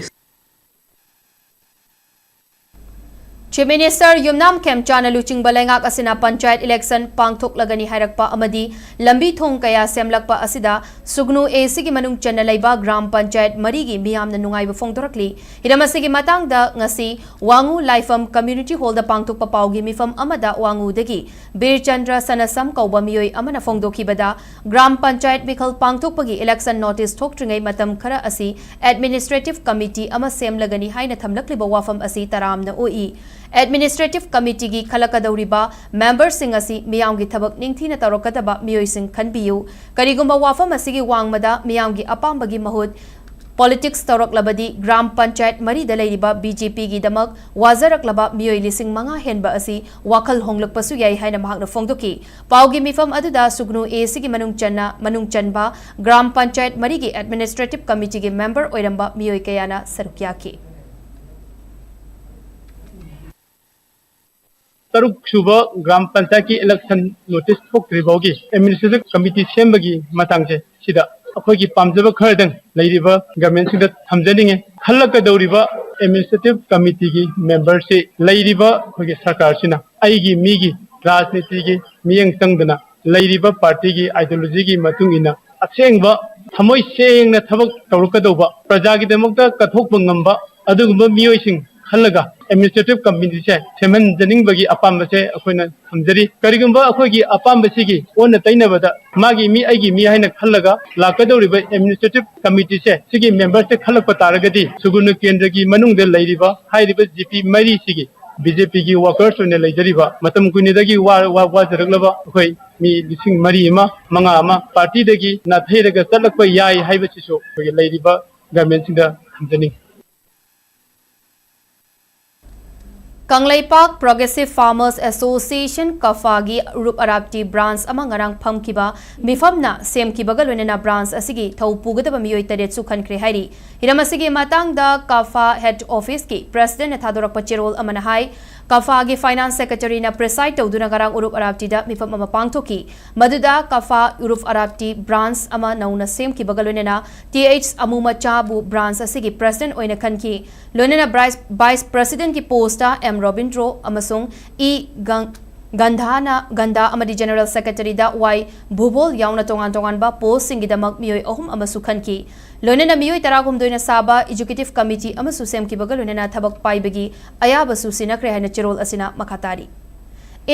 Chief Minister ꯌꯨꯝꯅꯥꯝ ꯈꯦꯝꯆꯥꯟꯅ ꯂꯨꯆꯤꯡꯕ ꯂꯩꯉꯥꯛ ꯑꯁꯤꯅ ꯄꯟꯆꯥꯌꯠ election ꯄꯥꯡꯊꯣꯛꯂꯒꯅꯤ ꯍꯥꯏꯔꯛꯄ ꯑꯃꯗꯤ ꯂꯝꯕꯤ ꯊꯣꯡ ꯀꯌꯥ ꯁꯦꯝꯂꯛꯄ ꯑꯁꯤꯗ ꯁꯨꯒꯅꯨ A Cꯒꯤ ꯃꯅꯨꯡ ꯆꯟꯅ ꯂꯩꯕ ꯒ꯭ꯔꯥꯝ ꯄꯟꯆꯥꯌꯠ ꯃꯔꯤꯒꯤ ꯃꯤꯌꯥꯝꯅ ꯅꯨꯡꯉꯥꯏꯕ ꯐꯣꯡꯗꯣꯔꯛꯂꯤ꯫ ꯍꯤꯔꯝ ꯑꯁꯤꯒꯤ ꯃꯇꯥꯡꯗ ꯉꯁꯤ ꯋꯥꯉꯨ ꯂꯥꯏꯐꯝ community hallꯗ ꯄꯥꯡꯊꯣꯛꯄ ꯄꯥꯎꯒꯤ ꯃꯤꯐꯝ ꯑꯃꯗ ꯋꯥꯉꯨꯗꯒꯤ ꯕꯤꯔꯆꯟꯗ꯭ꯔ ꯁꯅꯁꯝ ꯀꯧꯕ ꯃꯤꯑꯣꯏ ꯑꯃꯅ ꯐꯣꯡꯗꯣꯛꯈꯤꯕꯗ, ꯒ꯭ꯔꯥꯝ ꯄꯟꯆꯥꯌꯠ ꯃꯤꯈꯜ ꯄꯥꯡꯊꯣꯛꯄꯒꯤ election notice ꯊꯣꯛꯇ꯭ꯔꯤꯉꯩ ꯃꯇꯝ ꯈꯔ ꯑꯁꯤ administrative committee ꯑꯃ ꯁꯦꯝꯂꯒꯅꯤ ꯍꯥꯏꯅ ꯊꯝꯂꯛꯂꯤꯕ ꯋꯥꯐꯝ ꯑꯁꯤ ꯇꯔꯥꯝꯅ ꯑꯣꯛꯏ꯫ Administrative committeeꯒꯤ ꯈꯜꯂꯛꯀꯗꯧꯔꯤꯕ memberꯁꯤꯡ ꯑꯁꯤ ꯃꯤꯌꯥꯝꯒꯤ ꯊꯕꯛ ꯅꯤꯡꯊꯤꯅ ꯇꯧꯔꯛꯀꯗꯕ ꯃꯤꯑꯣꯏꯁꯤꯡ ꯈꯟꯕꯤꯌꯨ꯫ ꯀꯔꯤꯒꯨꯝꯕ ꯋꯥꯐꯝ ꯑꯁꯤꯒꯤ ꯋꯥꯡꯃꯗ ꯃꯤꯌꯥꯝꯒꯤ ꯑꯄꯥꯝꯕꯒꯤ ꯃꯍꯨꯠ politics ꯇꯧꯔꯛꯂꯕꯗꯤ ꯒ꯭ꯔꯥꯝ ꯄꯟꯆꯥꯌꯠ ꯃꯔꯤꯗ ꯂꯩꯔꯤꯕ BJPꯒꯤꯗꯃꯛ ꯋꯥꯖꯔꯛꯂꯕ ꯃꯤꯑꯣꯏ ꯂꯤꯁꯤꯡ ꯃꯉꯥ ꯍꯦꯟꯕ ꯑꯁꯤ ꯋꯥꯈꯜ ꯍꯣꯡꯂꯛꯄꯁꯨ ꯌꯥꯏ ꯍꯥꯏꯅ ꯃꯍꯥꯛꯅ ꯐꯣꯡꯗꯣꯛꯈꯤ꯫ ꯄꯥꯎꯒꯤ ꯃꯤꯐꯝ ꯑꯗꯨꯗ ꯁꯨꯒꯅꯨ A Cꯒꯤ ꯃꯅꯨꯡ ꯆꯟꯅ, ꯃꯅꯨꯡ ꯆꯟꯕ ꯒ꯭ꯔꯥꯝ ꯄꯟꯆꯥꯌꯠ ꯃꯔꯤꯒꯤ administrative committeeꯒꯤ member ꯑꯣꯏꯔꯝꯕ ꯃꯤꯑꯣꯏ ꯀꯌꯥꯅ ꯁꯔꯨꯛ ꯌꯥꯈꯤ꯫ ꯇꯔꯨꯛ ꯁꯨꯕ ꯒ꯭ꯔꯥꯝ ꯄꯟꯆꯥꯌꯠꯀꯤ election notice ꯊꯣꯛꯇ꯭ꯔꯤ ꯐꯥꯎꯒꯤ administrative committee ꯁꯦꯝꯕꯒꯤ ꯃꯇꯥꯡꯁꯦ ꯁꯤꯗ ꯑꯩꯈꯣꯏꯒꯤ ꯄꯥꯝꯖꯕ ꯈꯔꯗꯪ ꯂꯩꯔꯤꯕ governmentꯁꯤꯡꯗ ꯊꯝꯖꯅꯤꯡꯉꯤ꯫ ꯈꯜꯂꯛꯀꯗꯧꯔꯤꯕ administrative committeeꯒꯤ memberꯁꯤ ꯂꯩꯔꯤꯕ ꯑꯩꯈꯣꯏꯒꯤ ꯁꯔꯀꯥꯔꯁꯤꯅ ꯑꯩꯒꯤ ꯃꯤꯒꯤ ꯔꯥꯖꯅꯤꯇꯤꯒꯤ ꯃꯤꯠꯌꯦꯡ ꯆꯪꯗꯅ ꯂꯩꯔꯤꯕ partyꯒꯤ ideologyꯒꯤ ꯃꯇꯨꯡ ꯏꯟꯅ ꯑꯁꯦꯡꯕ ꯊꯃꯣꯏ ꯁꯦꯡꯅ ꯊꯕꯛ ꯇꯧꯔꯛꯀꯗꯧꯕ, ꯄ꯭ꯔꯖꯥꯒꯤꯗꯃꯛꯇ ꯀꯠꯊꯣꯛꯄ ꯉꯝꯕ ꯑꯗꯨꯒꯨꯝꯕ ꯃꯤꯑꯣꯏꯁꯤꯡ ꯈꯜꯂꯒ administrative committeeꯁꯦ ꯁꯦꯝꯍꯟꯖꯅꯤꯡꯕꯒꯤ ꯑꯄꯥꯝꯕꯁꯦ ꯑꯩꯈꯣꯏꯅ ꯊꯝꯖꯔꯤ꯫ ꯀꯔꯤꯒꯨꯝꯕ ꯑꯩꯈꯣꯏꯒꯤ ꯑꯄꯥꯝꯕꯁꯤꯒꯤ ꯑꯣꯟꯅ ꯇꯩꯅꯕꯗ ꯃꯥꯒꯤ ꯃꯤ ꯑꯩꯒꯤ ꯃꯤ ꯍꯥꯏꯅ ꯈꯜꯂꯒ ꯂꯥꯛꯀꯗꯧꯔꯤꯕ administrative committeeꯁꯦ ꯁꯤꯒꯤ memberꯁꯦ ꯈꯜꯂꯛꯄ ꯇꯥꯔꯒꯗꯤ ꯁꯨꯒꯨꯅꯨ ꯀꯦꯟꯗ꯭ꯔꯒꯤ ꯃꯅꯨꯡꯗ ꯂꯩꯔꯤꯕ ꯍꯥꯏꯔꯤꯕ GP ꯃꯔꯤꯁꯤꯒꯤ BJPꯒꯤ workers ꯑꯣꯏꯅ ꯂꯩꯖꯔꯤꯕ ꯃꯇꯝ ꯀꯨꯏꯅꯗꯒꯤ ꯋꯥ-, ꯋꯥ-, ꯋꯥꯖꯔꯛꯂꯕ ꯑꯩꯈꯣꯏ ꯃꯤ ꯂꯤꯁꯤꯡ ꯃꯔꯤ ꯑꯃ, ꯃꯉꯥ ꯑꯃ partyꯗꯒꯤ ꯅꯥꯊꯩꯔꯒ ꯆꯠꯂꯛꯄ ꯌꯥꯏ ꯍꯥꯏꯕꯁꯤꯁꯨ ꯑꯩꯈꯣꯏꯒꯤ ꯂꯩꯔꯤꯕ governmentꯁꯤꯡꯗ ꯊꯝꯖꯅꯤꯡꯏ꯫ ꯀꯪꯂꯩꯄꯥꯛ Progressive Farmers Association, ꯀꯐꯥꯒꯤ ꯎꯔꯨꯞ ꯑꯔꯥꯞꯇꯤ ꯕ꯭ꯔꯥꯟꯆ ꯑꯃ ꯉꯔꯥꯡ ꯐꯝꯈꯤꯕ ꯃꯤꯐꯝꯅ ꯁꯦꯝꯈꯤꯕꯒ ꯂꯣꯏꯅꯅ ꯕ꯭ꯔꯥꯟꯆ ꯑꯁꯤꯒꯤ ꯊꯧ ꯄꯨꯒꯗꯕ ꯃꯤꯑꯣꯏ ꯇꯔꯦꯠꯁꯨ ꯈꯟꯈ꯭ꯔꯦ ꯍꯥꯏꯔꯤ꯫ ꯍꯤꯔꯝ ꯑꯁꯤꯒꯤ ꯃꯇꯥꯡꯗ ꯀꯐꯥ ꯍꯦꯗ ꯑꯣꯐꯤꯁꯀꯤ ꯄ꯭ꯔꯦꯁꯤꯗꯦꯟꯠꯅ ꯊꯥꯗꯣꯔꯛꯄ ꯆꯦꯔꯣꯜ ꯑꯃꯅ ꯍꯥꯏ, ꯀꯐꯥꯒꯤ ꯐꯥꯏꯅꯥꯟꯁ ꯁꯦꯀ꯭ꯔꯦꯇꯔꯤꯅ ꯄ꯭ꯔꯤꯁꯥꯏꯗ ꯇꯧꯗꯨꯅ ꯉꯔꯥꯡ ꯎꯔꯨꯞ ꯑꯔꯥꯞꯇꯤꯗ ꯃꯤꯐꯝ ꯑꯃ ꯄꯥꯡꯊꯣꯛꯈꯤ꯫ ꯃꯗꯨꯗ ꯀꯐꯥ ꯎꯔꯨꯞ ꯑꯔꯥꯞꯇꯤ ꯕ꯭ꯔꯥꯟꯆ ꯑꯃ ꯅꯧꯅ ꯁꯦꯝꯈꯤꯕꯒ ꯂꯣꯏꯅꯅ ꯇꯤ ꯑꯩꯆ ꯑꯃꯨꯃꯆꯥꯕꯨ ꯕ꯭ꯔꯥꯟꯆ ꯑꯁꯤꯒꯤ ꯄ꯭ꯔꯦꯁꯤꯗꯦꯟꯠ ꯑꯣꯏꯅ ꯈꯟꯈꯤ꯫ ꯂꯣꯏꯅꯅ ꯕ꯭ꯔꯥꯏꯁ-, ꯚꯥꯏꯁ ꯄ꯭ꯔꯦꯁꯤꯗꯦꯟꯠꯀꯤ ꯄꯣꯁꯇ ꯑꯦꯝ ꯔꯣꯕꯤꯟꯗ꯭ꯔꯣ ꯑꯃꯁꯨꯡ ꯏ ꯒꯪ-, ꯒꯟꯙꯥꯅ, ꯒꯟꯙꯥ ꯑꯃꯗꯤ ꯖꯦꯅꯔꯦꯜ ꯁꯦꯀ꯭ꯔꯦꯇꯔꯤꯗ ꯋꯥꯏ ꯚꯨꯕꯣꯜ ꯌꯥꯎꯅ ꯇꯣꯉꯥꯟ ꯇꯣꯉꯥꯟꯕ ꯄꯣꯁꯁꯤꯡꯒꯤꯗꯃꯛ ꯃꯤꯑꯣꯏ ꯑꯍꯨꯝ ꯑꯃꯁꯨ ꯈꯟꯈꯤ꯫ ꯂꯣꯏꯅꯅ ꯃꯤꯑꯣꯏ ꯇꯔꯥꯍꯨꯝꯗꯣꯏꯅ ꯁꯥꯕ ꯑꯦꯛꯖꯤꯀ꯭ꯌꯨꯇꯤꯚ ꯀꯃꯤꯇꯤ ꯑꯃꯁꯨ ꯁꯦꯝꯈꯤꯕꯒ ꯂꯣꯏꯅꯅ ꯊꯕꯛ ꯄꯥꯏꯕꯒꯤ ꯑꯌꯥꯕꯁꯨ ꯁꯤꯟꯅꯈ꯭ꯔꯦ ꯍꯥꯏꯅ ꯆꯦꯔꯣꯜ ꯑꯁꯤꯅ ꯃꯈꯥ ꯇꯥꯔꯤ꯫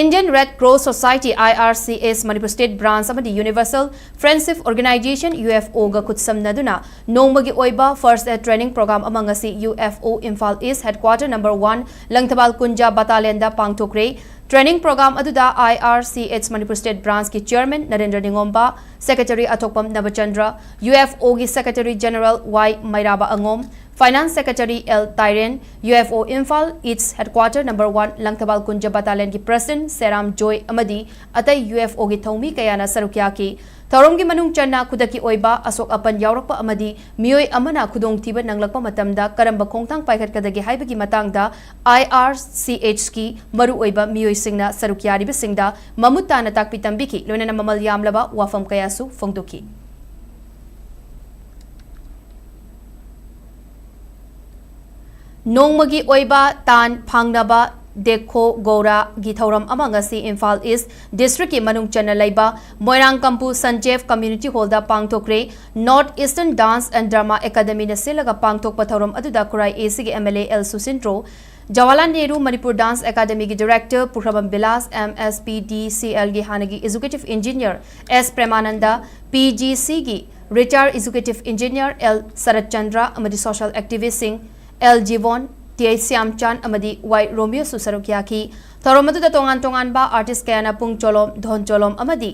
Indian Red Cross Society, I R C S, Manipur State Branch ꯑꯃꯗꯤ Universal Friendship Organization, U F O, ꯒ ꯈꯨꯠꯁꯝꯅꯗꯨꯅ ꯅꯣꯡꯃꯒꯤ ꯑꯣꯏꯕ First Aid Training Program ꯑꯃ ꯉꯁꯤ U F O Imphal East Headquarter number one, Langthabal ꯀꯨꯟꯖ Battalionꯗ ꯄꯥꯡꯊꯣꯛꯈ꯭ꯔꯦ꯫ Training program ꯑꯗꯨꯗ I R C S Manipur State Branchꯀꯤ Chairman Narendra Ningomba, Secretary Athokpam Nabachandra, U F Oꯒꯤ Secretary General Y Meiraba ꯑꯉꯣꯝ, Finance Secretary L Tairen, U F O Imphal East Headquarter number one, Langthabal Kunja Battalionꯒꯤ President Seram Joy ꯑꯃꯗꯤ ꯑꯇꯩ U F Oꯒꯤ ꯊꯧꯃꯤ ꯀꯌꯥꯅ ꯁꯔꯨꯛ ꯌꯥꯈꯤ꯫ ꯊꯧꯔꯝꯒꯤ ꯃꯅꯨꯡ ꯆꯟꯅ ꯈꯨꯗꯛꯀꯤ ꯑꯣꯏꯕ ꯑꯁꯣꯛ ꯑꯄꯟ ꯌꯥꯎꯔꯛꯄ ꯑꯃꯗꯤ ꯃꯤꯑꯣꯏ ꯑꯃꯅ ꯈꯨꯗꯣꯡꯊꯤꯕ ꯅꯪꯂꯛꯄ ꯃꯇꯝꯗ ꯀꯔꯝꯕ ꯈꯣꯡꯊꯥꯡ ꯄꯥꯏꯈꯠꯀꯗꯒꯦ ꯍꯥꯏꯕꯒꯤ ꯃꯇꯥꯡꯗ I R C Hꯀꯤ ꯃꯔꯨꯑꯣꯏꯕ ꯃꯤꯑꯣꯏꯁꯤꯡꯅ ꯁꯔꯨꯛ ꯌꯥꯔꯤꯕꯁꯤꯡꯗ ꯃꯃꯨꯠ ꯇꯥꯅ ꯇꯥꯛꯄꯤ ꯇꯝꯕꯤꯈꯤ, ꯂꯣꯏꯅꯅ ꯃꯃꯜ ꯌꯥꯝꯂꯕ ꯋꯥꯐꯝ ꯀꯌꯥꯁꯨ ꯐꯣꯡꯗꯣꯛꯈꯤ꯫ ꯅꯣꯡꯃꯒꯤ ꯑꯣꯏꯕ ꯇꯥꯟ ꯐꯪꯅꯕ ꯗꯦꯈꯣ ꯒꯧꯔꯥꯒꯤ ꯊꯧꯔꯝ ꯑꯃ ꯉꯁꯤ ꯏꯝꯐꯥꯜ ꯏꯁ ꯗꯤꯁꯇ꯭ꯔꯤꯛꯀꯤ ꯃꯅꯨꯡ ꯆꯟꯅ ꯂꯩꯕ ꯃꯣꯏꯔꯥꯡ ꯀꯝꯄꯨ ꯁꯟꯖꯦꯞ ꯀꯝꯃ꯭ꯌꯨꯅꯤꯇꯤ ꯍꯣꯜꯗ ꯄꯥꯡꯊꯣꯛꯈ꯭ꯔꯦ꯫ North Eastern Dance and Drama Academyꯅ ꯁꯤꯜꯂꯒ ꯄꯥꯡꯊꯣꯛꯄ ꯊꯧꯔꯝ ꯑꯗꯨꯗ ꯈꯨꯔꯥꯏ ꯑꯦꯁꯤꯒꯤ M L A L Susindro, Jawaharlal Nehru Manipur dance ꯑꯦꯀꯥꯗꯃꯤꯒꯤ director Pukhrambam Bilash, M S P D C ꯑꯦꯜꯒꯤ ꯍꯥꯟꯅꯒꯤ executive engineer S Premananda, P G ꯁꯤꯒꯤ retired executive engineer L Saratchandra ꯑꯃꯗꯤ ꯁꯣꯁꯤꯌꯦꯜ ꯑꯦꯛꯇꯤꯚꯤꯁ꯭ꯠꯁꯤꯡ L Jibon, T H Shyamchand ꯑꯃꯗꯤ ꯋꯥꯏ ꯔꯣꯃꯤꯌꯣꯁꯨ ꯁꯔꯨꯛ ꯌꯥꯈꯤ꯫ ꯊꯧꯔꯝ ꯑꯗꯨꯗ ꯇꯣꯉꯥꯟ ꯇꯣꯉꯥꯟꯕ ꯑꯥꯔꯇꯤꯁ꯭ꯠ ꯀꯌꯥꯅ ꯄꯨꯡ ꯆꯣꯂꯣꯝ, ꯙꯣꯟ ꯆꯣꯂꯣꯝ ꯑꯃꯗꯤ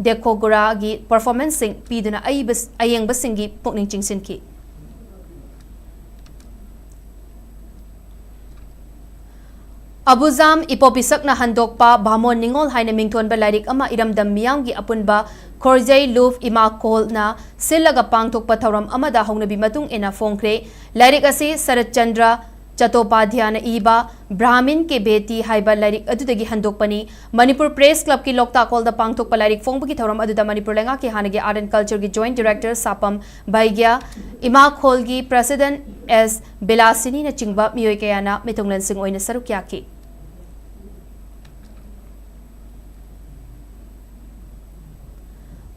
ꯗꯦꯈꯣꯒꯨꯔꯥꯒꯤ ꯄꯔꯐꯣꯔꯃꯦꯟꯁꯁꯤꯡ ꯄꯤꯗꯨꯅ ꯑꯏꯕ-, ꯑꯌꯦꯡꯕꯁꯤꯡꯒꯤ ꯄꯨꯛꯅꯤꯡ ꯆꯤꯡꯁꯤꯟꯈꯤ꯫ ꯑꯕꯨꯖꯥꯝ ꯏꯄꯣꯄꯤꯁꯛꯅ ꯍꯟꯗꯣꯛꯄ ꯚꯥꯃꯣꯟ ꯅꯤꯉꯣꯜ ꯍꯥꯏꯅ ꯃꯤꯡꯊꯣꯟꯕ ꯂꯥꯏꯔꯤꯛ ꯑꯃ ꯏꯔꯝꯗꯝ ꯃꯤꯌꯥꯝꯒꯤ ꯑꯄꯨꯟꯕ ꯈꯣꯔꯖꯩ ꯂꯨꯞ ꯏꯃꯥꯈꯣꯜꯅ ꯁꯤꯜꯂꯒ ꯄꯥꯡꯊꯣꯛꯄ ꯊꯧꯔꯝ ꯑꯃꯗ ꯍꯧꯅꯕꯤ ꯃꯇꯨꯡ ꯏꯟꯅ ꯐꯣꯡꯈ꯭ꯔꯦ꯫ ꯂꯥꯏꯔꯤꯛ ꯑꯁꯤ ꯁꯔꯠ ꯆꯟꯗ꯭ꯔ ꯆꯇꯣꯄꯥꯙ꯭ꯌꯥꯅ ꯏꯕ ꯕ꯭ꯔꯥꯍꯃꯤꯟ ꯀꯦ ꯕꯦꯇꯤ ꯍꯥꯏꯕ ꯂꯥꯏꯔꯤꯛ ꯑꯗꯨꯗꯒꯤ ꯍꯟꯗꯣꯛꯄꯅꯤ꯫ ꯃꯅꯤꯄꯨꯔ ꯄ꯭ꯔꯦꯁ ꯀ꯭ꯂꯕꯀꯤ ꯂꯣꯛꯇꯥꯛ ꯍꯣꯜꯗ ꯄꯥꯡꯊꯣꯛꯄ ꯂꯥꯏꯔꯤꯛ ꯐꯣꯡꯕꯒꯤ ꯊꯧꯔꯝ ꯑꯗꯨꯗ ꯃꯅꯤꯄꯨꯔ ꯂꯩꯉꯥꯛꯀꯤ ꯍꯥꯟꯅꯒꯤ Art and Cultureꯒꯤ Joint Director ꯁꯥꯄꯝ ꯚꯩꯒ꯭ꯌꯥ, ꯏꯃꯥꯈꯣꯜꯒꯤ President ꯑꯦꯁ ꯕꯤꯂꯥꯁꯤꯅꯤꯅꯆꯤꯡꯕ ꯃꯤꯑꯣꯏ ꯀꯌꯥꯅ ꯃꯤꯇꯣꯡꯂꯦꯟꯁꯤꯡ ꯑꯣꯏꯅ ꯁꯔꯨꯛ ꯌꯥꯈꯤ꯫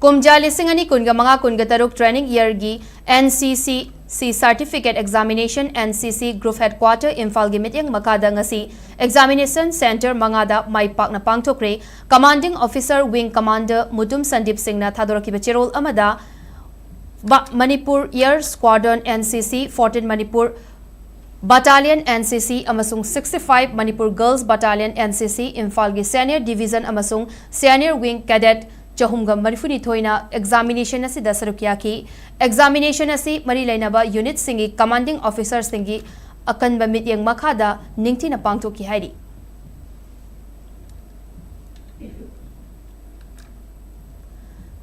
ꯀꯨꯝꯖꯥ ꯂꯤꯁꯤꯡ ꯑꯅꯤ ꯀꯨꯟꯒ ꯃꯉꯥ ꯀꯨꯟꯒ ꯇꯔꯨꯛ training yearꯒꯤ N C C C Certificate Examination, N C C Group Headquarter, ꯏꯝꯐꯥꯜꯒꯤ ꯃꯤꯠꯌꯦꯡ ꯃꯈꯥꯗ ꯉꯁꯤ examination centre ꯃꯉꯥꯗ ꯃꯥꯏ ꯄꯥꯛꯅ ꯄꯥꯡꯊꯣꯛꯈ꯭ꯔꯦ꯫ Commanding Officer, Wing Commander Mutum Sandeep ꯁꯤꯡꯅ ꯊꯥꯗꯣꯔꯛꯈꯤꯕ ꯆꯦꯔꯣꯜ ꯑꯃꯗ ꯕ-, Manipur Air Squadron N C C, fourteen Manipur Battalion N C C ꯑꯃꯁꯨꯡ sixty-five Manipur Girls Battalion N C C, ꯏꯝꯐꯥꯜꯒꯤ Senior Division ꯑꯃꯁꯨꯡ Senior Wing Cadet ꯆꯍꯨꯝꯒ ꯃꯔꯤꯐꯨꯅꯤꯊꯣꯏꯅ examination ꯑꯁꯤꯗ ꯁꯔꯨꯛ ꯌꯥꯈꯤ꯫ Examination ꯑꯁꯤ ꯃꯔꯤ ꯂꯩꯅꯕ unitꯁꯤꯡꯒꯤ commanding officerꯁꯤꯡꯒꯤ ꯑꯀꯟꯕ ꯃꯤꯠꯌꯦꯡ ꯃꯈꯥꯗ ꯅꯤꯡꯊꯤꯅ ꯄꯥꯡꯊꯣꯛꯈꯤ ꯍꯥꯏꯔꯤ꯫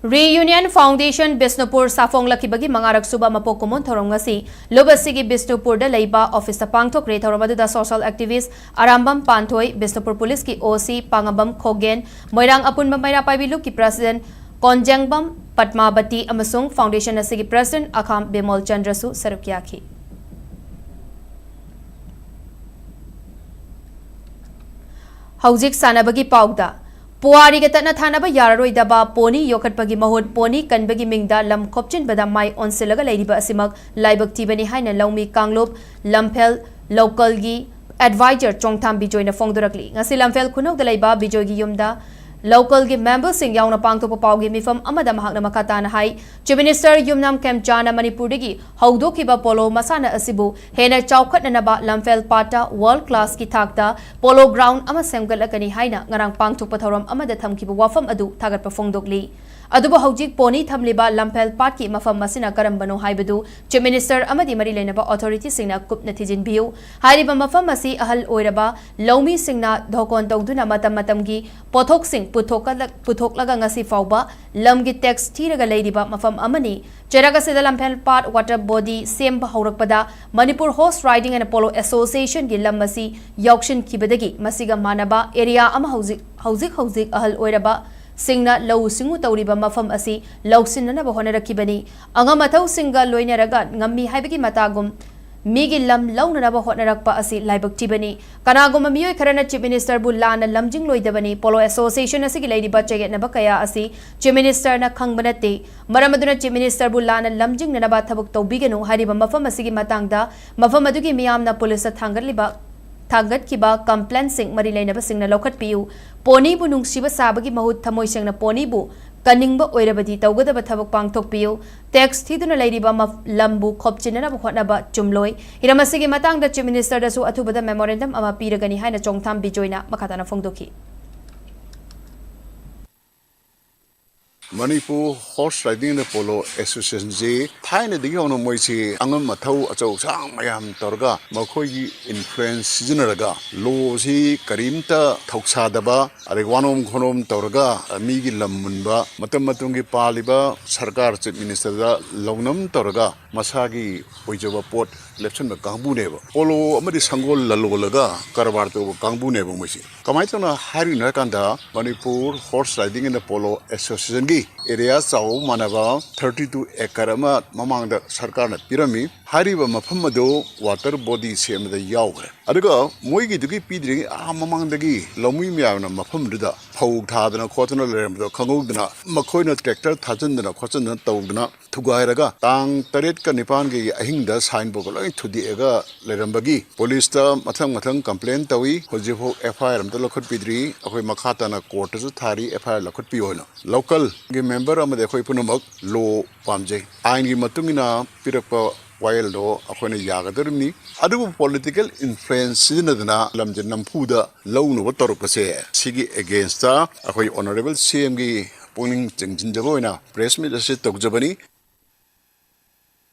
Reunion Foundation ꯕꯤꯁꯅꯨꯄꯨꯔ ꯁꯥꯐꯣꯡꯂꯛꯈꯤꯕꯒꯤ ꯃꯉꯥꯔꯛ ꯁꯨꯕ ꯃꯄꯣꯛ ꯀꯨꯝꯑꯣꯟ ꯊꯧꯔꯝ ꯉꯁꯤ ꯂꯨꯞ ꯑꯁꯤꯒꯤ ꯕꯤꯁꯅꯨꯄꯨꯔꯗ ꯂꯩꯕ officeꯇ ꯄꯥꯡꯊꯣꯛꯈ꯭ꯔꯦ꯫ ꯊꯧꯔꯝ ꯑꯗꯨꯗ social activist ꯑꯔꯥꯝꯕꯝ ꯄꯥꯟꯊꯣꯏ, ꯕꯤꯁꯅꯨꯄꯨꯔ ꯄꯨꯂꯤꯁꯀꯤ O C ꯄꯥꯉꯝꯕꯝ ꯈꯣꯒꯦꯟ, ꯃꯣꯏꯔꯥꯡ ꯑꯄꯨꯟꯕ ꯃꯩꯔꯥ ꯄꯥꯏꯕꯤ ꯂꯨꯞꯀꯤ President ꯀꯣꯟꯖꯦꯡꯕꯝ ꯄꯠꯃꯥꯕꯇꯤ ꯑꯃꯁꯨꯡ foundationꯅ ꯑꯁꯤꯒꯤ President ꯑꯈꯥꯝ ꯕꯤꯃꯣꯜ ꯆꯟꯗ꯭ꯔꯁꯨ ꯁꯔꯨꯛ ꯌꯥꯈꯤ꯫ ꯍꯧꯖꯤꯛ ꯁꯥꯟꯅꯕꯒꯤ ꯄꯥꯎꯗ, ꯄꯨꯋꯥꯔꯤꯒ ꯇꯠꯅ ꯊꯥꯅꯕ ꯌꯥꯔꯔꯣꯏꯗꯕ ꯄꯣꯅꯤ ꯌꯣꯛꯈꯠꯄꯒꯤ ꯃꯍꯨꯠ ꯄꯣꯅꯤ ꯀꯟꯕꯒꯤ ꯃꯤꯡꯗ ꯂꯝ ꯈꯣꯞꯆꯤꯟꯕꯗ ꯃꯥꯏ ꯑꯣꯟꯁꯤꯜꯂꯒ ꯂꯩꯔꯤꯕ ꯑꯁꯤꯃꯛ ꯂꯥꯏꯕꯛ ꯊꯤꯕꯅꯤ ꯍꯥꯏꯅ ꯂꯧꯃꯤ ꯀꯥꯡꯂꯨꯞ ꯂꯝꯐꯦꯜ localꯒꯤ advisor ꯆꯣꯡꯊꯥꯝ ꯕꯤꯖꯣꯏꯅ ꯐꯣꯡꯗꯣꯔꯛꯂꯤ꯫ ꯉꯁꯤ ꯂꯝꯐꯦꯜ ꯈꯨꯅꯧꯗ ꯂꯩꯕ ꯕꯤꯖꯣꯏꯒꯤ ꯌꯨꯝꯗ localꯒꯤ memberꯁꯤꯡ ꯌꯥꯎꯅ ꯄꯥꯡꯊꯣꯛꯄ ꯄꯥꯎꯒꯤ ꯃꯤꯐꯝ ꯑꯃꯗ ꯃꯍꯥꯛꯅ ꯃꯈꯥ ꯇꯥꯅ ꯍꯥꯏ, Chief Minister ꯌꯨꯝꯅꯥꯝ ꯈꯦꯝꯆꯥꯅ ꯃꯅꯤꯄꯨꯔꯗꯒꯤ ꯍꯧꯗꯣꯛꯈꯤꯕ polo ꯃꯁꯥꯟꯅ ꯑꯁꯤꯕꯨ ꯍꯦꯟꯅ ꯆꯥꯎꯈꯠꯅꯅꯕ ꯂꯝꯐꯦꯜ ꯄꯥꯠꯇ world classꯀꯤ ꯊꯥꯛꯇ polo ground ꯑꯃ ꯁꯦꯝꯒꯠꯂꯛꯀꯅꯤ ꯍꯥꯏꯅ ꯉꯔꯥꯡ ꯄꯥꯡꯊꯣꯛꯄ ꯊꯧꯔꯝ ꯑꯃꯗ ꯊꯝꯈꯤꯕ ꯋꯥꯐꯝ ꯑꯗꯨ ꯊꯥꯒꯠꯄ ꯐꯣꯡꯗꯣꯛꯂꯤ꯫ ꯑꯗꯨꯕꯨ ꯍꯧꯖꯤꯛ ꯄꯣꯅꯤ ꯊꯝꯂꯤꯕ ꯂꯝꯐꯦꯜ ꯄꯥꯠꯀꯤ ꯃꯐꯝ ꯑꯁꯤꯅ ꯀꯔꯝꯕꯅꯣ ꯍꯥꯏꯕꯗꯨ Chief Minister ꯑꯃꯗꯤ ꯃꯔꯤ ꯂꯩꯅꯕ authority ꯁꯤꯡꯅ ꯀꯨꯞꯅ ꯊꯤꯖꯤꯟꯕꯤꯌꯨ꯫ ꯍꯥꯏꯔꯤꯕ ꯃꯐꯝ ꯑꯁꯤ ꯑꯍꯜ ꯑꯣꯏꯔꯕ ꯂꯧꯃꯤꯁꯤꯡꯅ ꯙꯣꯀꯣꯟ ꯇꯧꯗꯨꯅ ꯃꯇꯝ ꯃꯇꯝꯒꯤ ꯄꯣꯠꯊꯣꯛꯁꯤꯡ ꯄꯨꯊꯣꯛꯀ-, ꯄꯨꯊꯣꯛꯂꯒ ꯉꯁꯤ ꯐꯥꯎꯕ ꯂꯝꯒꯤ tax ꯊꯤꯔꯒ ꯂꯩꯔꯤꯕ ꯃꯐꯝ ꯑꯃꯅꯤ꯫ ꯆꯩꯔꯥꯛ ꯑꯁꯤꯗ ꯂꯝꯐꯦꯜ ꯄꯥꯠ water body ꯁꯦꯝꯕ ꯍꯧꯔꯛꯄꯗ Manipur Horse Riding and Polo Association ꯒꯤ ꯂꯝ ꯑꯁꯤ ꯌꯥꯎꯁꯤꯟꯈꯤꯕꯗꯒꯤ ꯃꯁꯤꯒ ꯃꯥꯟꯅꯕ area ꯑꯃ ꯍꯧꯖꯤꯛ, ꯍꯧꯖꯤꯛ ꯍꯧꯖꯤꯛ ꯑꯍꯜ ꯑꯣꯏꯔꯕ ꯁꯤꯡꯅ ꯂꯧꯎ ꯁꯤꯡꯎ ꯇꯧꯔꯤꯕ ꯃꯐꯝ ꯑꯁꯤ ꯂꯧꯁꯤꯟꯅꯅꯕ ꯍꯣꯠꯅꯔꯛꯈꯤꯕꯅꯤ꯫ ꯑꯉꯝ ꯑꯊꯧꯁꯤꯡꯒ ꯂꯣꯏꯅꯔꯒ ꯉꯝꯃꯤ ꯍꯥꯏꯕꯒꯤ ꯃꯇꯥꯒꯨꯝ ꯃꯤꯒꯤ ꯂꯝ ꯂꯧꯅꯅꯕ ꯍꯣꯠꯅꯔꯛꯄ ꯑꯁꯤ ꯂꯥꯏꯕꯛ ꯊꯤꯕꯅꯤ꯫ ꯀꯅꯥꯒꯨꯝꯕ ꯃꯤꯑꯣꯏ ꯈꯔꯅ Chief Minister ꯕꯨ ꯂꯥꯟꯅ ꯂꯝꯖꯤꯡꯂꯣꯏꯗꯕꯅꯤ꯫ Polo Association ꯑꯁꯤꯒꯤ ꯂꯩꯔꯤꯕ ꯆꯌꯦꯠꯅꯕ ꯀꯌꯥ ꯑꯁꯤ Chief Minister ꯅ ꯈꯪꯕ ꯅꯠꯇꯦ꯫ ꯃꯔꯝ ꯑꯗꯨꯅ Chief Minister ꯕꯨ ꯂꯥꯟꯅ ꯂꯝꯖꯤꯡꯅꯅꯕ ꯊꯕꯛ ꯇꯧꯕꯤꯒꯅꯨ꯫ ꯍꯥꯏꯔꯤꯕ ꯃꯐꯝ ꯑꯁꯤꯒꯤ ꯃꯇꯥꯡꯗ ꯃꯐꯝ ꯑꯗꯨꯒꯤ ꯃꯤꯌꯥꯝꯅ police ꯇ ꯊꯥꯡꯒꯠꯂꯤꯕ, ꯊꯥꯡꯒꯠꯈꯤꯕ complaint ꯁꯤꯡ ꯃꯔꯤ ꯂꯩꯅꯕꯁꯤꯡꯅ ꯂꯧꯈꯠꯄꯤꯌꯨ꯫ ꯄꯣꯅꯤꯕꯨ ꯅꯨꯡꯁꯤꯕ ꯁꯥꯕꯒꯤ ꯃꯍꯨꯠ ꯊꯃꯣꯏ ꯁꯦꯡꯅ ꯄꯣꯅꯤꯕꯨ ꯀꯟꯅꯤꯡꯕ ꯑꯣꯏꯔꯕꯗꯤ ꯇꯧꯒꯗꯕ ꯊꯕꯛ ꯄꯥꯡꯊꯣꯛꯄꯤꯌꯨ꯫ Tax ꯊꯤꯗꯨꯅ ꯂꯩꯔꯤꯕ ꯃꯐ-, ꯂꯝꯕꯨ ꯈꯣꯞꯆꯤꯟꯅꯅꯕ ꯍꯣꯠꯅꯕ ꯆꯨꯝꯂꯣꯏ꯫ ꯍꯤꯔꯝ ꯑꯁꯤꯒꯤ ꯃꯇꯥꯡꯗ Chief Minister ꯗꯁꯨ ꯑꯊꯨꯕꯗ memorandum ꯑꯃ ꯄꯤꯔꯒꯅꯤ ꯍꯥꯏꯅ ꯆꯣꯡꯊꯥꯝ ꯕꯤꯖꯣꯏꯅ ꯃꯈꯥ ꯇꯥꯅ ꯐꯣꯡꯗꯣꯛꯈꯤ꯫ Manipur Horse Riding and Polo Association ꯁꯤ ꯊꯥꯏꯅꯗꯒꯤ ꯍꯧꯅ ꯃꯣꯏꯁꯤ ꯑꯉꯝ ꯑꯊꯧ ꯑꯆꯧ ꯑꯁꯥꯡ ꯃꯌꯥꯝ ꯇꯧꯔꯒ ꯃꯈꯣꯏꯒꯤ influence ꯁꯤꯖꯤꯟꯅꯔꯒ law ꯁꯤ ꯀꯔꯤꯝꯇ ꯊꯧꯁꯥꯗꯕ, ꯑꯗꯩ ꯋꯥꯅꯣꯝ ꯈꯣꯅꯣꯝ ꯇꯧꯔꯒ ꯃꯤꯒꯤ ꯂꯝ ꯃꯨꯟꯕ, ꯃꯇꯝ ꯃꯇꯝꯒꯤ ꯄꯥꯜꯂꯤꯕ ꯁꯔꯀꯥꯔ Chief Minister ꯗ ꯂꯧꯅꯝ ꯇꯧꯔꯒ ꯃꯁꯥꯒꯤ ꯑꯣꯏꯖꯕ ꯄꯣꯠ ꯂꯦꯞꯁꯟꯕ ꯀꯥꯡꯕꯨꯅꯦꯕ꯫ Polo ꯑꯃꯗꯤ ꯁꯪꯒꯣꯜ ꯂꯂꯣꯜꯂꯒ ꯀꯔꯕꯥꯔ ꯇꯧꯕ ꯀꯥꯡꯕꯨꯅꯦꯕ ꯃꯣꯏꯁꯦ꯫ ꯀꯃꯥꯏꯅ ꯇꯧꯅ ꯍꯥꯏꯔꯤꯅꯣ ꯍꯥꯏ ꯀꯥꯟꯗ, Manipur Horse Riding and Polo Association ꯒꯤ area ꯆꯥꯎꯕ ꯃꯥꯟꯅꯕ thirty two acre ꯑꯃ ꯃꯃꯥꯡꯗ ꯁꯔꯀꯥꯔꯅ ꯄꯤꯔꯝꯃꯤ꯫ ꯍꯥꯏꯔꯤꯕ ꯃꯐꯝ ꯑꯗꯨ water body ꯁꯦꯝꯕꯗ ꯌꯥꯎꯈ꯭ꯔꯦ꯫ ꯑꯗꯨꯒ ꯃꯣꯏꯒꯤꯗꯨꯒꯤ ꯄꯤꯗ꯭ꯔꯤꯉꯩ ꯑꯥ ꯃꯃꯥꯡꯗꯒꯤ ꯂꯧꯃꯤ ꯃꯌꯥꯝꯅ ꯃꯐꯝꯗꯨꯗ ꯐꯧ ꯊꯥꯗꯅ ꯈꯣꯠꯇꯅ ꯂꯩꯔꯝꯕꯗꯣ ꯈꯪꯍꯧꯗꯅ ꯃꯈꯣꯏꯅ tractor ꯊꯥꯖꯤꯟꯗꯅ ꯈꯣꯠꯆꯤꯟꯗꯅ ꯇꯧꯗꯅ ꯊꯨꯒꯥꯏꯔꯒ ꯇꯥꯡ ꯇꯔꯦꯠꯀ ꯅꯤꯄꯥꯟꯒꯤ ꯑꯍꯤꯡꯗ sign board ꯒ ꯂꯣꯏ ꯊꯨꯗꯦꯛꯑꯒ ꯂꯩꯔꯝꯕꯒꯤ police ꯇ ꯃꯊꯪ ꯃꯊꯪ complaint ꯇꯧꯏ꯫ ꯍꯧꯖꯤꯛꯐꯥꯎ F I R ꯑꯝꯇ ꯂꯧꯈꯠꯄꯤꯗ꯭ꯔꯤ꯫ ꯑꯩꯈꯣꯏ ꯃꯈꯥ ꯇꯥꯅ court ꯇꯁꯨ ꯊꯥꯔꯤ F I R ꯂꯧꯈꯠꯄꯤꯌꯣ ꯍꯥꯏꯅ꯫ Local ꯒꯤ member ꯑꯃꯗꯤ ꯑꯩꯈꯣꯏ ꯄꯨꯝꯅꯃꯛ law ꯄꯥꯝꯖꯩ꯫ ꯑꯥꯏꯟꯒꯤ ꯃꯇꯨꯡ ꯏꯟꯅ ꯄꯤꯔꯛꯄ ꯋꯥꯌꯦꯜꯗꯣ ꯑꯩꯈꯣꯏꯅ ꯌꯥꯒꯗꯧꯔꯤꯕꯅꯤ꯫ ꯑꯗꯨꯕꯨ political influence ꯁꯤꯖꯤꯟꯅꯗꯅ ꯂꯝꯁꯦ ꯅꯝꯐꯨꯗ ꯂꯧꯅꯕ ꯇꯧꯔꯛꯄꯁꯦ, ꯁꯤꯒꯤ against ꯇ ꯑꯩꯈꯣꯏ Honourable C M ꯒꯤ ꯄꯨꯛꯅꯤꯡ ꯆꯤꯡꯁꯤꯟꯖꯕ ꯑꯣꯏꯅ ꯄ꯭ꯔꯦꯁ ꯃꯤꯠ ꯑꯁꯤ ꯇꯧꯖꯕꯅꯤ꯫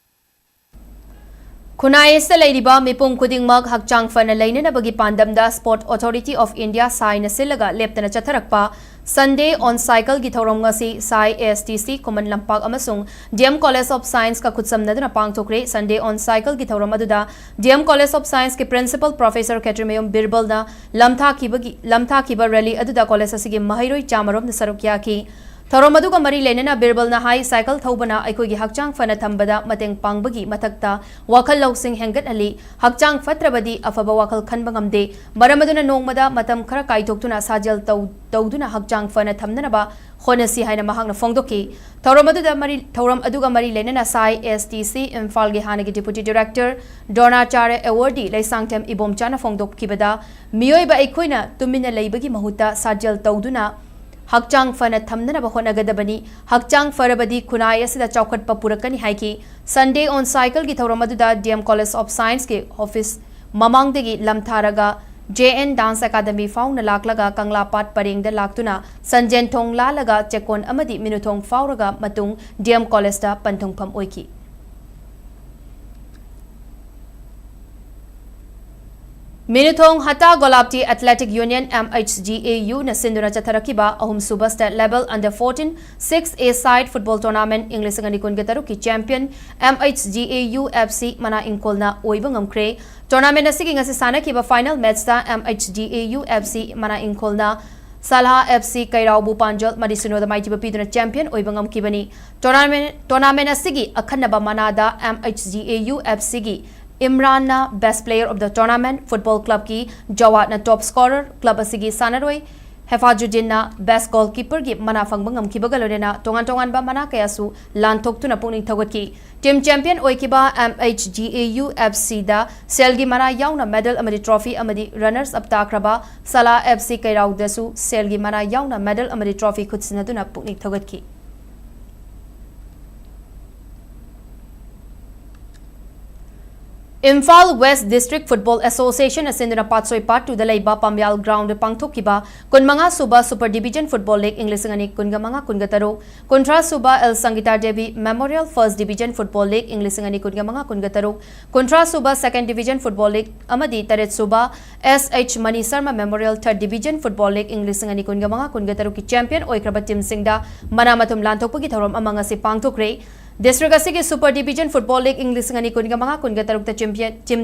ꯈꯨꯟꯅꯥꯏ ꯑꯁꯤꯗ ꯂꯩꯔꯤꯕ ꯃꯤꯄꯨꯝ ꯈꯨꯗꯤꯡꯃꯛ ꯍꯛꯆꯥꯡ ꯐꯅ ꯂꯩꯅꯅꯕꯒꯤ ꯄꯥꯟꯗꯝꯗ Sport Authority of India, ꯁꯥꯏꯅ ꯁꯤꯜꯂꯒ ꯂꯦꯞꯇꯅ ꯆꯠꯊꯔꯛꯄ Sunday on Cycle ꯒꯤ ꯊꯧꯔꯝ ꯉꯁꯤ ꯁꯥꯏ A S T C Khuman Lampak ꯑꯃꯁꯨꯡ D M College of Science ꯀ ꯈꯨꯠꯁꯝꯅꯗꯨꯅ ꯄꯥꯡꯊꯣꯛꯈ꯭ꯔꯦ꯫ Sunday on Cycle ꯒꯤ ꯊꯧꯔꯝ ꯑꯗꯨꯗ D M College of Science ꯀꯤ Principal Professor ꯈꯦꯇ꯭ꯔꯤꯃꯌꯨꯝ ꯕꯤꯔꯕꯜꯅ ꯂꯝꯊꯥꯈꯤꯕꯒꯤ, ꯂꯝꯊꯥꯈꯤꯕ rally ꯑꯗꯨꯗ college ꯑꯁꯤꯒꯤ ꯃꯍꯩꯔꯣꯏ ꯆꯥꯃꯔꯣꯝꯅ ꯁꯔꯨꯛ ꯌꯥꯈꯤ꯫ ꯊꯧꯔꯝ ꯑꯗꯨꯒ ꯃꯔꯤ ꯂꯩꯅꯅ ꯕꯤꯔꯕꯜꯅ ꯍꯥꯏ, ꯁꯥꯏꯀꯜ ꯊꯧꯕꯅ ꯑꯩꯈꯣꯏꯒꯤ ꯍꯛꯆꯥꯡ ꯐꯅ ꯊꯝꯕꯗ ꯃꯇꯦꯡ ꯄꯥꯡꯕꯒꯤ ꯃꯊꯛꯇ ꯋꯥꯈꯜ ꯂꯧꯁꯤꯡ ꯍꯦꯟꯒꯠꯍꯜꯂꯤ꯫ ꯍꯛꯆꯥꯡ ꯐꯠꯇ꯭ꯔꯕꯗꯤ ꯑꯐꯕ ꯋꯥꯈꯜ ꯈꯟꯕ ꯉꯝꯗꯦ꯫ ꯃꯔꯝ ꯑꯗꯨꯅ ꯅꯣꯡꯃꯗ ꯃꯇꯝ ꯈꯔ ꯀꯥꯏꯊꯣꯛꯇꯨꯅ ꯁꯥꯖꯦꯜ ꯇꯧ-, ꯇꯧꯗꯨꯅ ꯍꯛꯆꯥꯡ ꯐꯅ ꯊꯝꯅꯅꯕ ꯍꯣꯠꯅꯁꯤ ꯍꯥꯏꯅ ꯃꯍꯥꯛꯅ ꯐꯣꯡꯗꯣꯛꯈꯤ꯫ ꯊꯧꯔꯝ ꯑꯗꯨꯗ ꯃꯔꯤ, ꯊꯧꯔꯝ ꯑꯗꯨꯒ ꯃꯔꯤ ꯂꯩꯅꯅ ꯁꯥꯏ A S T C ꯏꯝꯐꯥꯜꯒꯤ ꯍꯥꯟꯅꯒꯤ Deputy Director ꯗ꯭ꯔꯣꯅꯥꯆꯥꯔ꯭ꯌ ꯑꯦꯋꯥꯔꯗꯤ ꯂꯩꯁꯥꯡꯊꯦꯝ ꯏꯕꯣꯝꯆꯥꯅ ꯐꯣꯡꯗꯣꯛꯈꯤꯕꯗ, ꯃꯤꯑꯣꯏꯕ ꯑꯩꯈꯣꯏꯅ ꯇꯨꯃꯤꯟꯅ ꯂꯩꯕꯒꯤ ꯃꯍꯨꯠꯇ ꯁꯥꯖꯦꯜ ꯇꯧꯗꯨꯅ ꯍꯛꯆꯥꯡ ꯐꯅ ꯊꯝꯅꯅꯕ ꯍꯣꯠꯅꯒꯗꯕꯅꯤ꯫ ꯍꯛꯆꯥꯡ ꯐꯔꯕꯗꯤ ꯈꯨꯟꯅꯥꯏ ꯑꯁꯤꯗ ꯆꯥꯎꯈꯠꯄ ꯄꯨꯔꯛꯀꯅꯤ ꯍꯥꯏꯈꯤ꯫ Sunday on Cycle ꯒꯤ ꯊꯧꯔꯝ ꯑꯗꯨꯗ D M College of Science ꯀꯤ office ꯃꯃꯥꯡꯗꯒꯤ ꯂꯝꯊꯥꯔꯒ J N Dance Academy ꯐꯥꯎꯅ ꯂꯥꯛꯂꯒ ꯀꯪꯂꯥꯄꯥꯠ ꯄꯔꯦꯡꯗ ꯂꯥꯛꯇꯨꯅ ꯁꯟꯖꯦꯟꯊꯣꯡ ꯂꯥꯜꯂꯒ ꯆꯦꯛꯀꯣꯟ ꯑꯃꯗꯤ ꯃꯤꯅꯨꯊꯣꯡ ꯐꯥꯎꯔꯒ ꯃꯇꯨꯡ D M College ꯇ ꯄꯟꯊꯨꯡꯐꯝ ꯑꯣꯏꯈꯤ꯫ ꯃꯤꯅꯨꯊꯣꯡ ꯍꯇꯥ ꯒꯣꯂꯥꯞꯇꯤ Athletic Union, M H G A U ꯅ ꯁꯤꯟꯗꯨꯅ ꯆꯠꯊꯔꯛꯈꯤꯕ ꯑꯍꯨꯝꯁꯨꯕ State Level Under fourteen Six A Side Football Tournament ꯏꯪ ꯂꯤꯁꯤꯡ ꯑꯅꯤ ꯀꯨꯟꯒ ꯇꯔꯨꯛꯀꯤ champion M H G A U F C ꯃꯅꯥ ꯏꯪꯈꯣꯜꯅ ꯑꯣꯏꯕ ꯉꯝꯈ꯭ꯔꯦ꯫ Tournament ꯑꯁꯤꯒꯤ ꯉꯁꯤ ꯁꯥꯟꯅꯈꯤꯕ final match ꯇ M H G A U F C ꯃꯅꯥ ꯏꯪꯈꯣꯜꯅ ꯁꯂꯥ F C ꯀꯩꯔꯥꯎꯕꯨ ꯄꯥꯟꯖꯜ ꯃꯔꯤ ꯁꯤꯅꯣꯗ ꯃꯥꯏꯊꯤꯕ ꯄꯤꯗꯨꯅ champion ꯑꯣꯏꯕ ꯉꯝꯈꯤꯕꯅꯤ꯫ Tournament, tournament ꯑꯁꯤꯒꯤ ꯑꯈꯟꯅꯕ ꯃꯅꯥꯗ M H G A U F C ꯒꯤ ꯏꯝꯔꯥꯟꯅ Best Player of the Tournament, Football Club ꯀꯤ ꯖꯋꯥꯗꯅ Top Scorer, club ꯑꯁꯤꯒꯤ ꯁꯥꯟꯅꯔꯣꯏ ꯍꯦꯐꯥꯖꯨꯗꯤꯟꯅ Best Goalkeeper ꯒꯤ ꯃꯅꯥ ꯐꯪꯕ ꯉꯝꯈꯤꯕꯒ ꯂꯣꯏꯅꯅ ꯇꯣꯉꯥꯟ ꯇꯣꯉꯥꯟꯕ ꯃꯅꯥ ꯀꯌꯥꯁꯨ ꯂꯥꯟꯊꯣꯛꯇꯨꯅ ꯄꯨꯛꯅꯤꯡ ꯊꯧꯒꯠꯈꯤ꯫ Team champion ꯑꯣꯏꯈꯤꯕ M H G A U F C ꯗ ꯁꯦꯜꯒꯤ ꯃꯅꯥ ꯌꯥꯎꯅ medal ꯑꯃꯗꯤ trophy ꯑꯃꯗꯤ runners up ꯇꯥꯈ꯭ꯔꯕ ꯁꯂꯥ F C ꯀꯩꯔꯥꯎꯗꯁꯨ ꯁꯦꯜꯒꯤ ꯃꯅꯥ ꯌꯥꯎꯅ medal ꯑꯃꯗꯤ trophy ꯈꯨꯠꯁꯤꯟꯅꯗꯨꯅ ꯄꯨꯛꯅꯤꯡ ꯊꯧꯒꯠꯈꯤ꯫ ꯏꯝꯐꯥꯜ ꯋꯦꯁ ꯗꯤꯁꯇ꯭ꯔꯤꯛ ꯐꯨꯠꯕꯣꯜ ꯑꯦꯁꯣꯁꯤꯌꯦꯁꯟꯅ ꯁꯤꯟꯗꯨꯅ ꯄꯥꯠꯁꯣꯏ ꯄꯥꯠ ꯇꯨꯗ ꯂꯩꯕ ꯄꯥꯝꯌꯥꯜ ꯒ꯭ꯔꯥꯎꯟꯗ ꯄꯥꯡꯊꯣꯛꯈꯤꯕ ꯀꯨꯟꯃꯉꯥ ꯁꯨꯕ ꯁꯨꯄꯔ ꯗꯤꯕꯤꯖꯟ ꯐꯨꯠꯕꯣꯜ ꯂꯤꯒ ꯏꯪ ꯂꯤꯁꯤꯡ ꯑꯅꯤ ꯀꯨꯟꯒ ꯃꯉꯥ ꯀꯨꯟꯒ ꯇꯔꯨꯛ, ꯀꯨꯟꯊ꯭ꯔꯥ ꯁꯨꯕ L Sangita Devi memorial first division football league ꯏꯪ ꯂꯤꯁꯤꯡ ꯑꯅꯤ ꯀꯨꯟꯒ ꯃꯉꯥ ꯀꯨꯟꯒ ꯇꯔꯨꯛ, ꯀꯨꯟꯊ꯭ꯔꯥ ꯁꯨꯕ ꯁꯦꯀꯦꯟ ꯗꯤꯕꯤꯖꯟ ꯐꯨꯠꯕꯣꯜ ꯂꯤꯒ ꯑꯃꯗꯤ ꯇꯔꯦꯠ ꯁꯨꯕ ꯑꯦꯁ ꯑꯩꯆ ꯃꯅꯤ ꯁꯔꯃ ꯃꯦꯃꯣꯔꯤꯌꯦꯜ ꯊꯥꯔꯠ ꯗꯤꯕꯤꯖꯟ ꯐꯨꯠꯕꯣꯜ ꯂꯤꯒ ꯏꯪ ꯂꯤꯁꯤꯡ ꯑꯅꯤ ꯀꯨꯟꯒ ꯃꯉꯥ ꯀꯨꯟꯒ ꯇꯔꯨꯛꯀꯤ ꯆꯦꯝꯄꯤꯌꯟ ꯑꯣꯏꯈ꯭ꯔꯕ ꯇꯤꯝꯁꯤꯡꯗ ꯃꯅꯥ ꯃꯊꯨꯝ ꯂꯥꯟꯊꯣꯛꯄꯒꯤ ꯊꯧꯔꯝ ꯑꯃ ꯉꯁꯤ ꯄꯥꯡꯊꯣꯛꯈ꯭ꯔꯦ꯫ ꯗꯤꯁꯇ꯭ꯔꯤꯛ ꯑꯁꯤꯒꯤ ꯁꯨꯄꯔ ꯗꯤꯕꯤꯖꯟ ꯐꯨꯠꯕꯣꯜ ꯂꯤꯒ ꯏꯪ ꯂꯤꯁꯤꯡ ꯑꯅꯤ ꯀꯨꯟꯒ ꯃꯉꯥ ꯀꯨꯟꯒ ꯇꯔꯨꯛꯇ ꯆꯦꯝꯄꯤꯌꯟ, ꯇꯤꯝ,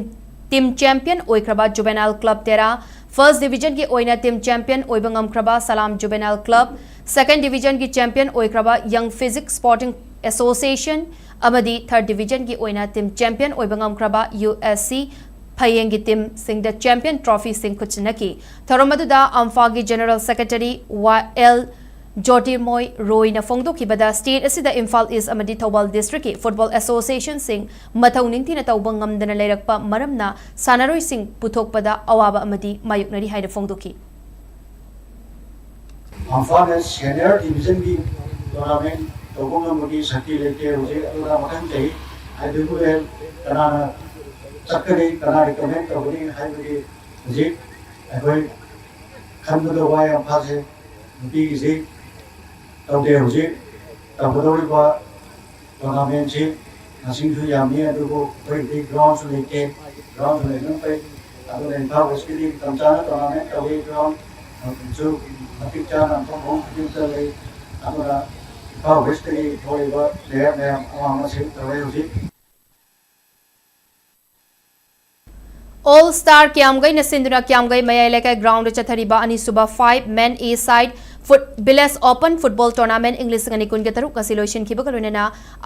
ꯇꯤꯝ ꯆꯦꯝꯄꯤꯌꯟ ꯑꯣꯏꯈ꯭ꯔꯕ ꯖꯨꯕꯦꯅꯥꯏꯜ ꯀ꯭ꯂꯕ ꯇꯦꯔꯥ, ꯐꯥꯔꯁ ꯗꯤꯕꯤꯖꯟꯒꯤ ꯑꯣꯏꯅ ꯇꯤꯝ ꯆꯦꯝꯄꯤꯌꯟ ꯑꯣꯏꯕ ꯉꯝꯈ꯭ꯔꯕ ꯁꯂꯥꯝ ꯖꯨꯕꯦꯅꯥꯏꯜ ꯀ꯭ꯂꯕ, ꯁꯦꯀꯦꯟ ꯗꯤꯕꯤꯖꯟꯒꯤ ꯆꯦꯝꯄꯤꯌꯟ ꯑꯣꯏꯈ꯭ꯔꯕ ꯌꯪ ꯐꯤꯖꯤꯛ ꯁ꯭ꯄꯣꯔꯇꯤꯡ ꯑꯦꯁꯣꯁꯤꯌꯦꯁꯟ ꯑꯃꯗꯤ ꯊꯥꯔꯠ ꯗꯤꯕꯤꯖꯟꯒꯤ ꯑꯣꯏꯅ ꯇꯤꯝ ꯆꯦꯝꯄꯤꯌꯟ ꯑꯣꯏꯕ ꯉꯝꯈ꯭ꯔꯕ ꯌꯨ ꯑꯦꯁ ꯁꯤ ꯐꯌꯦꯡꯒꯤ ꯇꯤꯝꯁꯤꯡꯗ ꯆꯦꯝꯄꯤꯌꯟ ꯇ꯭ꯔꯣꯐꯤꯁꯤꯡ ꯈꯨꯠꯁꯤꯟꯅꯈꯤ꯫ ꯊꯧꯔꯝ ꯑꯗꯨꯗ ꯑꯝꯐꯥꯒꯤ ꯖꯦꯅꯔꯦꯜ ꯁꯦꯀ꯭ꯔꯦꯇꯔꯤ ꯋꯥ ꯑꯦꯜ ꯖꯣꯇꯤꯔꯃꯣꯏ ꯔꯣꯏꯅ ꯐꯣꯡꯗꯣꯛꯈꯤꯕꯗ, ꯁ꯭ꯇꯦꯠ ꯑꯁꯤꯗ ꯏꯝꯐꯥꯜ ꯏꯁ ꯑꯃꯗꯤ ꯊꯧꯕꯥꯜ ꯗꯤꯁꯇ꯭ꯔꯤꯛꯀꯤ ꯐꯨꯠꯕꯣꯜ ꯑꯦꯁꯣꯁꯤꯌꯦꯁꯟꯁꯤꯡ ꯃꯊꯧ ꯅꯤꯡꯊꯤꯅ ꯇꯧꯕ ꯉꯝꯗꯅ ꯂꯩꯔꯛꯄ ꯃꯔꯝꯅ ꯁꯥꯟꯅꯔꯣꯏꯁꯤꯡ ꯄꯨꯊꯣꯛꯄꯗ ꯑꯋꯥꯕ ꯑꯃꯗꯤ ꯃꯥꯌꯣꯛꯅꯔꯤ ꯍꯥꯏꯅ ꯐꯣꯡꯗꯣꯛꯈꯤ꯫ ꯑꯝꯐꯥꯜꯅ ꯁꯦꯅꯤꯌꯔ ꯗꯤꯕꯤꯖꯟꯒꯤ ꯇꯣꯔꯅꯥꯃꯦꯟ ꯇꯧꯕ ꯉꯝꯕꯒꯤ ꯁꯛꯇꯤ ꯂꯩꯇꯦ ꯍꯧꯖꯤꯛ꯫ ꯑꯗꯨꯅ ꯃꯊꯪ ꯆꯍꯤ ꯑꯥꯏ ꯕꯤ ꯑꯦꯜ ꯀꯅꯥꯅ ꯆꯠꯀꯅꯤ, ꯀꯅꯥ ꯔꯤꯀꯃꯦꯟ ꯇꯧꯒꯅꯤ ꯍꯥꯏꯕꯒꯤ ꯍꯧꯖꯤꯛ ꯑꯩꯈꯣꯏ ꯈꯟꯕꯗ ꯋꯥꯏ꯫ ꯑꯝꯐꯥꯜꯁꯦ ꯅꯨꯄꯤꯒꯤꯁꯤ ꯇꯧꯗꯦ꯫ ꯍꯧꯖꯤꯛ ꯇꯧꯒꯗꯧꯔꯤꯕ ꯇꯣꯔꯅꯥꯃꯦꯟꯁꯤ ꯃꯁꯤꯡꯁꯨ ꯌꯥꯝꯃꯤ, ꯑꯗꯨꯕꯨ ꯑꯩꯈꯣꯏꯒꯤꯗꯤ ꯒ꯭ꯔꯥꯎꯟꯁꯨ ꯂꯩꯇꯦ꯫ ꯒ꯭ꯔꯥꯎꯟꯁꯨ ꯂꯩꯅꯕ ꯐꯩ꯫ ꯑꯗꯨꯅ ꯏꯝꯐꯥꯜ ꯋꯦꯁꯀꯤꯗꯤ ꯃꯇꯝ ꯆꯥꯅ ꯇꯣꯔꯅꯥꯃꯦꯟ ꯇꯧꯏ꯫ ꯒ꯭ꯔꯥꯎꯟꯁꯨ ꯃꯇꯤꯛ ꯆꯥꯅ ꯃꯐꯝ ꯃꯐꯝ ꯈꯨꯗꯤꯡꯃꯛꯇ ꯂꯩ꯫ ꯑꯗꯨꯅ ꯏꯝꯐꯥꯜ ꯋꯦꯁꯇꯒꯤ ꯊꯣꯛꯂꯤꯕ ꯄ꯭ꯂꯦꯌꯔ ꯃꯌꯥꯝ ꯑꯃ ꯑꯃ ꯁꯦꯂꯦꯛ ꯇꯧꯔꯦ ꯍꯧꯖꯤꯛ꯫ ꯑꯣꯜ ꯁ꯭ꯇꯥꯔ ꯀ꯭ꯌꯥꯝꯒꯩꯅ ꯁꯤꯟꯗꯨꯅ ꯀ꯭ꯌꯥꯝꯒꯩ ꯃꯌꯥꯏ ꯂꯩꯀꯥꯏ ꯒ꯭ꯔꯥꯎꯟꯗ ꯆꯠꯊꯔꯤꯕ ꯑꯅꯤꯁꯨꯕ five men a side foot-, village open football tournament ꯏꯪ ꯂꯤꯁꯤꯡ ꯑꯅꯤ ꯀꯨꯟꯒ ꯇꯔꯨꯛ ꯉꯁꯤ ꯂꯣꯏꯁꯤꯟꯈꯤꯕꯒ ꯂꯣꯏꯅꯅ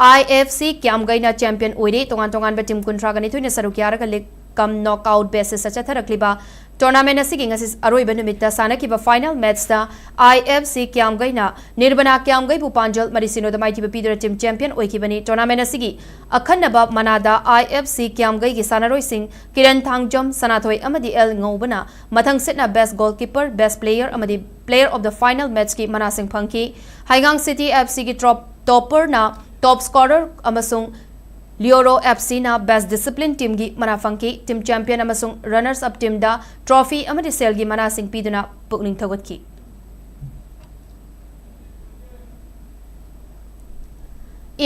ꯑꯥꯏ ꯑꯦꯐ ꯁꯤ ꯀ꯭ꯌꯥꯝꯒꯩꯅ ꯆꯦꯝꯄꯤꯌꯟ ꯑꯣꯏꯔꯦ꯫ ꯇꯣꯉꯥꯟ ꯇꯣꯉꯥꯟꯕ ꯇꯤꯝ ꯀꯨꯟꯊ꯭ꯔꯥꯒ ꯅꯤꯊꯣꯏꯅ ꯁꯔꯨꯛ ꯌꯥꯔꯒ ꯂꯤꯒ ꯀꯝ ꯅꯣꯛꯑꯥꯎꯠ ꯕꯦꯁꯤꯁꯇ ꯆꯠꯊꯔꯛꯂꯤꯕ ꯇꯣꯔꯅꯥꯃꯦꯟ ꯑꯁꯤꯒꯤ ꯉꯁꯤ ꯑꯔꯣꯏꯕ ꯅꯨꯃꯤꯠꯇ ꯁꯥꯟꯅꯈꯤꯕ ꯐꯥꯏꯅꯦꯜ ꯃꯦꯆꯇ ꯑꯥꯏ ꯑꯦꯐ ꯁꯤ ꯀ꯭ꯌꯥꯝꯒꯩꯅ ꯅꯤꯔꯕꯅꯥ ꯀ꯭ꯌꯥꯝꯒꯩꯕꯨ ꯄꯥꯟꯖꯜ ꯃꯔꯤ ꯁꯤꯅꯣꯗ ꯃꯥꯏꯊꯤꯕ ꯄꯤꯗꯨꯅ ꯇꯤꯝ ꯆꯦꯝꯄꯤꯌꯟ ꯑꯣꯏꯈꯤꯕꯅꯤ꯫ ꯇꯣꯔꯅꯥꯃꯦꯟ ꯑꯁꯤꯒꯤ ꯑꯈꯟꯅꯕ ꯃꯅꯥꯗ ꯑꯥꯏ ꯑꯦꯐ ꯁꯤ ꯀ꯭ꯌꯥꯝꯒꯩꯒꯤ ꯁꯥꯟꯅꯔꯣꯏꯁꯤꯡ ꯀꯤꯔꯟ ꯊꯥꯡꯖꯝ, ꯁꯅꯥꯊꯣꯏ ꯑꯃꯗꯤ ꯑꯦꯜ ꯉꯧꯕꯅ ꯃꯊꯪ ꯁꯤꯠꯅ ꯕꯦꯁ ꯒꯣꯜꯀꯤꯄꯔ, ꯕꯦꯁ ꯄ꯭ꯂꯦꯌꯔ ꯑꯃꯗꯤ ꯄ꯭ꯂꯦꯌꯔ ꯑꯣꯐ ꯗ ꯐꯥꯏꯅꯦꯜ ꯃꯦꯆꯀꯤ ꯃꯅꯥꯁꯤꯡ ꯐꯪꯈꯤ꯫ ꯍꯩꯉꯥꯡ ꯁꯤꯇꯤ ꯑꯦꯐ ꯁꯤꯒꯤ ꯇ꯭ꯔꯣꯞ-, ꯇꯣꯞꯄꯔꯅ ꯇꯣꯞ ꯁ꯭ꯀꯣꯔꯔ ꯑꯃꯁꯨꯡ ꯂꯤꯑꯣꯔꯣ ꯑꯦꯐ ꯁꯤꯅ Best Discipline Teamꯒꯤ ꯃꯅꯥ ꯐꯪꯈꯤ꯫ Team Champion ꯑꯃꯁꯨꯡ Runners Up Teamꯗ trophy ꯑꯃꯗꯤ ꯁꯦꯜꯒꯤ ꯃꯅꯥꯁꯤꯡ ꯄꯤꯗꯨꯅ ꯄꯨꯛꯅꯤꯡ ꯊꯧꯒꯠꯈꯤ꯫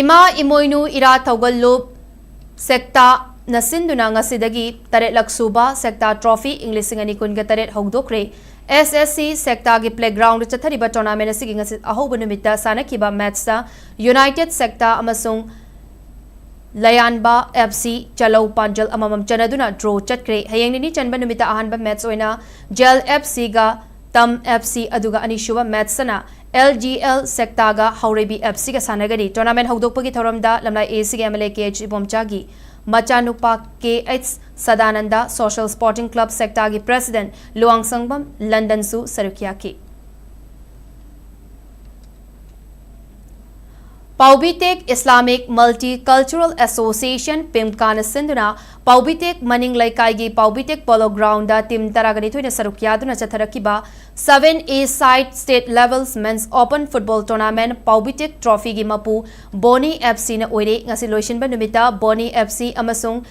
ꯏꯃꯥ ꯏꯃꯣꯏꯅꯨ ꯏꯔꯥ ꯊꯧꯒꯜꯂꯨꯞ ꯁꯦꯛꯇꯥꯅ ꯁꯤꯟꯗꯨꯅ ꯉꯁꯤꯗꯒꯤ ꯇꯔꯦꯠꯂꯛ ꯁꯨꯕ ꯁꯦꯛꯇꯥ ꯇ꯭ꯔꯣꯐꯤ ꯏꯪ ꯂꯤꯁꯤꯡ ꯑꯅꯤ ꯀꯨꯟꯒ ꯇꯔꯦꯠ ꯍꯧꯗꯣꯛꯈ꯭ꯔꯦ꯫ ꯑꯦꯁ ꯑꯦꯁ ꯁꯤ ꯁꯦꯛꯇꯥꯒꯤ playground ꯆꯠꯊꯔꯤꯕ tournamentꯅ ꯁꯤꯒꯤ ꯉꯁꯤ ꯑꯍꯧꯕ ꯅꯨꯃꯤꯠꯇ ꯁꯥꯟꯅꯈꯤꯕ matchꯇ United ꯁꯦꯛꯇꯥ ꯑꯃꯁꯨꯡ ꯂꯌꯥꯟꯕ ꯑꯦꯐ ꯁꯤ ꯆꯂꯧ ꯄꯥꯟꯖꯜ ꯑꯃꯃꯝ ꯆꯟꯅꯗꯨꯅ draw ꯆꯠꯈ꯭ꯔꯦ꯫ ꯍꯌꯦꯡ ꯅꯤꯅꯤ ꯆꯟꯕ ꯅꯨꯃꯤꯠꯇ ꯑꯍꯥꯟꯕ match ꯑꯣꯏꯅ ꯖꯦꯜ ꯑꯦꯐ ꯁꯤꯒ ꯇꯝ ꯑꯦꯐ ꯁꯤ, ꯑꯗꯨꯒ ꯑꯅꯤꯁꯨꯕ matchꯇꯅ ꯑꯦꯜ ꯖꯤ ꯑꯦꯜ ꯁꯦꯛꯇꯥꯒ ꯍꯥꯎꯔꯩꯕꯤ ꯑꯦꯐ ꯁꯤꯒ ꯁꯥꯟꯅꯒꯅꯤ꯫ Tournament ꯍꯧꯗꯣꯛꯄꯒꯤ ꯊꯧꯔꯝꯗ ꯂꯝꯂꯥꯏ ꯑꯦ ꯁꯤꯒꯤ M L A K H ꯏꯕꯣꯝꯆꯥꯒꯤ ꯃꯆꯥꯅꯨꯄꯥ K H Sadananda, Social Sporting Club ꯁꯦꯛꯇꯥꯒꯤ president ꯂꯨꯋꯥꯡꯁꯪꯕꯝ ꯂꯟꯗꯟꯁꯨ ꯁꯔꯨꯛ ꯌꯥꯈꯤ꯫ ꯄꯥꯎꯕꯤꯇꯦꯛ Islamic Multicultural Association, ꯄꯤꯝꯀꯥꯅ ꯁꯤꯟꯗꯨꯅ ꯄꯥꯎꯕꯤꯇꯦꯛ ꯃꯅꯤꯡ ꯂꯩꯀꯥꯏꯒꯤ ꯄꯥꯎꯕꯤꯇꯦꯛ Polo Groundꯗ team ꯇꯔꯥꯒ ꯅꯤꯊꯣꯏꯅ ꯁꯔꯨꯛ ꯌꯥꯗꯨꯅ ꯆꯠꯊꯔꯛꯈꯤꯕ seven A side State Levels Men's Open Football Tournament ꯄꯥꯎꯕꯤꯇꯦꯛ Trophyꯒꯤ ꯃꯄꯨ ꯕꯣꯅꯤ ꯑꯦꯐ ꯁꯤꯅ ꯑꯣꯏꯔꯦ꯫ ꯉꯁꯤ ꯂꯣꯏꯁꯤꯟꯕ ꯅꯨꯃꯤꯠꯇ ꯕꯣꯅꯤ ꯑꯦꯐ ꯁꯤ ꯑꯃꯁꯨꯡ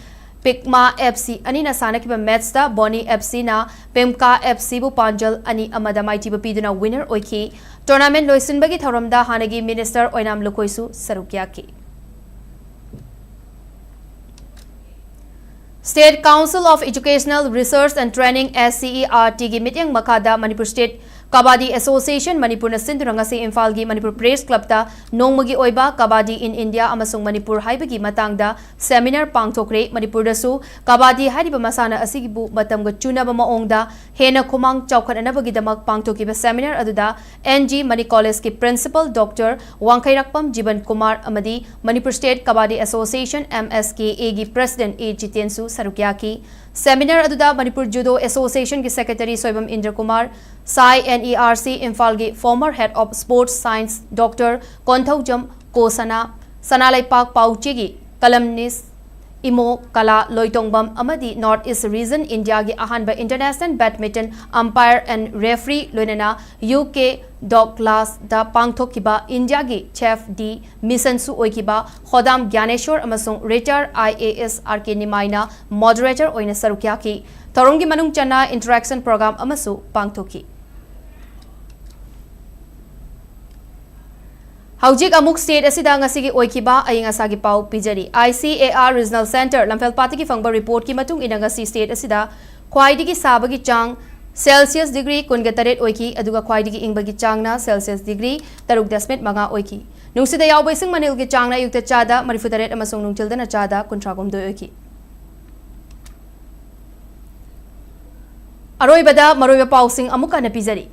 ꯄꯤꯛꯃꯥ ꯑꯦꯐ ꯁꯤ ꯑꯅꯤꯅ ꯁꯥꯟꯅꯈꯤꯕ matchꯇ ꯕꯣꯅꯤ ꯑꯦꯐ ꯁꯤꯅ ꯄꯤꯝꯀꯥ ꯑꯦꯐ ꯁꯤꯕꯨ ꯄꯥꯟꯖꯜ ꯑꯅꯤ ꯑꯃꯗ ꯃꯥꯏꯊꯤꯕ ꯄꯤꯗꯨꯅ winner ꯑꯣꯏꯈꯤ꯫ Tournament ꯂꯣꯏꯁꯤꯟꯕꯒꯤ ꯊꯧꯔꯝꯗ ꯍꯥꯟꯅꯒꯤ minister ꯑꯣꯏꯅꯥꯝ ꯂꯨꯈꯣꯏꯁꯨ ꯁꯔꯨꯛ ꯌꯥꯈꯤ꯫ State Council of Educational Research and Training, S C E R Tꯒꯤ ꯃꯤꯠꯌꯦꯡ ꯃꯈꯥꯗ Manipur State Kabaddi Association ꯃꯅꯤꯄꯨꯔꯅ ꯁꯤꯟꯗꯨꯅ ꯉꯁꯤ ꯏꯝꯐꯥꯜꯒꯤ ꯃꯅꯤꯄꯨꯔ Press Clubꯇ ꯅꯣꯡꯃꯒꯤ ꯑꯣꯏꯕ Kabaddi in India ꯑꯃꯁꯨꯡ ꯃꯅꯤꯄꯨꯔ ꯍꯥꯏꯕꯒꯤ ꯃꯇꯥꯡꯗ seminar ꯄꯥꯡꯊꯣꯛꯈ꯭ꯔꯦ꯫ ꯃꯅꯤꯄꯨꯔꯗꯁꯨ Kabaddi ꯍꯥꯏꯔꯤꯕ ꯃꯁꯥꯟꯅ ꯑꯁꯤꯕꯨ ꯃꯇꯝꯒ ꯆꯨꯅꯕ ꯃꯑꯣꯡꯗ ꯍꯦꯟꯅ ꯈꯨꯃꯥꯡ ꯆꯥꯎꯈꯠꯅꯅꯕꯒꯤꯗꯃꯛ ꯄꯥꯡꯊꯣꯛꯈꯤꯕ seminar ꯑꯗꯨꯗ N G Mani Collegeꯀꯤ Principal Doctor ꯋꯥꯡꯈꯩꯔꯥꯛꯄꯝ ꯖꯤꯕꯟ ꯀꯨꯃꯥꯔ ꯑꯃꯗꯤ Manipur State Kabaddi Association, M S K Aꯒꯤ President A ꯖꯤꯇꯦꯟꯁꯨ ꯁꯔꯨꯛ ꯌꯥꯈꯤ꯫ Seminar ꯑꯗꯨꯗ Manipur Judo Associationꯒꯤ Secretary Soibam ꯏꯟꯗ꯭ꯔ Kumar, ꯁꯥꯏ N E R C ꯏꯝꯐꯥꯜꯒꯤ former Head of Sports Science Doctor Konthoujam ꯀꯣꯁꯅꯥ, ꯁꯅꯥꯂꯩꯄꯥꯛ ꯄꯥꯎꯆꯦꯒꯤ columnist Imo ꯀꯂꯥ ꯂꯣꯏꯇꯣꯡꯕꯝ ꯑꯃꯗꯤ North East Region India ꯒꯤ ꯑꯍꯥꯟꯕ International Badminton Umpire and Referee, ꯂꯣꯏꯅꯅ ꯌꯨ ꯀꯦ ꯗꯣꯒꯂꯥꯁꯇ ꯄꯥꯡꯊꯣꯛꯈꯤꯕ ꯏꯟꯗꯤꯌꯥꯒꯤ ꯆꯦꯐ ꯗꯤ ꯃꯤꯁꯟꯁꯨ ꯑꯣꯏꯈꯤꯕ ꯈꯣꯗꯥꯝ ꯒ꯭ꯌꯥꯅꯦꯁꯣꯔ ꯑꯃꯁꯨꯡ retired I A S R K ꯅꯤꯃꯥꯏꯅ ꯃꯣꯗꯔꯦꯇꯔ ꯑꯣꯏꯅ ꯁꯔꯨꯛ ꯌꯥꯈꯤ꯫ ꯊꯧꯔꯝꯒꯤ ꯃꯅꯨꯡ ꯆꯟꯅ ꯏꯟꯇꯔꯦꯛꯁꯟ ꯄ꯭ꯔꯣꯒ꯭ꯔꯥꯝ ꯑꯃꯁꯨ ꯄꯥꯡꯊꯣꯛꯈꯤ꯫ ꯍꯧꯖꯤꯛ ꯑꯃꯨꯛ ꯁ꯭ꯇꯦꯠ ꯑꯁꯤꯗ ꯉꯁꯤꯒꯤ ꯑꯣꯏꯈꯤꯕ ꯑꯏꯪ ꯑꯁꯥꯒꯤ ꯄꯥꯎ ꯄꯤꯖꯔꯤ꯫ I C A R regional centre ꯂꯝꯐꯦꯜꯄꯥꯠꯇꯒꯤ ꯐꯪꯕ ꯔꯤꯄꯣꯔꯠꯀꯤ ꯃꯇꯨꯡ ꯏꯟꯅ, ꯉꯁꯤ ꯁ꯭ꯇꯦꯠ ꯑꯁꯤꯗ ꯈ꯭ꯋꯥꯏꯗꯒꯤ ꯁꯥꯕꯒꯤ ꯆꯥꯡ ꯁꯦꯜꯁꯤꯌꯁ ꯗꯤꯒ꯭ꯔꯤ ꯀꯨꯟꯒ ꯇꯔꯦꯠ ꯑꯣꯏꯈꯤ, ꯑꯗꯨꯒ ꯈ꯭ꯋꯥꯏꯗꯒꯤ ꯏꯪꯕꯒꯤ ꯆꯥꯡꯅ ꯁꯦꯜꯁꯤꯌꯁ ꯗꯤꯒ꯭ꯔꯤ ꯇꯔꯨꯛ ꯗꯁꯃꯤꯛ ꯃꯉꯥ ꯑꯣꯏꯈꯤ꯫ ꯅꯨꯡꯁꯤꯠꯇ ꯌꯥꯎꯕ ꯏꯁꯤꯡ ꯃꯅꯤꯜꯒꯤ ꯆꯥꯡꯅ ꯑꯌꯨꯛꯇ ꯆꯥꯗ ꯃꯔꯤꯐꯨ ꯇꯔꯦꯠ ꯑꯃꯁꯨꯡ ꯅꯨꯡꯊꯤꯜꯗꯅ ꯆꯥꯗ ꯀꯨꯟꯊ꯭ꯔꯥ ꯍꯨꯝꯗꯣꯏ ꯑꯣꯏꯈꯤ꯫ ꯑꯔꯣꯏꯕꯗ ꯃꯔꯨꯑꯣꯏꯕ ꯄꯥꯎꯁꯤꯡ ꯑꯃꯨꯛ ꯍꯟꯅ ꯄꯤꯖꯔꯤ꯫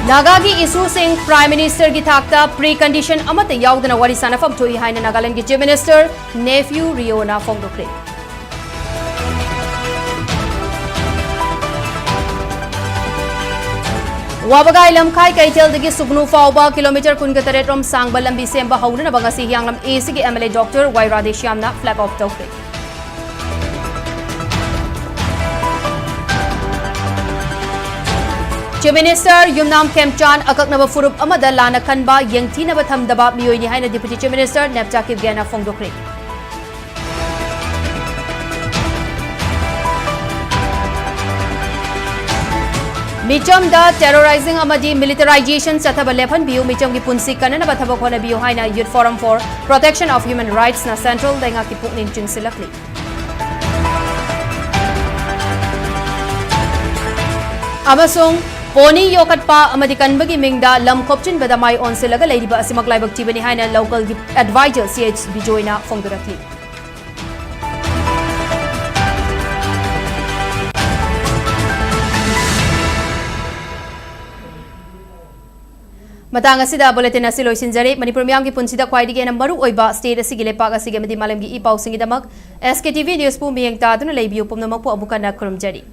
ꯅꯥꯒꯥꯒꯤ ꯏꯁꯨꯁꯤꯡ ꯄ꯭ꯔꯥꯏꯝ ꯃꯤꯅꯤꯁꯇꯔꯒꯤ ꯊꯥꯛꯇ ꯄ꯭ꯔꯤ ꯀꯟꯗꯤꯁꯟ ꯑꯃꯠꯇ ꯌꯥꯎꯗꯅ ꯋꯥꯔꯤ ꯁꯥꯅꯐꯝ ꯊꯣꯛꯏ ꯍꯥꯏꯅ ꯅꯥꯒꯥꯂꯦꯟꯗꯒꯤ ꯆꯤꯐ ꯃꯤꯅꯤꯁꯇꯔ ꯅꯦꯐ꯭ꯌꯨ ꯔꯤꯑꯣꯅ ꯐꯣꯡꯗꯣꯛꯈ꯭ꯔꯦ꯫ ꯋꯥꯕꯒꯥꯏ ꯂꯝꯈꯥꯏ ꯀꯩꯊꯦꯜꯗꯒꯤ ꯁꯨꯒꯅꯨ ꯐꯥꯎꯕ ꯀꯤꯂꯣꯃꯤꯇꯔ ꯀꯨꯟꯒ ꯇꯔꯦꯠ ꯔꯣꯝ ꯁꯥꯡꯕ ꯂꯝꯕꯤ ꯁꯦꯝꯕ ꯍꯧꯅꯅꯕ ꯉꯁꯤ ꯍꯤꯌꯥꯡꯂꯝ ꯑꯦ ꯁꯤꯒꯤ M L A doctor Y ꯔꯥꯙꯦꯁ꯭ꯌꯥꯝꯅ ꯐ꯭ꯂꯦꯒ ꯑꯣꯐ ꯇꯧꯈ꯭ꯔꯦ꯫ ꯆꯤꯐ ꯃꯤꯅꯤꯁꯇꯔ ꯌꯨꯝꯅꯥꯝ ꯈꯦꯝꯆꯥꯟ ꯑꯀꯛꯅꯕ ꯐꯨꯔꯨꯞ ꯑꯃꯗ ꯂꯥꯟꯅ ꯈꯟꯕ, ꯌꯦꯡꯊꯤꯅꯕ ꯊꯝꯗꯕ ꯃꯤꯑꯣꯏꯅꯤ ꯍꯥꯏꯅ ꯗꯤꯄꯨꯇꯤ ꯆꯤꯐ ꯃꯤꯅꯤꯁꯇꯔ ꯅꯦꯞꯆꯥ ꯀꯤꯞꯒꯦꯅ ꯐꯣꯡꯗꯣꯛꯈ꯭ꯔꯦ꯫ ꯃꯤꯆꯝꯗ ꯇꯦꯔꯣꯔꯥꯏꯖꯤꯡ ꯑꯃꯗꯤ ꯃꯤꯂꯤꯇꯔꯥꯏꯖꯦꯁꯟ ꯆꯠꯊꯕ ꯂꯦꯞꯍꯟꯕꯤꯌꯨ, ꯃꯤꯆꯝꯒꯤ ꯄꯨꯟꯁꯤ ꯀꯟꯅꯅꯕ ꯊꯕꯛ ꯍꯣꯠꯅꯕꯤꯌꯨ ꯍꯥꯏꯅ Youth Forum for Protection of Human Rightsꯅ ꯁꯦꯟꯇ꯭ꯔꯦꯜ ꯂꯩꯉꯥꯛꯀꯤ ꯄꯨꯛꯅꯤꯡ ꯆꯤꯡꯁꯤꯜꯂꯛꯂꯤ꯫ ꯑꯃꯁꯨꯡ ꯄꯣꯅꯤ ꯌꯣꯛꯈꯠꯄ ꯑꯃꯗꯤ ꯀꯟꯕꯒꯤ ꯃꯤꯡꯗ ꯂꯝ ꯈꯣꯞꯆꯤꯟꯕꯗ ꯃꯥꯏ ꯑꯣꯟꯁꯤꯜꯂꯒ ꯂꯩꯔꯤꯕ ꯑꯁꯤꯃꯛ ꯂꯥꯏꯕꯛ ꯊꯤꯕꯅꯤ ꯍꯥꯏꯅ ꯂꯣꯀꯦꯜꯒꯤ ꯑꯦꯗꯚꯥꯏꯖꯔ ꯁꯤ ꯑꯩꯆ ꯕꯤꯖꯣꯏꯅ ꯐꯣꯡꯗꯣꯔꯛꯂꯤ꯫ ꯃꯇꯥꯡ ꯑꯁꯤꯗ ꯕꯨꯂꯦꯇꯤꯟ ꯑꯁꯤ ꯂꯣꯏꯁꯤꯟꯖꯔꯦ꯫ ꯃꯅꯤꯄꯨꯔ ꯃꯤꯌꯥꯝꯒꯤ ꯄꯨꯟꯁꯤꯗ ꯈ꯭ꯋꯥꯏꯗꯒꯤ ꯍꯦꯟꯅ ꯃꯔꯨ ꯑꯣꯏꯕ ꯁ꯭ꯇꯦꯠ ꯑꯁꯤꯒꯤ, ꯂꯩꯄꯥꯛ ꯑꯁꯤꯒꯤ ꯑꯃꯗꯤ ꯃꯥꯂꯦꯝꯒꯤ ꯏ ꯄꯥꯎꯁꯤꯡꯒꯤꯗꯃꯛ ꯑꯦꯁ ꯀꯦ ꯇꯤ ꯚꯤ ꯅ꯭ꯌꯨꯁꯄꯨ ꯃꯤꯠꯌꯦꯡ ꯇꯥꯗꯨꯅ ꯂꯩꯕꯤꯌꯨ꯫ ꯄꯨꯝꯅꯃꯛꯄꯨ ꯑꯃꯨꯛ ꯍꯟꯅ ꯈꯨꯔꯨꯝꯖꯔꯤ꯫